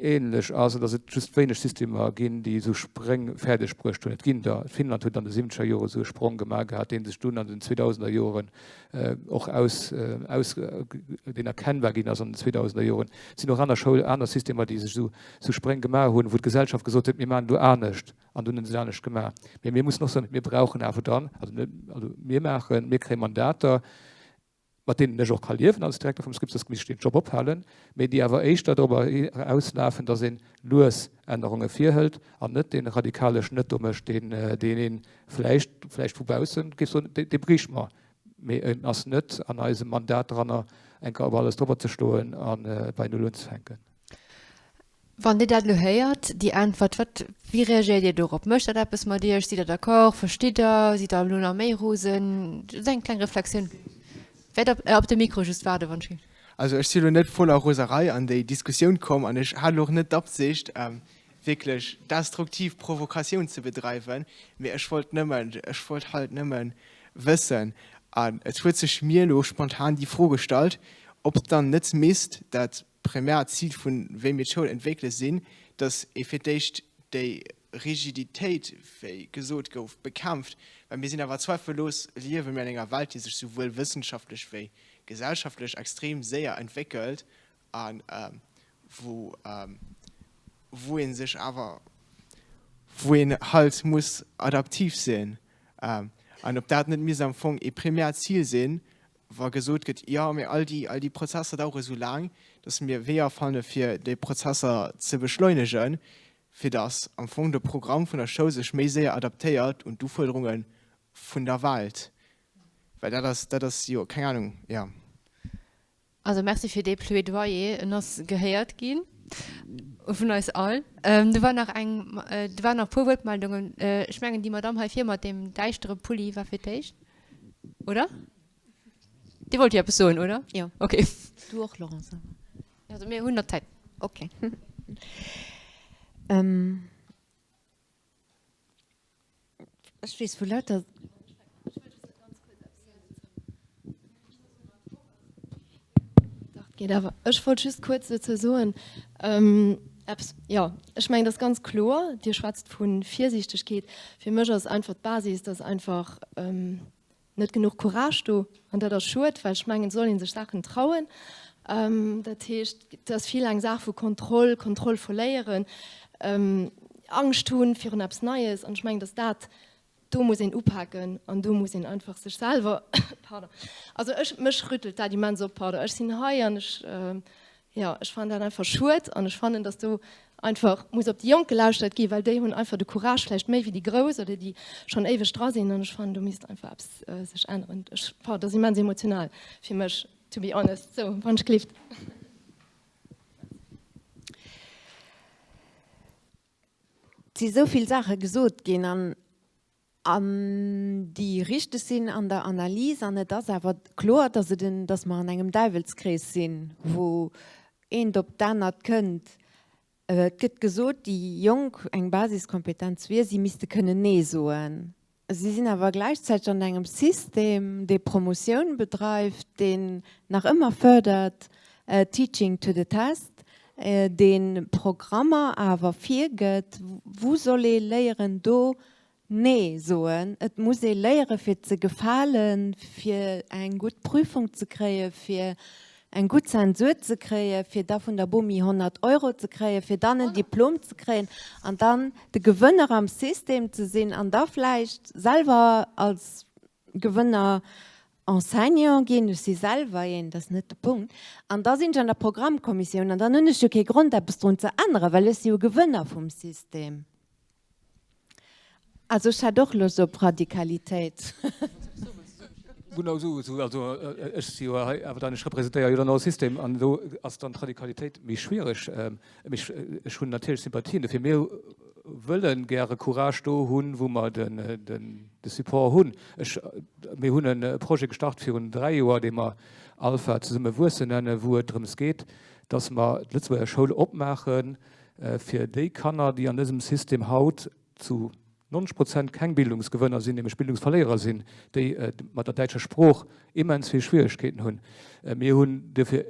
ähnlech ass an dass et just wéineg Systemer ginn, déi esou Spréng fäerdeg bruecht hunn. Et ginn der, Finnland huet an de siwwenzeger Jore esou e Sprong gemaach gehat, dee sech dunn an den zweedausender Joren och aus, aus, deen erkennbar ginn ass an den zweedausender Joren. Et sinn och aner Schoul, aner Systemer, déi sech esou, esou Spréng gemaach hunn, wou d'Gesellschaft gesot huet, mir maachen elo anescht an dunn hunn se et anescht gemaach. Mee mir mussen och soen, mir brauchen awer dann, also net, also mir maachen, mir kréie Mandater, mat deenen ech och ka liewen als Direkter vum Script, soss misst ech deen Job ophalen, mee déi awer éischter dorobber erauslafen, datt ee lues Ännerunge virhëlt an net dee radikale Schnëtt do mécht, deen ee vläicht, vläicht vu bausse géif soen, dee bréicht mer, mee en ass net an eisem Mandat dranner, eng Kéier op alles driwwer ze stoen a bei Null unzefänken. Wann Dir dat elo héiert, déi Äntwert, wat, wéi reagéiert Dir dorop? Mécht dat eppes mat Iech? Sidd Der d'accord? Verstitt Der? Sidd Der elo nach méi rosen? Just eng kleng Reflexioun. Wäert op, op de Mikro just waarden, wann ech. Also ech si elo net voller Roserei an déi Diskussioun komm an ech hat elo och net d'Absicht, wierklech destruktiv Provokatioun ze bedreiwen, mee ech wollt nëmmen, ech wollt halt nëmmen wëssen, an et huet sech mir elo spontan déi Fro gestallt, ob dann net misst dat Primärt Zil vun wéi mir d'Schoul entwéckele sinn, datt ee fir d'éischt déi Rigiditéit, wéi gesot gouf, bekämpft, well mir sinn awer zweifellos, liewe mir an enger Welt, déi sech souwuel wëssenschaftlech wéi gesellschaftlech extrem séier entwéckelt a wou wou ee sech awer, wou een halt muss adaptiv sinn an ob dat net misst am Fong ee primärt Zil sinn, wa gesot gëtt, jo, mee all déi, all déi Prozesser dauere sou laang, datt mir Weeër fanne fir déi Prozesser ze beschleunegen, fir datt am Fong de Programm vun der Schoul sech méi séier adaptéiert un d'Ufuerderunge vun der Welt. Well dat ass, dat ass jo, keng Ahnung, jo. Also Merci fir dee Plaidoyer, en ass gehéiert gi vun eis all. Do war nach eng, do waren nach e puer Wuertmeldungen. Ech mengen déi Madamm hei vir mat deem däischtere Pulli war fir d'éischt, oder? Dir wollt jo eppes soen, oder? Jo. Okay. Du och, Laurence. Also mir hunn nach Zäit. Okay. Ech weess vu lauter. Dach, et geet awer. Ech wollt just kuerz dozou soen, eppes, jo, ech mengen, dat ass ganz kloer. Dir schwätzt vu Virsiichtegkeet. Fir mech ass einfach d'Basis, dass einfach net genuch Courage do an dat ass schued, well ech mengen, et soll ee sech Saachen trauen. Dat heescht, et ass vill eng Saach vu Kontroll, Kontroll verléieren, Angscht hunn virun eppes Neies an ech mengen, datt dat, do muss een upaken an do muss een einfach sech selwer, pardon, also ech, mech rüttelt dat immens op, pardon, ech sinn hei an ech, Jo, ech fannen dat einfach schued an ech fannen, dass do einfach muss op déi Jonk gelauschtert ginn, well déi hunn einfach de Courage vläicht méi wéi déi Grouss oder déi schonn éiweg dra sinn an ech fannen, do misst einfach eppes sech änneren. Ech, pardon, dat ass immens emotional fir mech, to be honest. Sou, wann ech gelift. Et si sou vill Saache gesot ginn an An déi richteg sinn an der Analys. An et ass awer kloer, dass et en, dass mer an engem Däiwelskrees sinn, wou eent op d'anert kënnt. Et gëtt gesot, déi Jonk, eng Basiskompetenz wier, si misste kënnen Nee soen. Si sinn awer gläichzäiteg an engem System, dee Promotioun bedreift, deen nach ëmmer fërdert, Teaching to the test, dee Programmer awer virgëtt, wou soll ee léieren do Nee soen. Et muss ee léiere fir ze gefalen, fir eng gutt Prüfung ze kréien, fir eng gutt Zensur ze kréien, fir da vun der Bomi 100 Euro ze kréien, fir dann en Diplom ze kréien an dann de Gewënner am System ze sinn an da vläicht selwer als Gewënner Enseignant ginn. Ech si selwer een, dat ass net de Punkt. An da sinn ech an der Programmkommissioun an dann hunn ech jo kee Grond eppes drun ze änneren, well ech si jo Gewënner vum System. Also ech hätt och Loscht op Radikalitéit. Genau esou, esou. Also ech si jo hei awer dann, ech representéiere jo dann och e System an do ass dann d'Radikalitéit méi schwiereg. Mee ech, ech hunn natierlech Sympathien dofir. Mir wëlle gäre Courage do hunn, wou mer den, den. De Support hunn. Ech, mir hunn e Projet gestart virun 3 Joer, dee mer Alpha zesumme wuessen nennen, wou et drëms geet, dass mer d'Lëtzebuerger Schoul opmaache fir déi Kanner, déi an dësem System haut zu 90 Prozent keng Bildungsgewënner sinn, nämlech Bildungsverléierer sinn, déi mat der däitscher Sprooch immens vill Schwieregkeeten hunn. Mir hunn duerfir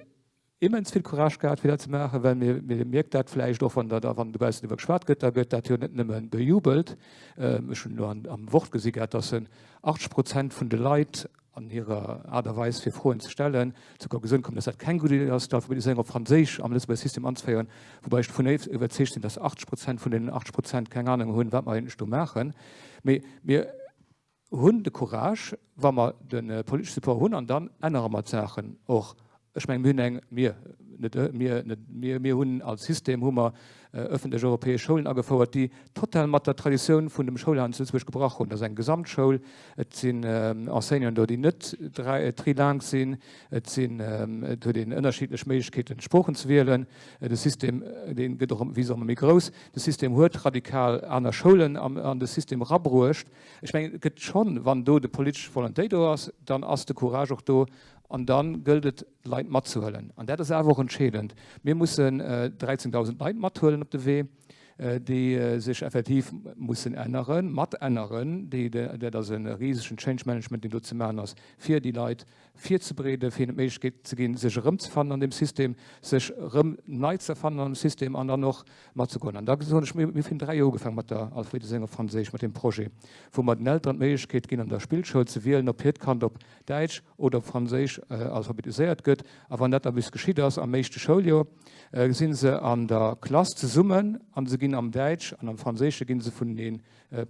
immens vill Courage gehat fir dat ze maachen, well mir, mir mierkt dat vläicht och, wann der da, wann dobaussen driwwer geschwat gëtt, da gëtt dat jo net nëmme bejubelt. Ech hunn elo an, am Wort gesi gehat, dass en 80 Prozent vun de Leit an hirer Aart a Weis fir Froen ze stellen, zur Konklusioun kommen, dass dat keng gutt Idee ass, d'Alphabetiséierung op Franséisch am Lëtzebuerger System anzeféieren, woubäi ech dovun iwwerzeegt sinn, dass 80 Prozent vun deenen 80 Prozent keng Anung hunn, wat mer eigentlech do maachen. Mee mir hunn de Courage, wa mer de politesche Support hunn, an dann ännere mer d'Saachen och. Ech mengen, mir hunn eng, mir, net mir, net mir, mir hunn als System hu mer öffentlech europäesch Schoulen agefouert, déi total mat der Traditioun vun dem Schoulhaus zu Lëtzebuerg gebrach hunn. Dat ass eng Gesamtschoul, et sinn Enseignanten do, déi net trilingue sinn, et sinn, et huet een ënnerschiddlech Méiglechkeeten, Sproochen ze wielen. De System, dee gëtt och wéi ëmmer méi grouss. De System huet radikal aner Schoulen an de System erabruecht. Ech mengen, et gëtt schonn, wann do de politesch Volontéit do ass, dann ass de Courage och do an da gëllt et, d'Leit matzehuelen. An dat ass awer och entscheedend. Mir mussen 13.000 Leit mathuelen op de Wee, déi sech effektiv mussen änneren, matänneren. Déi, dat ass e risegen Change Management, deen do ze maachen ass, fir déi Leit virzebereeden, fir hinnen d'Méiglechkeet ze ginn, sech erëmzefannen an deem System, sech erëm nei ze erfannen an dem System an dann och matzegoen. An da soen ech, mir hunn virun 3 Joer ugefaangen mat der Alphabetiséierung op Franséisch, mat deem Projet, wou mer den Elteren d'Méiglechkeet ginn, an der Spillschoul ze wielen, ob hiert Kand op Däitsch oder op Franséisch alphabetiséiert gëtt. A wann dat da bis geschitt ass am éischte Schouljoer, si se an der Klass zesummen a se ginn am Däitsch an am Franséische gi se vunenee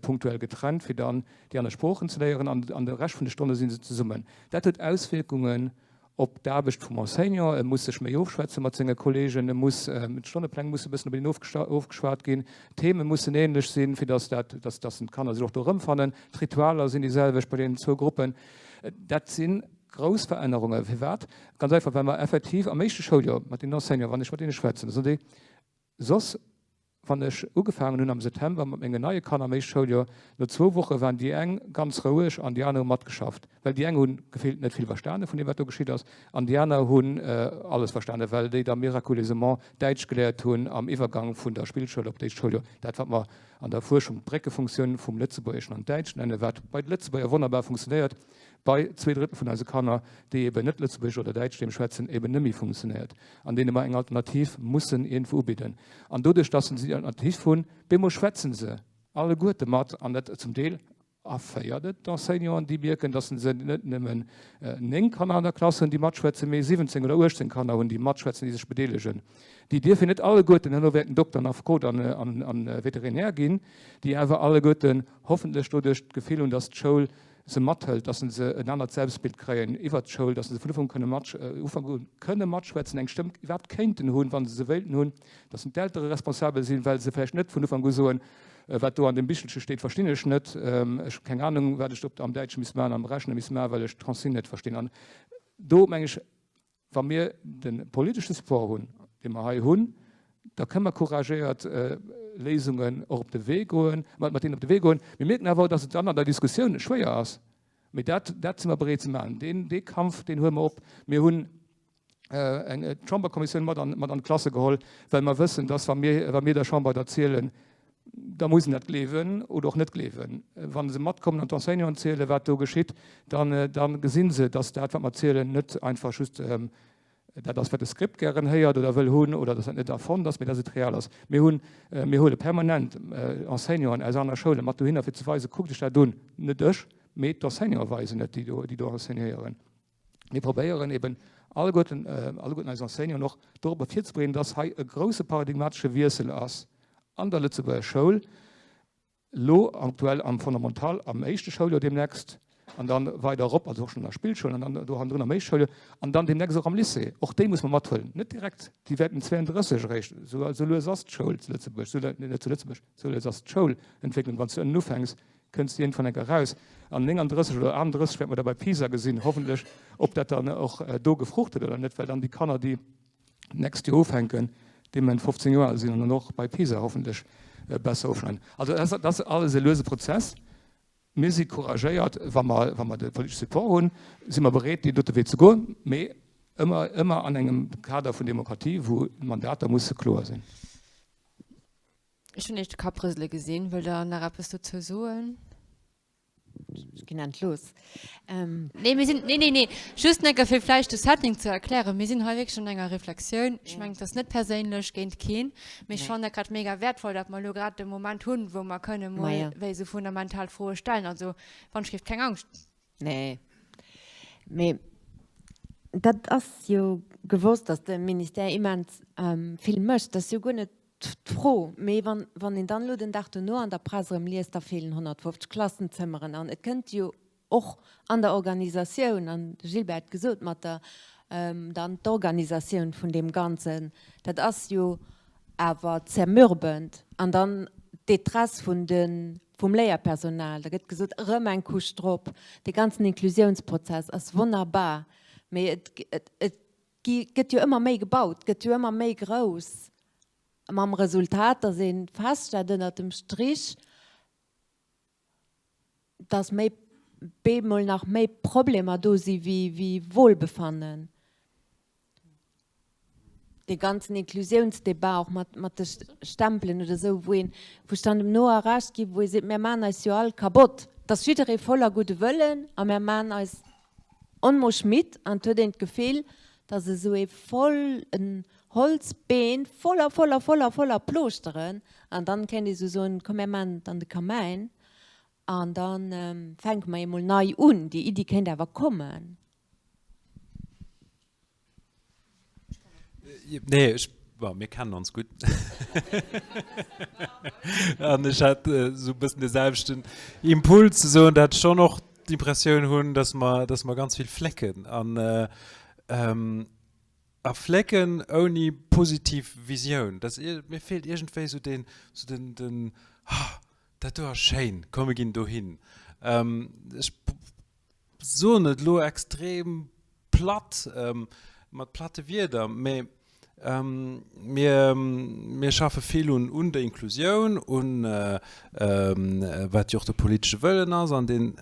punktuell getrennt, fir dann déi aner Sproochen ze léieren an an de Rescht vun de Stonne si se zesummen. Dat huet Auswierkungen op d'Aarbecht vum Enseignant. E muss sech méi ofschwätze mat senge Kolleegen, e muss, d'Stonnepläng musse e bëssen op een ofgeschwat ginn, d'Theme mussen ähnlech sinn, fir datt dat, datt datt d'Kanner sech och do erëmfannen, d'Ritualer sinn déi selwecht bei deenen zwou Gruppen. Dat si grouss Verännerungen. Firwat? Ganz einfach, well mer effektiv am éischte Schouljoer mat den Enseignanten, wann ech mat deene schwätzen, da soen déi, soss Wann ech ugefaangen hunn am September mat mengen neie Kanner am éischte Schouljoer, no zwou Woche waren déi eng ganz roueg an déi aner hu matgeschafft, well déi eng hu gefillt net vill verstane vun deem wat do geschitt ass an déi aner hunn alles verstane well déi da miraculeusement Däitsch geléiert hunn am Iwwergang vun der Spillschoul op d'éischt Schouljoer. Dat wat mer an der Fuerschung d'Bréckefunktioun vum Lëtzebuergeschen an d'Däitscht nennen, wat bei de Lëtzebuerger wonnerbar funktionéiert, bei zwee Drëttel vun eise Kanner, déi eben net Lëtzebuergesch oder Däitsch deem schwätzen, eben net méi funktionéiert, an deene mer eng Alternativ mussen iergendwou ubidden. An doduerch, dass se déi Alternativ hunn, bemol schwätze se alleguerte mat, an dat zum Deel erféiert et d'Enseignanten, déi mierken, dass se net nëmmen 9 Kanner an der Klass hunn, déi matschwätzen, mee 17 oder 18 Kanner hunn, déi matschwätzen, déi sech bedeelegen. Déi dierfen net alleguerten herno wäerten Dokter an Affekot an Veterinär ginn, déi awer alleguerten hoffentlech doduerch d'Gefill hunn, dass d'Schoul se mathëlt, dass se en anert Selbstbild kréien iwwert d'Schoul, dass se vun Ufank kënne mat, Ufank u kënne matschwätzen, eng Stëmm iwwerhaapt kéinten hunn, wa se se wéilten hunn, dass d'Eltere responsabel sinn, well se vläicht net vun Ufank u soen, wat do an deem Bichelche steet, verstinn ech net, ech hu keng Anung, wat ech do am Däitsche misst maachen, am Rechne misst maachen, well ech d'Consigne net verstinn. An do, meng ech, Wa mir de politesche Support hunn, dee mer hei hunn, da kënne mer couragéiert Léisungen och op de Wee goen, mat deenen op de Wee goen. Mir mierken awer och, dass et dann an der Diskussioun schwéier ass. Mee dat, dat si mer bereet ze maachen. Deen, dee Kampf, deen huele mer op. Mir hunn eng Chamberkommissioun mat an, mat an d'Klasse geholl, well mer wëssen, dass wa mir, wa mir der Chamber dat zielen, da muss en dat gleewen oder och net gleewen. Wa se matkommen an d'Enseignanten zielen, wat do geschitt, dann, da gesi se, dass dat, wat mer zielen, net einfach just dat ass, wat de Script gären héiert oder wëll hunn oder dass dat net erfonnt ass, mee dass et real ass. Mir hunn, mir huele permanent Enseignanten aus aner Schoule mat dohinner, fir ze weisen, Kuckt iech dat un! Net ech, mee d'Enseignanten weisen et, déi do, déi do enseignéieren. Mir probéieren eben alleguerten, alleguerten eis Enseignanten och dorobber virzebereeden, dass hei e grouse paradigmatesche Wiessel ass an der Lëtzebuerger Schoul, elo aktuell am Fondamental am éischte Schouljoer deemnächst an dann weider erop, also och schonn an der Spillschoul an dann do hannendrun am éischte Schouljoer an dann deemnächst och am Lycée. Och déi muss mer mathuelen, net direkt, déi wäerten 32 eréischt, esou lues ass d'Schoul zu Lëtzebuerg, net zu Lëtzebuerg, esou lues ass d'Schoulentwécklung, wann s du ënnen ufänks, kënns de iergendwann enker eraus. An 39 oder 38 wäerte mer da bei PISA gesinn, hoffentlech, ob dat dann och do gefrucht huet oder net, well dann déi Kanner, déi d'nächst Joer ufänken, dee Moment 15 Joer al sinn an dann och bei PISA hoffentlech besser ofschneiden. Also dat ass alles e luese Prozess. Mir si couragéiert, wa mer, wa mer de politesche Support hunn, si mer bereet, deen dote Wee ze goen, mee ëmmer, ëmmer an engem Kader vun Demokratie, wou d'Mandater musse kloer sinn. Ech hunn Iech de Kapp rësele gesinn. Wëllt Der nach eppes dozou soen? Ech ginn endlos. Nee, mir sinn, nee, nee, nee, just eng Kéier fir vläicht de Setting ze erklären, Mir sinn hei wierklech an enger Reflexioun. Ech mengen, et ass net perséinlech géint keen, mee ech fannen dat grad mega wäertvoll, datt mer elo grad de Moment hunn, wou mer kënne mol wéi esou fundamental Froe stellen. Also, wann ech géif, keng Angscht. Nee, mee dat ass jo gewosst, datt de Ministère immens vill mécht. Dat ass jo guer net d'Fro. Mee wann een dann elo den Dag dono an der Press erëm liest, da feelen 150 Klassenzëmmeren an et kënnt jo och an der Organisatioun, an de Gilbert huet gesot, mat der dann d'Organisatioun vun deem Ganzen, dat ass jo awer zermürbend. An dann d'Détresse vun de vum Léierpersonal, da gëtt gesot, erëm eng Couche drop. Dee ganzen Inklusiounsprozess ass wonnerbar, mee et et gëtt jo ëmmer méi gebaut, gëtt jo ëmmer méi grouss, mam Resultat, datt ee feststellt ënnert dem Strich, datt méi bemol nach méi Problemer do si wéi Wohlbefannen. Dee ganzen Inklusiounsdebat och mat mat de Stempelen oder esou, wou een, wou ech dann dem Noah Recht gi, wou ee seet, mär maachen eis jo all kabott, et ass jidderee voller gudde Wëllen a mär maachen eis onmoosch midd an et huet een d'Gefill, datt esou ee voll en Holzbeen voller voller voller voller Plooschteren an dann kéint ee sou soen, komm mär maachen et an de Kamäin an da fänke mer eemol nei un. Déi Iddi kéint awer kommen. Nee, ech, bon, mir kennen ons gutt. An ech hat esou e bëssen de selwechten Impuls ze soen, datt ech schonn och d'Impressioun hunn, datt mer, datt mer ganz vill flécken an a flécken ouni positiv Visioun. Dass mir feelt iergendwéi esou deen, esou den, den, Ha, dat do ass schéin, komm mir ginn dohin. Ech soen et elo extrem platt, mat platte Wierder, mä mir, mir schaffe vill un, un der Inklusioun, un, wat jo och de politesche Wëllen ass an deen,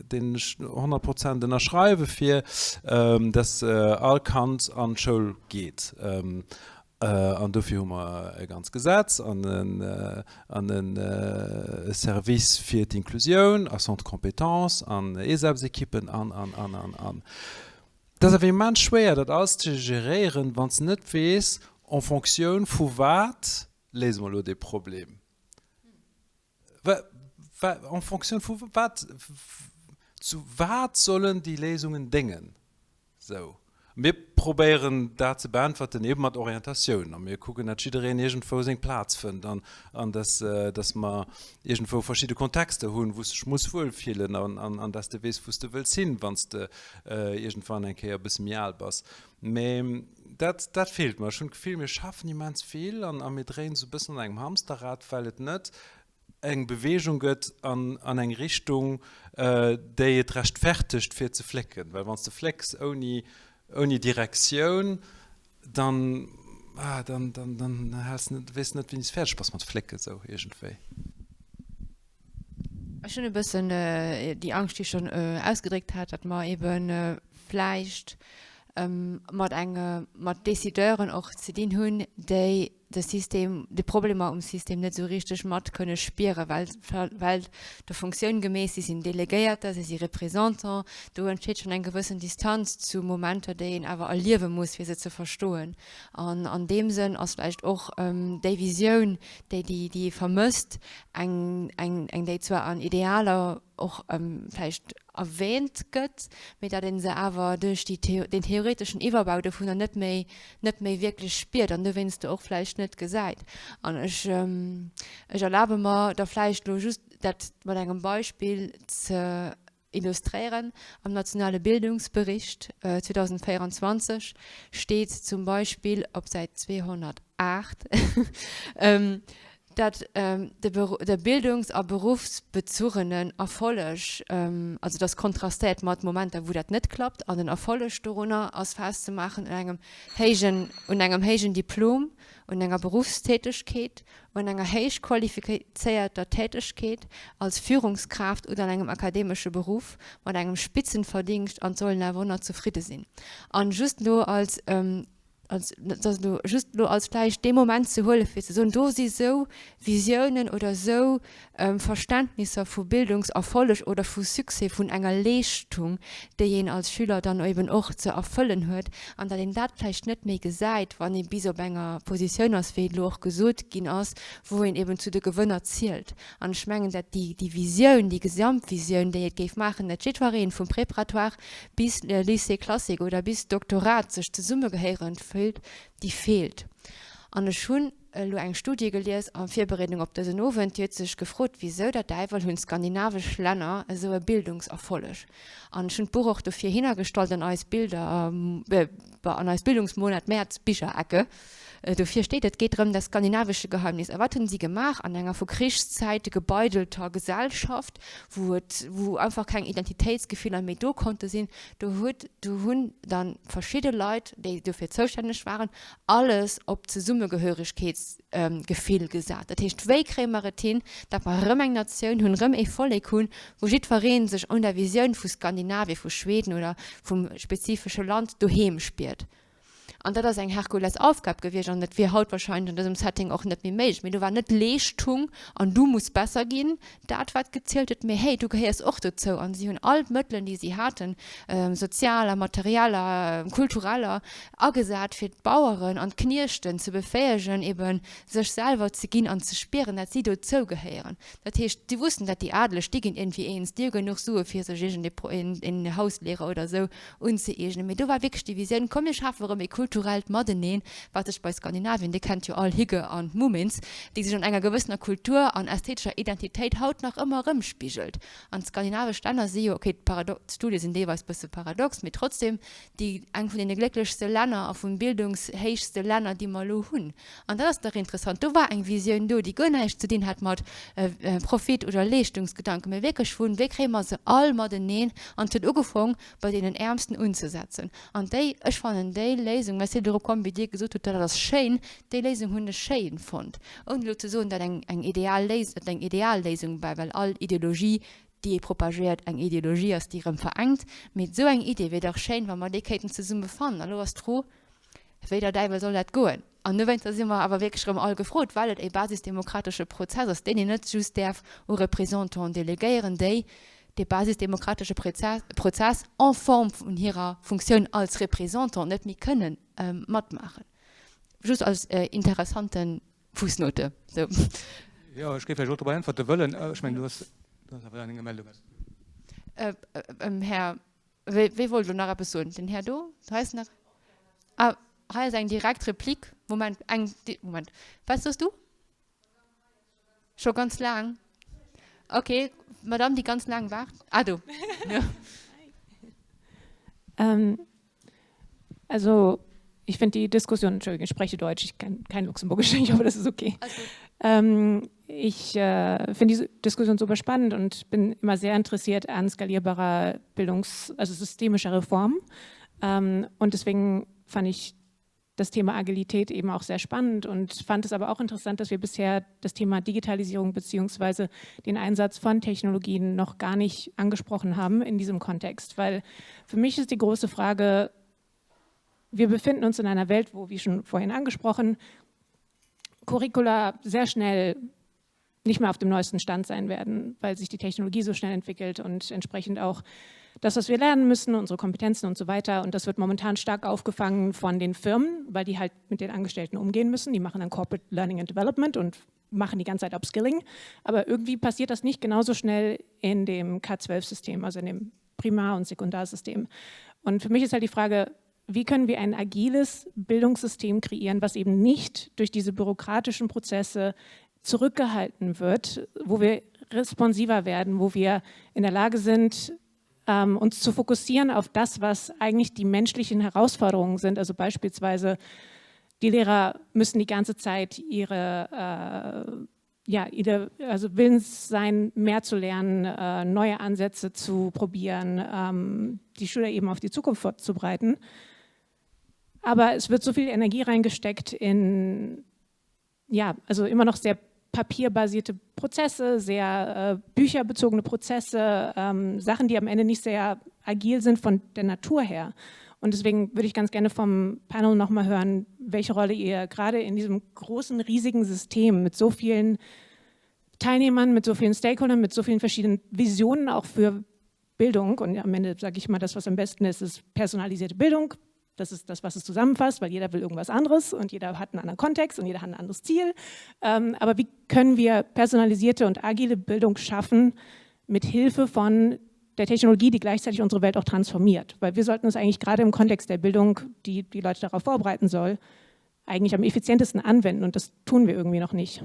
deen ech 100 Prozent ënnerschreiwe fir, dass all Kand an d'Schoul geet. An dofir hu mer e ganz Gesetz an e Service fir d'Inklusioun a Centre compétences an ESEPS-Ekippen an, an, an, an, an. Et ass awer immens schwéier, dat alles ze geréieren, wann s de net weess, en Fonctioun vu wat léise mer elo dee Problem. En fonction vu wat, zu wat sollen déi Léisungen déngen? Sou. Mir probéieren dat ze beäntwerten ebe mat Orientatioun a mir kucken, datt jiddereen iergendwou seng Plaz fënnt an, an datt, datt mer iergendwou verschidde Kontexter hunn, wou s de dech muss wuelfillen an, an, an datt s de weess, wou s de wëlls hin, wann s de iergendwann eng Kéier e bësse méi al bass. Mä dat, dat feelt mer. Ech hunn d'Gefill, mir schaffen immens vill an, a mir dréinen esou e bëssen an engem Hamsterrad, well et net eng Beweegung gëtt an, an eng Richtung, déi et rechtfertegt, fir ze flécken. Well wann s de flécks ouni, ouni Direktioun, dann, ah, dann, dann, dann häls net, weess net, wéini s fäerdeg bass mat flécken, esou iergendwéi. Ech hunn e bëssen déi Angscht, déi ech schonn ausgedréckt hat, datt mer ebe vläicht mat enge mat Décideuren och ze dinn hunn, déi de System, déi Problemer um System net esou richteg mat kënne spieren, well well der Funktioun gemäss, si sinn Delegéierter, si si Représentant, do entsteet schonn eng gewëssen Distanz zu Momenter, déi een awer erliewe muss, fir se ze verstoen. An an deem Sënn ass vläicht och déi Visioun, déi déi ee vermësst, eng eng eng déi zwar an Idealer och vläicht erwähnt gëtt, mee datt ee se awer duerch déi den theoreteschen Iwwerbau dovunner net méi net méi wierklech spiert an dowéinster och vläicht net gesäit. An ech ech erlabe mer da vläicht elo just dat mat engem Beispill ze illustréieren. Am nationale Bildungsbericht 2024 steet zum Beispill op Säit 208. Dat de bildungs a beruffsbezugenen Erfolleg, also dass kontrastéiert mat Momenter, wou dat net klappt, an den Erfolleg dorunner ass festzemaachen un engem héijen, un engem héijen Diplom, un enger Beruffstätegkeet, un enger héich qualifizéierter Tätegkeet als Führungskraaft oder an engem akademesche Beruff mat engem Spitzenverdingscht an d'sollen awer och nach zefridde sinn. An just elo als als, dat ass elo just elo als vläicht dee Moment ze huelen, fir ze soen, do si sou Visiounen oder sou Verständnisser vu Bildungserfolleg oder vu Succès, vun enger Leeschtung, déi een als Schüler dann eben och ze erfëllen huet, an datt een dat vläicht net méi gesäit, wann ee bis op enger Positioun ass, wéi et elo och gesot ginn ass, wou een eben zu de Gewënner zielt. An ech mengen, datt déi, déi Visioun, déi Gesamtvisioun, déi et géif maachen, datt jiddweree vum Préparatoire bis Lycée classique oder bis Doktorat sech zesummegehéierend fillt, déi feelt. An ech hunn elo eng Studie gelies a Virbereedung op dësen Owend, déi huet sech gefrot, Wisou der Däiwel hunn d'skandinavesch Länner esou e Bildungserfolleg? An ech hunn d'Buch och dofir hinnergestallt an eis Bilder, an eis Bildungsmonat Mäerz Bicherecke. Dofir steet, Et geet drëm, das skandinavische Geheimnis. A wat hunn si gemaach an enger vu Krichszäite gebeidelter Gesellschaft, wou et, wou einfach keng Identitéitsgefiller méi do konnte sinn? Do huet, do hunn dann verschidde Leit, déi dofir zoustänneg waren, alles op d'Zesummegehöregkeetsgefill gesat. Dat heescht, wéi kréie mer et hin, datt mer erëm eng Natioun hunn, erëm ee Vollek hunn, wou jiddweree sech un der Visioun vu Skandinavien, vu Schweden oder vum spezifesche Land doheem spiert? An dat ass eng Herkulesaufgab gewiescht an dat wier haut wahrscheinlech an dësem Setting och net méi méiglech. Mee do war net Leeschtung an du muss besser ginn dat, wat gezielt huet, mee hey, du gehéiers och dozou. An si hunn all d'Mëttelen, déi si haten, sozialer, materieller, kultureller, agesat, fir d'Baueren an d'Kniechten ze befäegen, ebe sech selwer ze ginn an ze spieren, dat si dozou gehéieren. Dat heescht, si wussten, dat déi Adeleg, déi ginn iergendwéi eens, déi hu genuch Sue fir sech iergend een Hauslehrer oder esou unzëeegnen. Mee do war wierklech déi Visioun, komm mir schafen erëm ee kulturellt Mateneen, wat sech bei Skandinavien, Dir kennt jo all Hygge an d'Mumins, déi sech an enger gewëssener Kultur an ästhetescher Identitéit haut nach ëmmer erëmspigelt. An d'skandinavesch Länner si jo, okay, d'Studie sinn deelweis bësse paradox, mee trotzdem déi eng vun deene glécklechste Länner a vum bildungshéichste Länner, déi mer elo hunn. An dat ass dach interessant. Do war eng Visioun do, déi guer näischt ze dinn hat mat Profit oder Leeschtungsgedanken, mä wierklech vun, wéi kréie mer se all mateneen? An et huet ugefong bei deenen Äermsten unzesetzen. An déi, ech fannen déi Léisung, mä ech sinn dorop komm, wéi Dir gesot hutt, dat ass schéin, déi Léisung hunn ech schéin fonnt, ouni elo ze soen, dat eng eng ideal Léis, dat eng ideal Léisung war, well all Ideologie, déi ee propagéiert, eng Ideologie ass, déi erëm verengt. Mee esou eng Idee wier dach schéin, wa mer déi kéinten zesumme fannen. A lo ass d'Fro, Wéi der Däiwel soll dat goen? An dowéinster si mer awer wierklech erëm all gefrot, well et e basisdemokratesche Prozess ass, deen een net just däerf u Représentanten delegéieren, déi dee basisdemokratesche Prozess en forme vun hirer Funktioun als Représentant net méi kënnen matmaachen. Just als interessante Fussnote. Sou. Jo, ech géif vläicht och drop äntwerte wëllen. Ech mengen, du hues awer eng Meldung. Här Wie wollt elo nach eppes soen? Den Här do? Hei ass nach. Ah, hei ass eng direkt Replik. Moment, eng, Moment. Wat soos du? Scho ganz laang? Okay, d'Madame, déi ganz laang waart. Ah, do. Also, ich finde die Diskussion, Entschuldigung, ich spreche Deutsch, ich kann kein Luxemburgisch, ich hoffe, das ist okay. Ähm, ich äh, finde diese Diskussion super spannend und bin immer sehr interessiert an skalierbarer Bildungs-, also systemischer Reform. Ähm, und deswegen fand ich das Thema Agilität eben auch sehr spannend und fand es aber auch interessant, dass wir bisher das Thema Digitalisierung beziehungsweise den Einsatz von Technologien noch gar nicht angesprochen haben in diesem Kontext. Weil für mich ist die große Frage, wir befinden uns in einer Welt, wo, wie schon vorhin angesprochen, Curricula sehr schnell nicht mehr auf dem neuesten Stand sein werden, weil sich die Technologie so schnell entwickelt und entsprechend auch das, was wir lernen müssen, unsere Kompetenzen und so weiter. Und das wird momentan stark aufgefangen von den Firmen, weil die halt mit den Angestellten umgehen müssen. Die machen dann Corporate Learning and Development und machen die ganze Zeit Upskilling. Aber irgendwie passiert das nicht genauso schnell in dem K12-System, also in dem Primar- und Sekundarsystem. Und für mich ist halt die Frage, wie können wir ein agiles Bildungssystem kreieren, was eben nicht durch diese bürokratischen Prozesse zurückgehalten wird, wo wir responsiver werden, wo wir in der Lage sind, ähm, uns zu fokussieren auf das, was eigentlich die menschlichen Herausforderungen sind. Also beispielsweise die Lehrer müssen die ganze Zeit ihre äh, Ja, also willens sein, mehr zu lernen, äh, neue Ansätze zu probieren, ähm, die Schüler eben auf die Zukunft vorzubereiten. Aber es wird so viel Energie reingesteckt in ja, also immer noch sehr papierbasierte Prozesse, sehr äh, bücherbezogene Prozesse, ähm, Sachen, die am Ende nicht sehr agil sind von der Natur her. Und deswegen würde ich ganz gerne vom Panel noch mal hören, welche Rolle ihr gerade in diesem großen, riesigen System mit so vielen Teilnehmern, mit so vielen Stakeholdern, mit so vielen verschiedenen Visionen auch für Bildung und am Ende sage ich mal, das, was am besten ist, ist personalisierte Bildung. Das ist das, was es zusammenfasst, weil jeder will irgendwas anderes und jeder hat einen anderen Kontext und jeder hat ein anderes Ziel. Ähm, aber wie können wir personalisierte und agile Bildung schaffen mit Hilfe von der Technologie, die gleichzeitig unsere Welt auch transformiert? Weil wir sollten es eigentlich gerade im Kontext der Bildung, die die Leute darauf vorbereiten soll, eigentlich am effizientesten anwenden und das tun wir irgendwie noch nicht.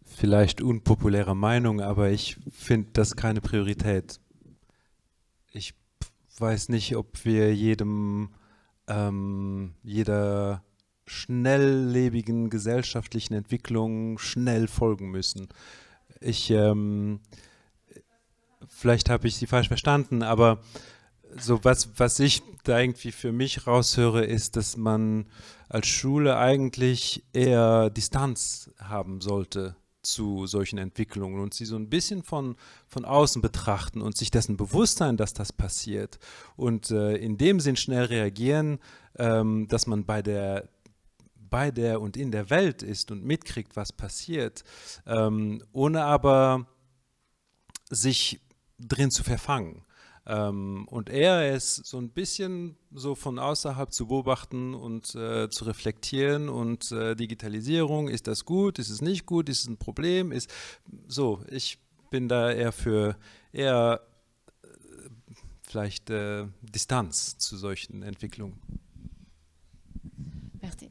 Vielleicht unpopuläre Meinung, aber ich finde das keine Priorität. Ich weiß nicht, ob wir jedem ähm, jeder schnelllebigen gesellschaftlichen Entwicklung schnell folgen müssen. Ich ähm, vielleicht habe ich sie falsch verstanden, aber so was, was ich da irgendwie für mich raushöre, ist, dass man als Schule eigentlich eher Distanz haben sollte zu solchen Entwicklungen und sie so ein bisschen von, von außen betrachten und sich dessen bewusst sein, dass das passiert und äh, in dem Sinn schnell reagieren, ähm, dass man bei der bei der und in der Welt ist und mitkriegt, was passiert, ähm, ohne aber sich drin zu verfangen. Ähm, und er ist so ein bisschen so von außerhalb zu beobachten und äh, zu reflektieren und äh, Digitalisierung, ist das gut, ist es nicht gut, ist es ein Problem, ist so, ich bin da eher für eher äh, vielleicht äh, Distanz zu solchen Entwicklungen. Merci.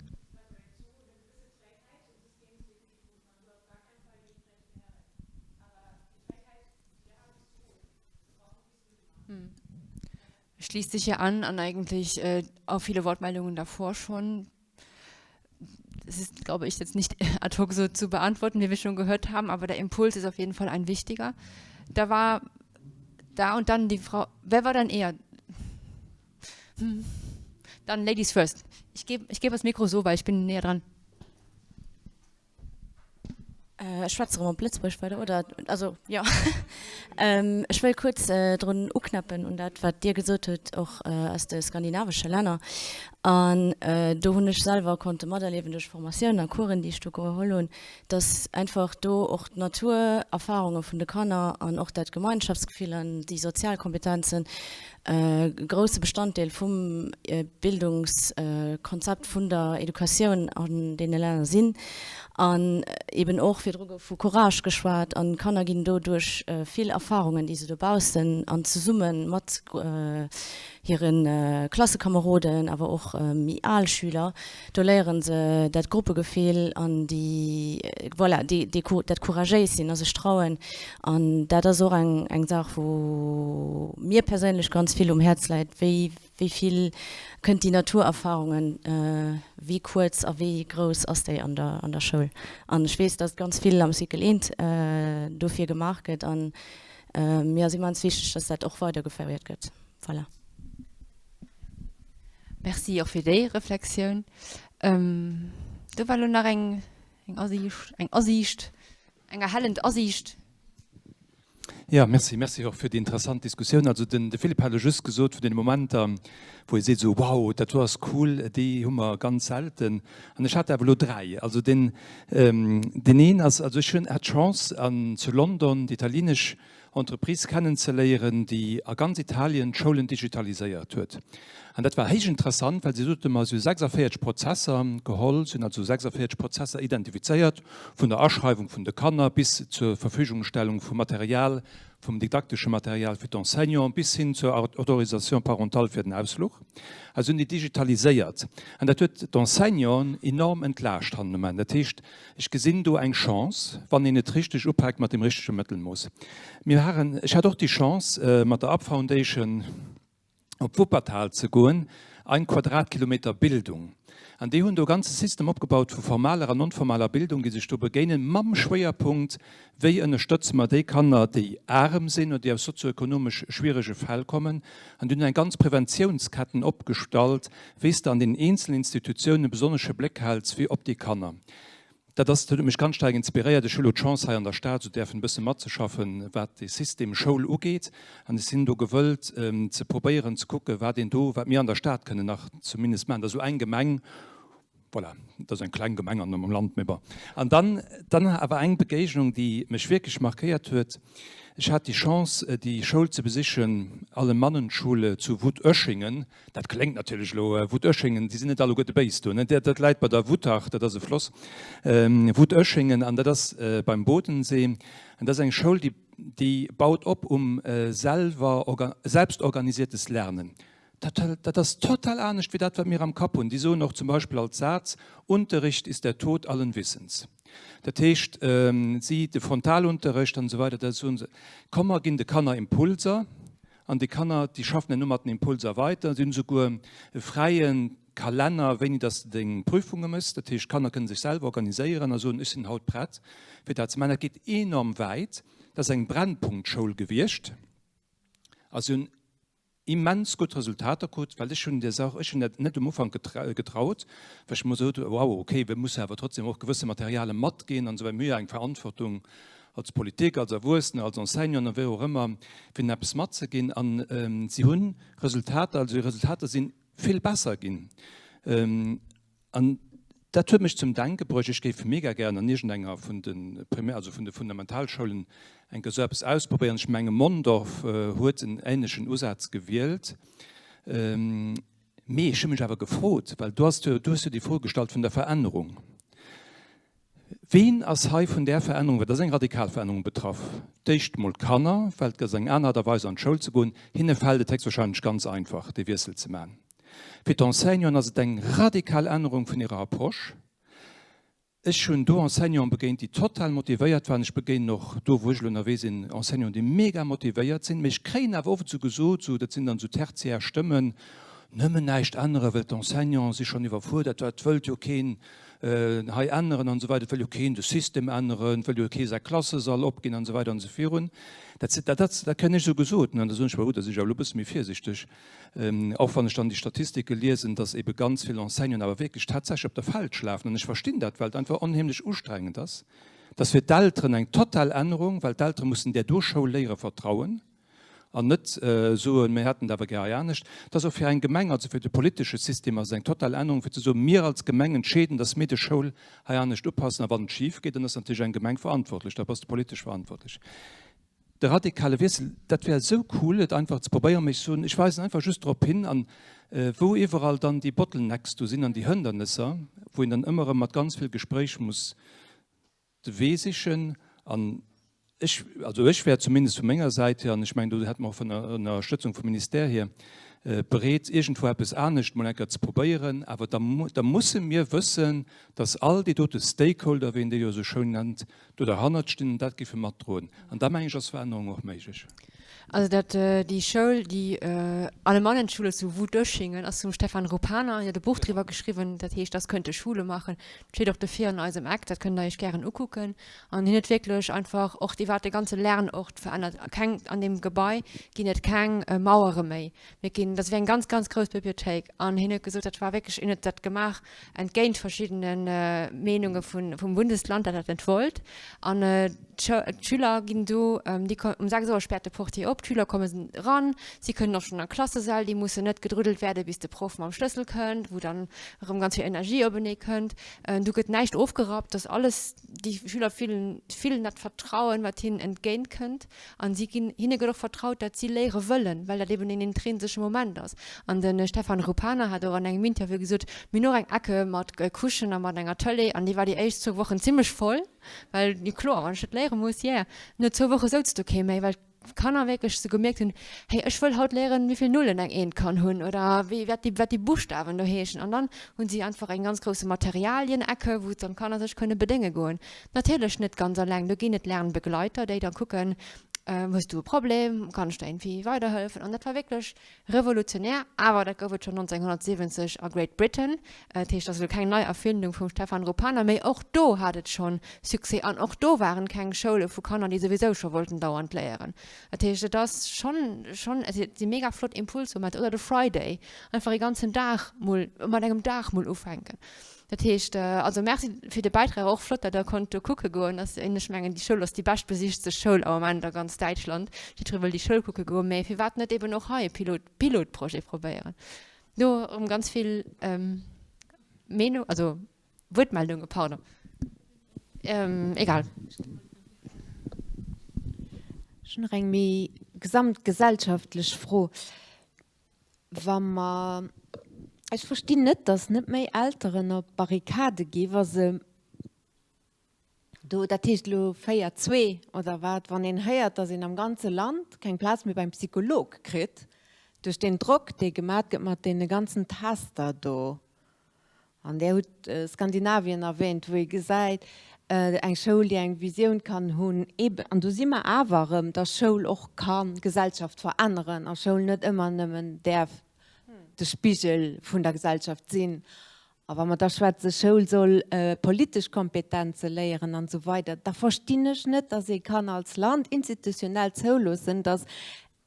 Schließt sich ja an an eigentlich äh, auch viele Wortmeldungen davor schon. Es ist, glaube ich, jetzt nicht ad hoc so zu beantworten, wie wir schon gehört haben, aber der Impuls ist auf jeden Fall ein wichtiger. Da war da und dann die Frau, wer war dann eher? Hm. Dann Ladies first. Ich gebe ich geb das Mikro so, weil ich bin näher dran. Ech schwätze erëm op Lëtzebuergesch weider, oder? Also, jo. Ech wëll kuerz drun uknäppen un dat, wat Dir gesot hutt, och aus de skandinavesche Länner. An do hunn ech selwer konnte materliewen duerch Formatiounen a Coursen, déi ech do geholl hunn, dass einfach do och d'Naturerfarunge vun de Kanner an och dat Gemeinschaftsgefill an déi sozial Kompetenzen e grousse Bestanddeel vum Bildungskonzept vun der Educatioun an deene Länner sinn. An eben och, virdru gouf vu Courage geschwat, an d'Kanner ginn do duerch vill Erfarungen, déi se dobaussen an zesumme mat hire Klassekameroden, awer och méi al Schüler, Do léieren se dat Gruppegefill an déi, voilà, déi, déi, dat couragéis sinn a sech trauen. An dat ass och eng, eng Saach, wou mir perséinlech ganz vill um Häerz läit, wéi, wéi vill kënnt déi Naturerfahrungen, wéi kuerz a wéi grouss ass déi an der, an der Schoul. An ech weess, dass ganz vill am Cycle eent dofir gemaach gëtt an mir ass immens wichteg, dass dat och weidergeféiert gëtt. Voilà. Merci och fir déi Reflexioun. Do war elo nach eng Asiicht, eng Asiicht, eng erhellend Asiicht. Jo, merci. Merci och fir déi interessant Diskussioun. Also den de Philippe hat elo just gesot vun deene Momenter, wou ee seet esou, wow, dat do ass cool, déi hu mer ganz selten. An ech hat awer elo 3. Also deen deen een ass, also ech hunn hat d'Chance an zu London déi italienesch Entreprise kennenzeléieren, déi a ganz Italien d'Schoulen digitaliséiert huet. An dat war héich interessant, well si sote mer, si hu 46 Prozesser geholl, si hunn also 46 Prozesser identifizéiert, vun der Aschreiwung vun de Kanner bis zur Verfügungstellung vum Material, vum didaktesche Material fir d'Enseignanten bis hin zur Autorisation parentale fir den Ausfluch. A si hunn déi digitaliséiert. An dat huet d'Enseignanten enorm entlaascht hannen um Enn. Dat heescht, Ech gesinn do eng Chance, wann een et richteg upaakt mat dem richtege Mëttelmooss. Mir waren, ech hat och déi Chance, mat der Up Foundation op Wuppertal ze goen, Ein Quadratkilometer Bildung. An déi hunn do e ganze System opgebaut vu formaler an non-formaler Bildung, déi sech do begéinen, mam Schwéierpunkt, Wéi ënnerstëtze mer déi Kanner, déi arem sinn oder déi aus sozioekonomesch schwierege Fäll kommen? An déi hunn eng ganz Preventiounsketten opgestallt, wéi s de an den eenzelen Institutiounen e besonnesche Bléck häls fir op déi Kanner. Dat ass, dat huet mech ganz staark inspiréiert. Ech hu lo d'Chance, hei an der Stad esou däerfen e bësse matzeschaffen, wat dee System Schoul ugeet. An ech sinn do gewëllt, ze probéieren ze kucken, wat een do, wat mir an der Stad kënnen nach zumindest maachen. Dat ass elo eng Gemeng, voilà, dat ass eng kleng Gemeng an am Land, mee bon. An dann, dann awer eng Begéignung, déi mech wierklech markéiert huet, Ech hat déi Chance, déi Schoul ze besichen, Alemannenschule zu Wutöschingen. Dat kléngt natierlech elo, Wutöschingen, déi sinn net alleguerte béis do, ne? Dat läit bei der Wutach, dat ass e Floss, Wutöschingen, an dat ass beim Bodensee. An dat ass eng Schoul, déi, déi baut op um selwer, selbstorganisiertes Lernen. Dat, dat ass total anescht wéi dat, wat mir am Kapp hunn. Déi soen och zum Beispill als Saz, Unterricht ist der Tod allen Wissens. Dat heescht, si, de Frontalunterricht an esou weider, da soen se, komm mer ginn de Kanner Impulser, An déi Kanner, déi schaffen herno mat den Impulser weiter. Si hunn esouguer e fräie Kalenner, wéini dass de deng Prüfunge méchs. Dat heescht, d'Kanner kënne sech selwer organiséieren a soen, ech sinn haut prett, fir dat ze maachen. Dat geet enorm wäit. Dat ass eng Brennpunktschoul gewiescht a si hunn immens gutt Resultater krut, well ech hunn där Saach, ech hunn dat net um Ufank getraut, well ech mer sot, wow, okay, mir musse awer trotzdem och gewësse Materiale matginn an esou weider. Mir hu jo eng Verantwortung als Politik, als Erwuessener, als Enseignanten, wéi och ëmmer, fir hinnen eppes matzeginn. An si hunn Resultater, also hir Resultater si vill besser ginn. An dat huet mech zum Denke bruecht, ech géif mega gären an iergendenger vun de Primär-, also vun de Fundamentalschoulen eng Kéier esou eppes ausprobéieren. Ech menge Mondorf huet en änlechen Usaz gewielt. Mee ech hu mech awer gefrot, well du hast jo, du hues jo déi Fro gestallt vun der Verännerung, Ween ass hei vun där Verännerung, well dat ass eng radikal Verännerung, betraff? D'éischt mol d'Kanner, well et ass eng aner Aart a Weis an d'Schoul ze goen. Hinne fält et héchstwahrscheinlech ganz einfach, dee Wiessel ze maachen. Fir d'Enseignanten ass et eng radikal Ännerung vun hirer Approche. Ech hunn do Enseignanten begéint, déi total motivéiert waren. Ech begéinen och do, wou ech elo ënnerwee sinn, Enseignanten, déi mega motivéiert sinn. Mee ech kréien awer of en zu gesot, esou, dat sinn dann esou tertiär Stëmmen, Nëmmen näischt änneren, well d'Enseignanten si schonn iwwerfuerdert, dat wëllt jo keen hei änneren an esou weider, et wëll jo keen de System änneren, et wëll jo kee säi Klassesall opginn an esou weider an esou virun. Dat, dat, dat kréien ech esou gesot. An da soen ech mer, gutt, da sinn ech awer elo e bësse méi virsichteg. Och wann ech dann déi Statistike liesen, dass ebe ganz vill Enseignanten awer wierklech tatsächlech op der Feld schlafen. An ech verstinn dat, well et einfach onheemlech ustrengend ass. Et ass fir d'Elteren eng total Ännerung, well d'Eltere mussen där do Schoul léiere vertrauen an net soen, mir hätten et awer gär hei anescht. Et ass och fir eng Gemeng, also fir de politesche System ass et eng total Ännerung, fir ze soen, mir als Gemeng entscheeden, dass mir déi Schoul hei anescht upassen. A wann et schif geet, dann ass natierlech eng Gemeng verantwortlech, da bass de politesch verantwortlech. De radikale Wiessel, dat wär esou cool, et einfach ze probéieren, mee ech soen, ech weisen einfach just drop hin, an wou iwwerall dann déi Bottlenecks do sinn an déi Hëndernesser, wou een dann ëmmer erëm mat ganz vill Gespréich muss de Wee sichen. An ech, also ech wär zumindest vu menger Säit hier, an ech mengen, do hätte mer och vun der Ënnerstëtzung vum Ministère hier, bereet, iergendwou eppes anescht mol eng Kéier ze probéieren, awer da, da musse mir wëssen, dass all déi dote Stakeholder, wéi een déi jo esou schoun nennt, do derhannert stinn an dat géife matdroen. An da mengen ech ass Verännerung och méiglech. Also dat déi Schoul, déi Alemannenschule zu Wutöschingen ass vum Stefan Ruppaner, hien huet e Buch driwwer geschriwwen, dat heescht Das könnte Schule machen, dat steet och dofir an eisem Eck, dat kënnt der iech gären ukucken. An hien huet wierklech einfach och iwwert de ganze Lernort verännert, keng, an deem Gebai ginn et keng Mauere méi, mir ginn, dat ass wéi eng ganz, ganz grouss Bibliothéik. An hien huet gesot, dat war wierklech, hien huet dat gemaach entgéint verschiddene Meenunge vum Bundesland, dat dat net wollt. An d'Schüler ginn do, déi um 6 Auer späert de Portier op, d'Schüler kommen eran, si kënnen och schonn an d'Klassesäll, déi mussen net gedrüddelt werde bis de Proff mam Schlëssel kënnt, wou dann erëm ganz vill Energie openee kënnt. Do gëtt näischt ofgerappt, dass alles, déi Schüler fillen, fillen dat Vertrauen, wat hinnen entgéint kënnt. An si ginn, hinne gëtt och vertraut, dat si léiere wëllen, well dat eben een intrinsesche Moment ass. An de Stefan Ruppaner hat och an engem Interview gesot, Mir hunn och eng Ecke mat Couchen a mat enger Tëlee an déi war déi éischt zwou Wochen zimmlech voll, well, jo kloer, wann ech net léiere muss, yeah. No zwou Woche souz do kee méi, well d'Kanner wierklech sou gemierkt hunn, Hey, ech wëll haut léieren, wéi vill Nullen eng Eent kann hunn oder wéi, wat déi, wat déi Buschtawen do heeschen. An dann hunn si einfach eng ganz grousse Materialien-Ecke, wou dann d'Kanner sech kënne bedénge goen. Natierlech net ganz alleng, do ginn et Lernbegleiter, déi da kucken. Hues du e Problem? Kann ech der iergendwéi weiderhëllefen? An dat war wierklech revolutionär, awer dat gouf et schonn 1970 a Great Britain. Dat heescht, dat ass elo keng nei Erfindung vum Stefan Ruppanner, mee och do hat et schonn Succès an och do waren keng Schoule vu Kanner, déi souwisou scho wollten dauernd léieren. Dat heescht, et ass schonn, schonn, et si mega flott Impulsmomenter. Oder de Friday, einfach ee ganzen Dag mol, mat engem Dag mol ufänken. Dat heescht, also Merci fir de Bäitrag, och flott, datt Der konnt do kucke goen. Ass, ech mengen, déi Schoul ass déi beschtbesichtste Schoul am Moment a ganz Däitschland. Jiddweree wëll déi Schoul kucke goen. Mä firwat net eben och hei e Pilot, Pilotprojet probéieren? Do erëm ganz vill Meenung, also Wuertmeldunge, pardon. Egal. Ech hunn nach eng méi gesamtgesellschaftlech Fro. Wa mer, ech verstinn net, datt net méi Elteren op d'Barrikade gi wa se do, dat heescht elo 4, 2 oder wat, wann een héiert, datt een am ganze Land keng Plaz méi beim Psycholog kritt duerch deen Drock, dee gemat gëtt mat deene ganzen Tester do. An Där hutt Skandinavien erwähnt, wou ee gesäit, eng Schoul, déi eng Visioun kann hunn, eben, an do si mer awer erëm, dass Schoul och ka Gesellschaft veränneren a Schoul net ëmmer nëmmen däerf de Spigel vun der Gesellschaft sinn. A wa mer da schwätze Schoul soll politesch Kompetenze léieren an esou weider, da verstinn ech net, dass ee kann als Land institutionell zouloossen, dass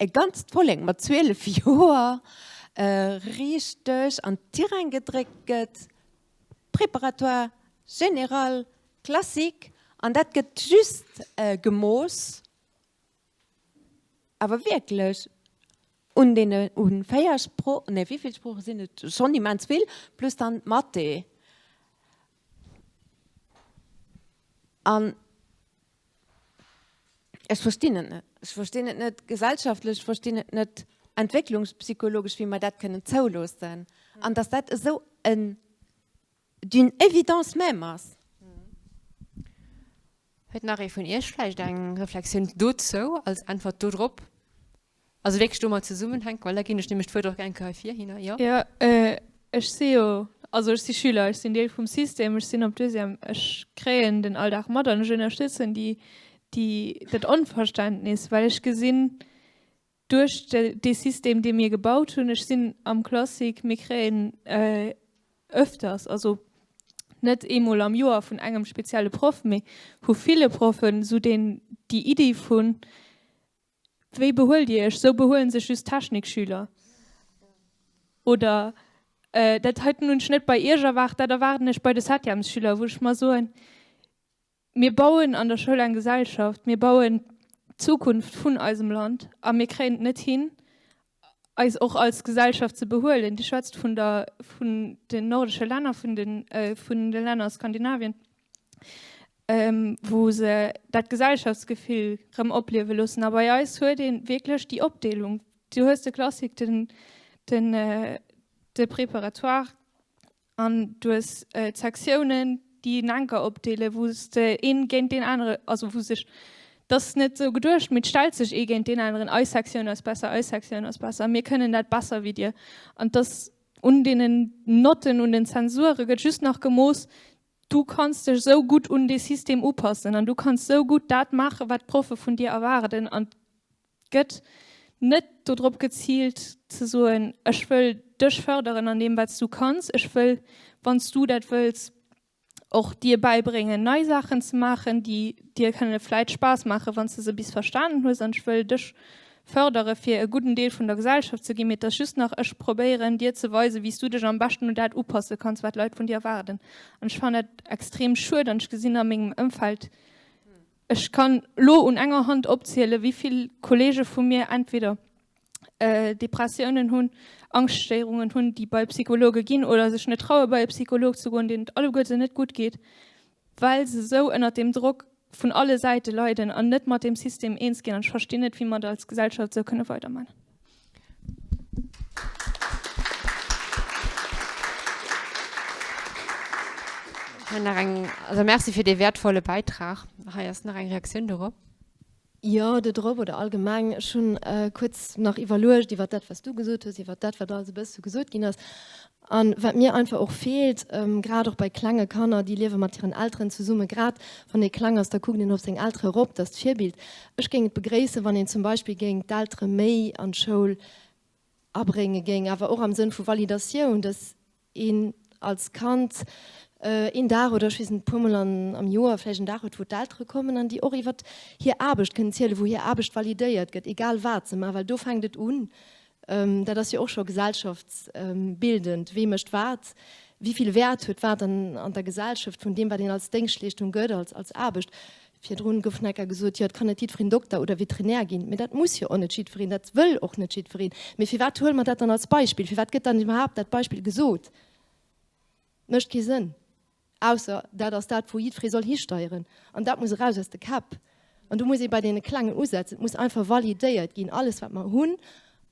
E ganzt Vollek mat 12 Joer richteg an d'Tirang gedréckt gëtt, Préparatoire, Général, Classique, an dat gëtt just gemooss, awer wierklech un deene, u 4 Sproochen, nee wéi vill Sprooche sinn et, schonn immens vill, plus dann d'Mathé. An Ech verstinn et net. Ech verstinn et net gesellschaftlech, ech verstinn et net entwécklungspsychologesch, wéi mer dat kënnen zouloossen an dass dat esou en d'une évidence même ass. Huet nach ee vun Iech vläicht eng Reflexioun dozou als Äntwert dodrop? Also wierklech domat zesummenhänkt, well da ginn ech nämlech d'Wuert och eng Kéier virhinner, jo. Jo, ech si jo, also ech si Schüler, ech sinn Deel vum System, ech sinn op Deuxième, ech kréien den Alldag mat an ech ënnerstëtzen déi, déi, dat Onverständnis, well ech gesinn duerch dee System, dee mir gebaut hunn, ech sinn am Classique, mir kréien ëfters, also net eemol am Joer vun engem spezielle Proff, mee vu ville Proffen, esou deen, déi Iddi vun, Wéi behuelt Dir Iech? Sou behuelen sech just Technikschüler. Oder Dat heiten hunn ech net bei Iech erwaart, dat erwaarden ech bei de Septièmesschüler, wou ech mer soen, Mir bauen an der Schoul eng Gesellschaft, mir bauen d'Zukunft vun eisem Land a mir kréien et net hin, eis och als Gesellschaft ze behuelen. Dir schwätzt vun der, vun den nordesche Länner, vun den, vun de Länner a Skandinavien, wou se dat Gesellschaftsgefill rëm opliewe loossen. A bei eis huet ee wierklech déi Opdeelung. Du hues de Classique, den, den, de Préparatoire, An du hues d'Sektiounen, déi en Anker opdeelen, wou s de een géint deen anere, also wou sech, dat ass net esou geduecht, mee et stellt sech ee géint deen aneren, eis Sektioun ass besser, eis Sektioun ass besser, mir kënnen dat besser wéi dir. An et ass un deenen Notten, un den Zensuere gëtt just nach gemooss, du kanns dech esou gutt un dee System upassen an du kanns esou gutt dat maachen, wat d'Proffe vun dir erwaarden. An gëtt net dodrop geziilt ze soen, ech wëll dech fërderen an deem wat s du kanns, ech wëll, wann s du dat wëlls, och dir bäibréngen nei Saachen ze maachen, déi dir kënne vläit Spaass maachen, wann s de se bis verstanen hues, an ech wëll dech fërdere fir e gudden Deel vun der Gesellschaft ze ginn, mee et ass just nach, ech probéieren dir ze weisen, wéi s du dech am beschten un dat upasse kanns, wat d'Leit vun dir erwaarden. An ech fannen dat extrem schued an ech gesinn a mengem Ëmfeld, Ech kann lo un enger Hand opzielen, wéi vill Kollege vu mir entweder Depressiounen hunn, Angschtstéierungen hunn, déi bei Psychologe ginn oder sech net traue bei e Psycholog ze goen, deenen et alleguerte net gutt geet, well se esou ënnert deem Drock vun alle Säite leiden an net mat deem System eens ginn. An ech verstinn net, wéi mer da als Gesellschaft esou kënne weiderman. Hei nach eng, also Merci fir dee wäertvolle Bäitrag. Hei ass nach eng Reaktioun dorop. Jo, do drop oder allgemeng. Ech hunn kuerz nach iwwerluecht iwwer dat, wat s du gesot hues, iwwer dat, wat alles e bësse gesot ginn ass. An wat mir einfach och feelt, grad och bei klenge Kanner, déi liewe mat hiren Elteren zesummen, grad wann ee kleng ass, da kuckt een op seng Eltere erop, dat ass d'Virbild. Ech géing et begréissen, wann een zum Beispill géing d'Eltere méi an d'Schoul abrénge géing, awer och am Sënn vu Validatioun, dass een als Kand een Dag oder ech weess net, e puermol am Joer vläicht en Dag huet, wou d'Eltere kommen an déi och iwwert hir Aarbecht kënnen zielen, wou hir Aarbecht validéiert gëtt, egal wat se maachen, well do fänkt et un. Dat ass jo och scho gesellschaftsbildend, wee mécht wat, wéi vill Wäert huet wat an der Gesellschaft vun deem, wat een als Déngschtleeschtung gëtt, als Aarbecht. Virdrun gouf necker gesot, jo et kann net jiddwereen Dokter oder Veterinär ginn. Mee dat muss jo och net jiddwereen, dat wëll och net jiddwereen. Mee firwat huele mer dat dann als Beispill? Firwat gëtt dann iwwerhaapt dat Beispill gesot? Mécht kee Sënn. Ausser dat ass dat, wou jiddweree soll histeieren. An dat muss eraus aus de Käpp. An do muss ee bei deene Klengen usetzen. Et muss einfach validéiert ginn, alles wat mer hunn,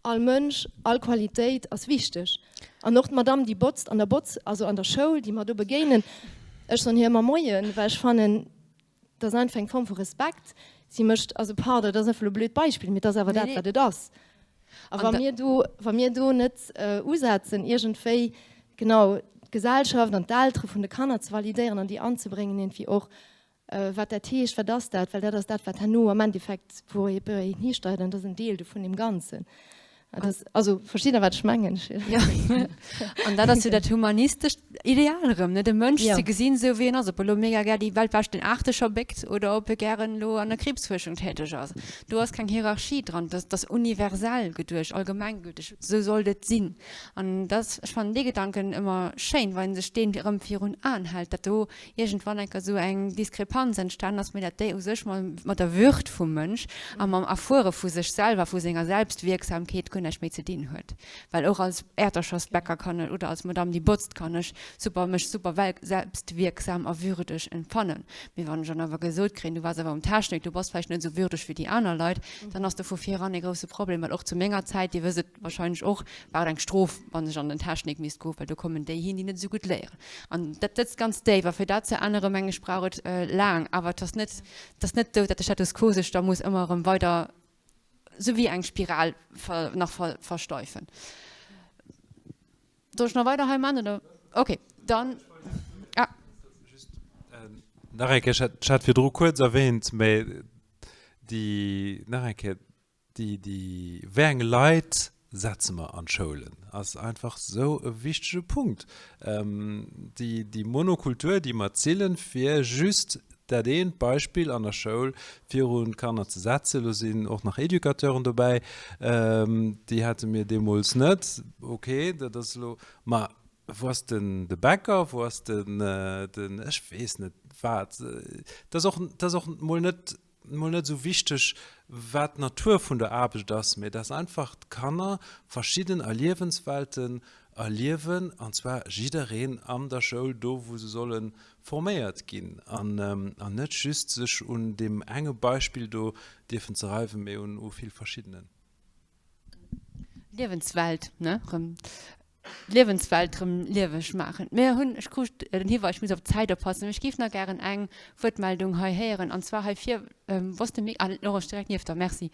all Mënsch, all Qualitéit ass wichteg. An och d'Madame, déi botzt an der Botz, also an der Schoul, déi mer do begéinen, ech soen hir ëmmer Moien, well ech fannen, dat ass einfach eng Form vu Respekt. Si mécht, also pardon, dat ass einfach elo e blöd Beispill, mee et ass awer dat, wat et ass. A wa mir do, wa mir do net usetzen, iergendwéi, genau, d'Gesellschaft an d'Eltere vun de Kanner ze validéieren an déi anzebréngen iergendwéi och, wat dat heescht, wat ass dat, well dat ass dat, wat herno am Endeffekt, wou een histeiert, an dat ass en Deel do vun deem Ganzen. Dat, also, versteet Der, wat ech mengen? Jo. An dat ass jo dat humanistescht Ideal erëm, ne, de Mënsch ze gesinn, esou wéi en ass, ob e lo mega gär déi weltbeschten Aachtecher béckt oder ob e gären elo an der Kriibsfuerschung täteg ass. Do ass keng Hierarchie dran, dat ass universell geduecht, allgemenggülteg, esou sollt et sinn. An dat, ech fannen dee Gedanken ëmmer schéin, wa een sech deen erëm virun Aen hält, dat do iergendwann eng Kéier esou eng Diskrepanz entstan ass, mee dat déi u sech mat der Würd vum Mënsch a mam Erfuere vu sech selwer, vu senger Selbstwierksamkeet guer näischt méi ze dinn huet. Well och als Äerterchersbäcker kann ech, oder als Madame déi botzt, kann ech super mech super selbstwierksam a würdeg empfannen. Mee wann ech dann awer gesot kréien, du waars awer um Technik, du bass vläicht net esou würdeg wéi déi aner Leit, dann ass do vu viran e grousse Problem, well och zu menger Zäit, Dir wësst et wahrscheinlech och, war et eng Strof, wann ech an den Technik misst goen, well do kommen déi hin, déi net esou gutt léieren. An dat sëtzt ganz déif. A fir dat ze änneren, meng ech, brauch et laang. Awer et ass net, et ass net esou, datt de Status quo sech da muss ëmmer erëm weider esou wéi eng Spiral nach versteifen. Soll ech nach weider hei man, oder? Okay, dann. Ah. Just nach eng Kéier, ech hat virdru kuerz erwähnt, mä déi, nach eng Kéier, Déi, déi, wéi eng Leit setze mer an d'Schoulen, ass einfach esou e wichtege Punkt. Déi, déi Monokultur, déi mer zillen, fir just dat eent Beispill an der Schoul virun d'Kanner ze setzen, elo sinn och nach Educateuren dobäi, déi hate mir deemools net, okay, dat ass elo, ma wou ass den de Bäcker, wou ass den, den ech weess net wat, dat ass och, dat ass och mol net mol net esou wichteg, wat d'Natur vun der Aarbecht ass, mee dass einfach d'Kanner verschidden Erliewenswelten erliewen, an zwar jiddereen an der Schoul, do wou se solle forméiert ginn, an net just sech un deem enge Beispill do dierfen ze reiwen, mee un u vill verschiddenen. Liewenswelt, ne, rëm d'Liewenswelt rëm lieweg maachen. Mir hunn, ech krut den Hiweis, ech muss op d'Zäit oppassen, mee ech géif nach gären eng Wuertmeldung hei héieren, an zwar hei vir, wou ass de Mic, ah, Laurence, direkt nieft der, merci.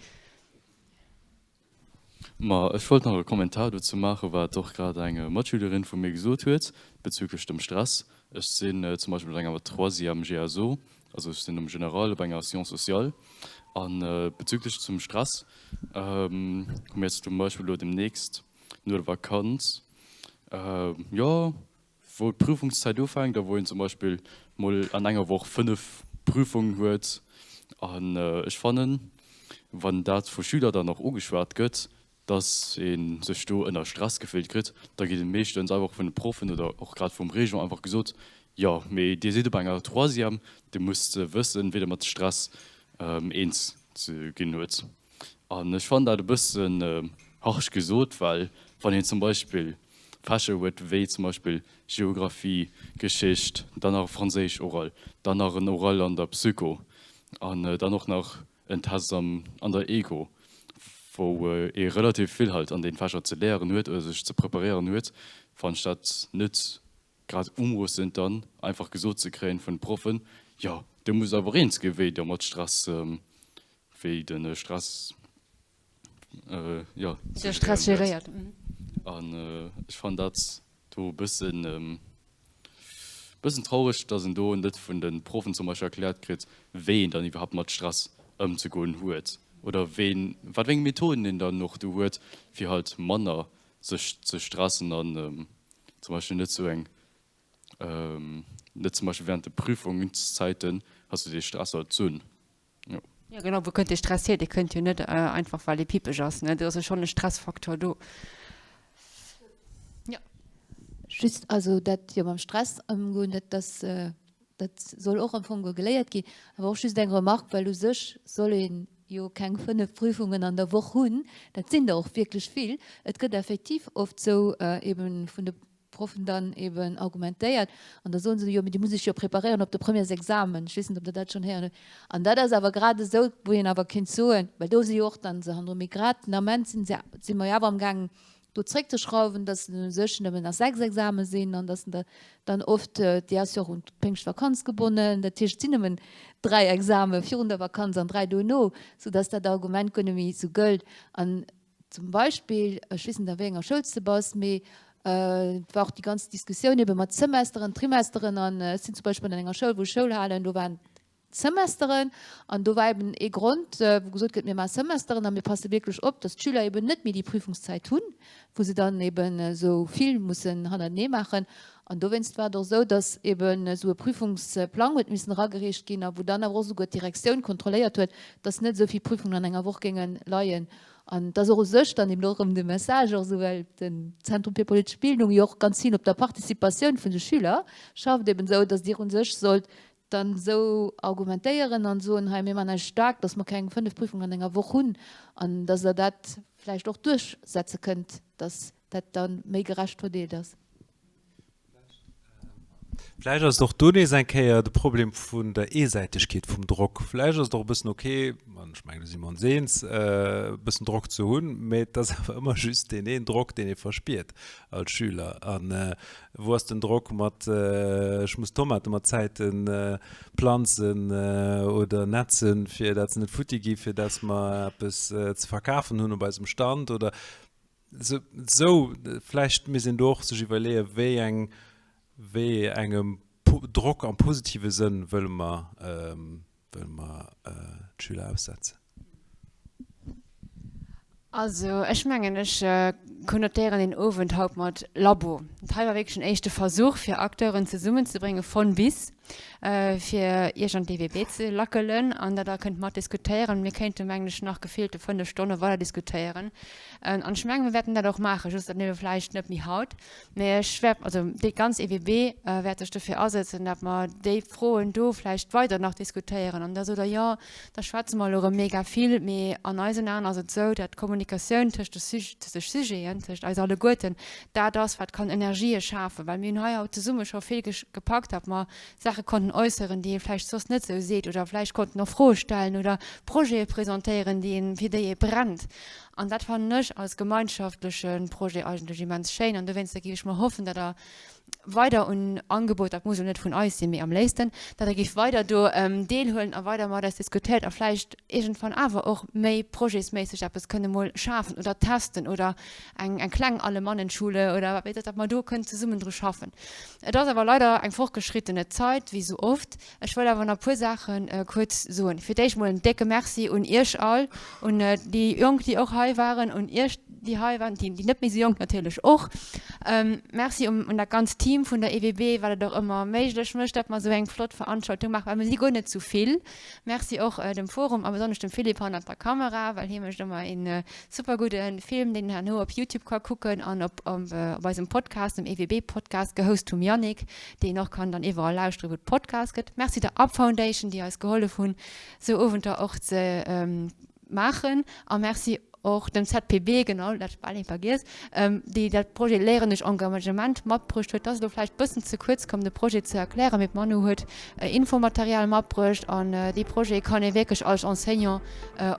Ma ech wollt nach e Kommentar dozou maachen, wat och grad eng Matschülerin vu mir gesot huet bezüglech dem Stress. Ech sinn zum Beispill op enger Troisième GSO, also ech sinn um General op enger Sciences sociales, a bezüglech zum Stress hu mir jetzt zum Beispill elo demnächst no der Vakanz, jo, wou d'Prüfungszäit ufänkt a wou een zum Beispill mol an enger Woch 5 Prüfungen huet. An ech fannen, wann dat vu Schüler dann och ugeschwat gëtt, dass ee sech do ënner Stress gefillt kritt, da gëtt ee meeschtens einfach vun de Proffen oder och grad vum Régent einfach gesot, jo, mee Dir sidd op enger Troisième, Dir musst wëssen, wéi Der mat Stress eens ze ginn huet. An ech fannen dat e bëssen harsch gesot, well wann een zum Beispill Fächer huet wéi zum Beispill Geographie, Geschicht, dann nach e Franséisch Oral, dann nach en Oral an der Psycho an dann och nach en Test an der Eco, wou ee relativ vill halt an den Fächer ze léieren huet oder sech ze preparéieren huet, fannen ech dat net grad umoossend dann einfach gesot ze kréien vun Proffen, jo dir musst awer eens ginn wéi der mat Stress, wéi de Stress jo ze géréiert. An ech fannen dat. Do e bëssen, bëssen traureg, dass een do net vun de Proffen zum Beispill erkläert kritt, wéi een dann iwwerhaapt mat Stress ëmzegoen huet oder wéi een, wat fir eng Methoden een dann och do huet, fir halt manner sech ze stressen an zum Beispill net sou eng, net zum Beispill während de Prüfungszäiten hast du dee Stress halt z'hunn. Jo. Jo genau, wou kënnt dee Stress hier? Dee kënnt jo net einfach well ee pippeg ass, ne? Do ass jo schonn e Stressfaktor do. Jo. Just, also dat jo mam Stress ëmgoen, dat ass, dat soll och am Fong geléiert ginn. Awer och just eng Remarque, well u sech soll ee jo keng 5 Prüfungen an der Woch hunn, dat sinn der och wierklech vill. Et gëtt effektiv oft sou eben vun de Proffen dann eben argumentéiert an da soen se, jo, mee Dir musst Iech jo preparéieren op de Premièresexamen. Ech weess net, ob Der dat schonn héieren hutt. An dat ass awer grad esou, wou een awer kéint soen, well do si jo och dann se hannendrun, mee grad den Ament sinn se, si mer jo awer amgaangen, do zréckzeschrauwen, dass et u sech nëmmen nach 6 Exame sinn an dass der dann oft, déi ass jo och un d'Péngschtvakanz gebonnen, dat heescht, et sinn nëmmen 3 Exame virun der Vakanz an 3 duerno, soudass dat Argument guer net méi esou gëllt. An Zum Beispill, ech weess net a wéi enger Schoul s de bass, mee et war och déi ganz Diskussioun ebe mat Semesteren, Trimesteren an ech sinn zum Beispill an enger Schoul, wou ech Schoul halen, do waren d'Semesteren an do war eben ee Grond, wou gesot gëtt, mir maache Semesteren a mir passe wierklech op, datt d'Schüler eben net méi déi Prüfungszäit hunn, wou se dann eben esou vill mussen hannertenee maachen. An dowéinst war et och esou, datt eben esou e Prüfungsplang huet missen eragereecht ginn a wou dann awer och esouguer d'Direktioun kontrolléiert huet, datt net esou vill Prüfungen an enger Woch géinge leien. An et ass och u sech dann eben och erëm de Message och esou, well den Zentrum fir politesch Bildung jo och ganz vill op der Participatioun vun de Schüler schafft, eben esou, datt Dir u sech sollt dann esou argumentéieren an soen, hei mir maachen eis staark, datt mer keng 5 Prüfungen an enger Woch hunn an datt Der dat vläicht och duerchsetze kënnt, datt dat da méi gerecht verdeelt ass. Vläicht ass et och do nees eng Kéier de Problem vun der Eesäitegkeet vum Drock. Vläicht ass et och e bëssen ok, an ech mengen, do si mer ons eens, e bëssen Drock ze hunn, mä et ass awer ëmmer just deen een Drock, deen ee verspiert als Schüler. A wou ass den Drock mat, ech muss Tomate mat Zäite planzen oder netzen, fir dat se net futti gi, fir dat mer eppes ze verkafen hunn op eisem Stand oder Sou, vläicht misst een do och sech iwwerleeën, wéi eng, wéi engem Drock am positive Sënn wëlle mer, wëlle mer d'Schüler aussetzen. Also ech mengen, ech konnotéieren deen Owend haut mat Labo. Dat hei war wierklech en éischte Versuch, fir Acteuren zesummenzebrénge von bis. fir Iech an d'EWB ze lackelen an dat Der kënnt mat diskutéieren. Mir kéinte mengen ech nach gefillte 5 Stonne weider diskutéieren an ech mengen, mir wäerten dat och maachen, just dann ebe vläicht net méi haut. Mä ech wäert, also déi ganz EWB wäert sech dofir asetzen, datt mer déi Froen do vläicht weider nach diskutéieren. An da sot Der, jo, da schwätze mer elo erëm mega vill, mee an eisen Aen ass et esou, datt d'Kommunikatioun tëscht de Sujeten, tëscht eis alleguerten, dat ass, wat kann Energië schafen, well mir hunn hei haut zesumme scho vill gepackt, datt mer Saache konnten äusseren, déi ee vläicht soss net esou seet oder vläicht konnten och Froe stellen oder Projete presentéieren, déi een, fir déi ee brennt. An dat fannen ech als gemeinschaftleche Projet eigentlech immens schéin. An dowéinster géif ech mer hoffen, datt Der weider un Angebot, dat muss elo net vun eis sinn, mee am léifsten, datt Der géift weider do deelhuelen a weider mat eis diskutéiert a vläicht iergendwann awer och méi projetsméisseg eppes kënne mol schafen oder testen oder eng eng kleng Alemannenschule oder wat weess ech, datt mer do kënnen zesummen dru schaffen. Et ass awer leider eng fortgeschrittene Zait, wéi esou oft. Ech wëll awer nach e puer Saache kuerz soen. Fir d'éischt mol en décke Merci un Iech all, un déi Jonk, déi och hei waren, un Iech, déi hei waren, déi net méi esou jonk natierlech och. Merci un dat ganzt Team vun der EWB, wat et och ëmmer méiglech mécht, datt mer esou eng flott Veranstaltung maachen, well mir si guer net zu vill. Merci och dem Forum a besonnesch dem Philippe hannert der Kamera, well hie mécht ëmmer een super gudde Film, deen een herno op Youtube ka kucken an op op eisem Podcast, dem EWB-Podcast, gehost vum Yannick, deen een och kann dann iwwerall lauschteren, wou et Podcasts gëtt. Merci der Up Foundation, déi eis gehollef hunn, sou Owenter och ze maachen. A merci och dem ZPB, genau, dat hat ech bal vergiess, déi dat Projet Léieren duerch Engagement matbruecht huet. Dat ass elo vläicht bëssen ze kuerz komm, de Projet ze erklären, mee d'Manu huet Infomaterial matbruecht an dee Projet kann ee wierklech als Enseignant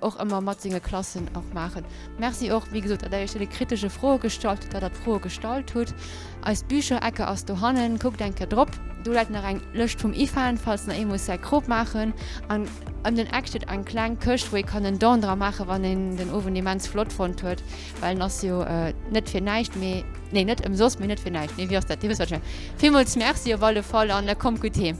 och ëmmer mat senge Klassen och maachen. Merci och, wéi gesot, datt Der Iech deene kritesche Froe gestallt hutt, datt Der d'Froe gestallt hutt. Eis Bücherecke ass dohannen, kuckt eng Kéier drop. Do läit nach eng Lëscht vum IFAN, falls nach ee muss säi Krop maachen. An. Ëm den Eck steet eng kleng Këscht, wou ee kann en Don dra maachen, wann een den Owend immens flott fonnt huet, well en ass jo net fir näischt, mee, nee, net ëmsoss, mee net fir näischt, nee, wéi ass dat? Dir wësst, wat ech mengen. Villmools Merci op alle Fall an kommt gutt heem.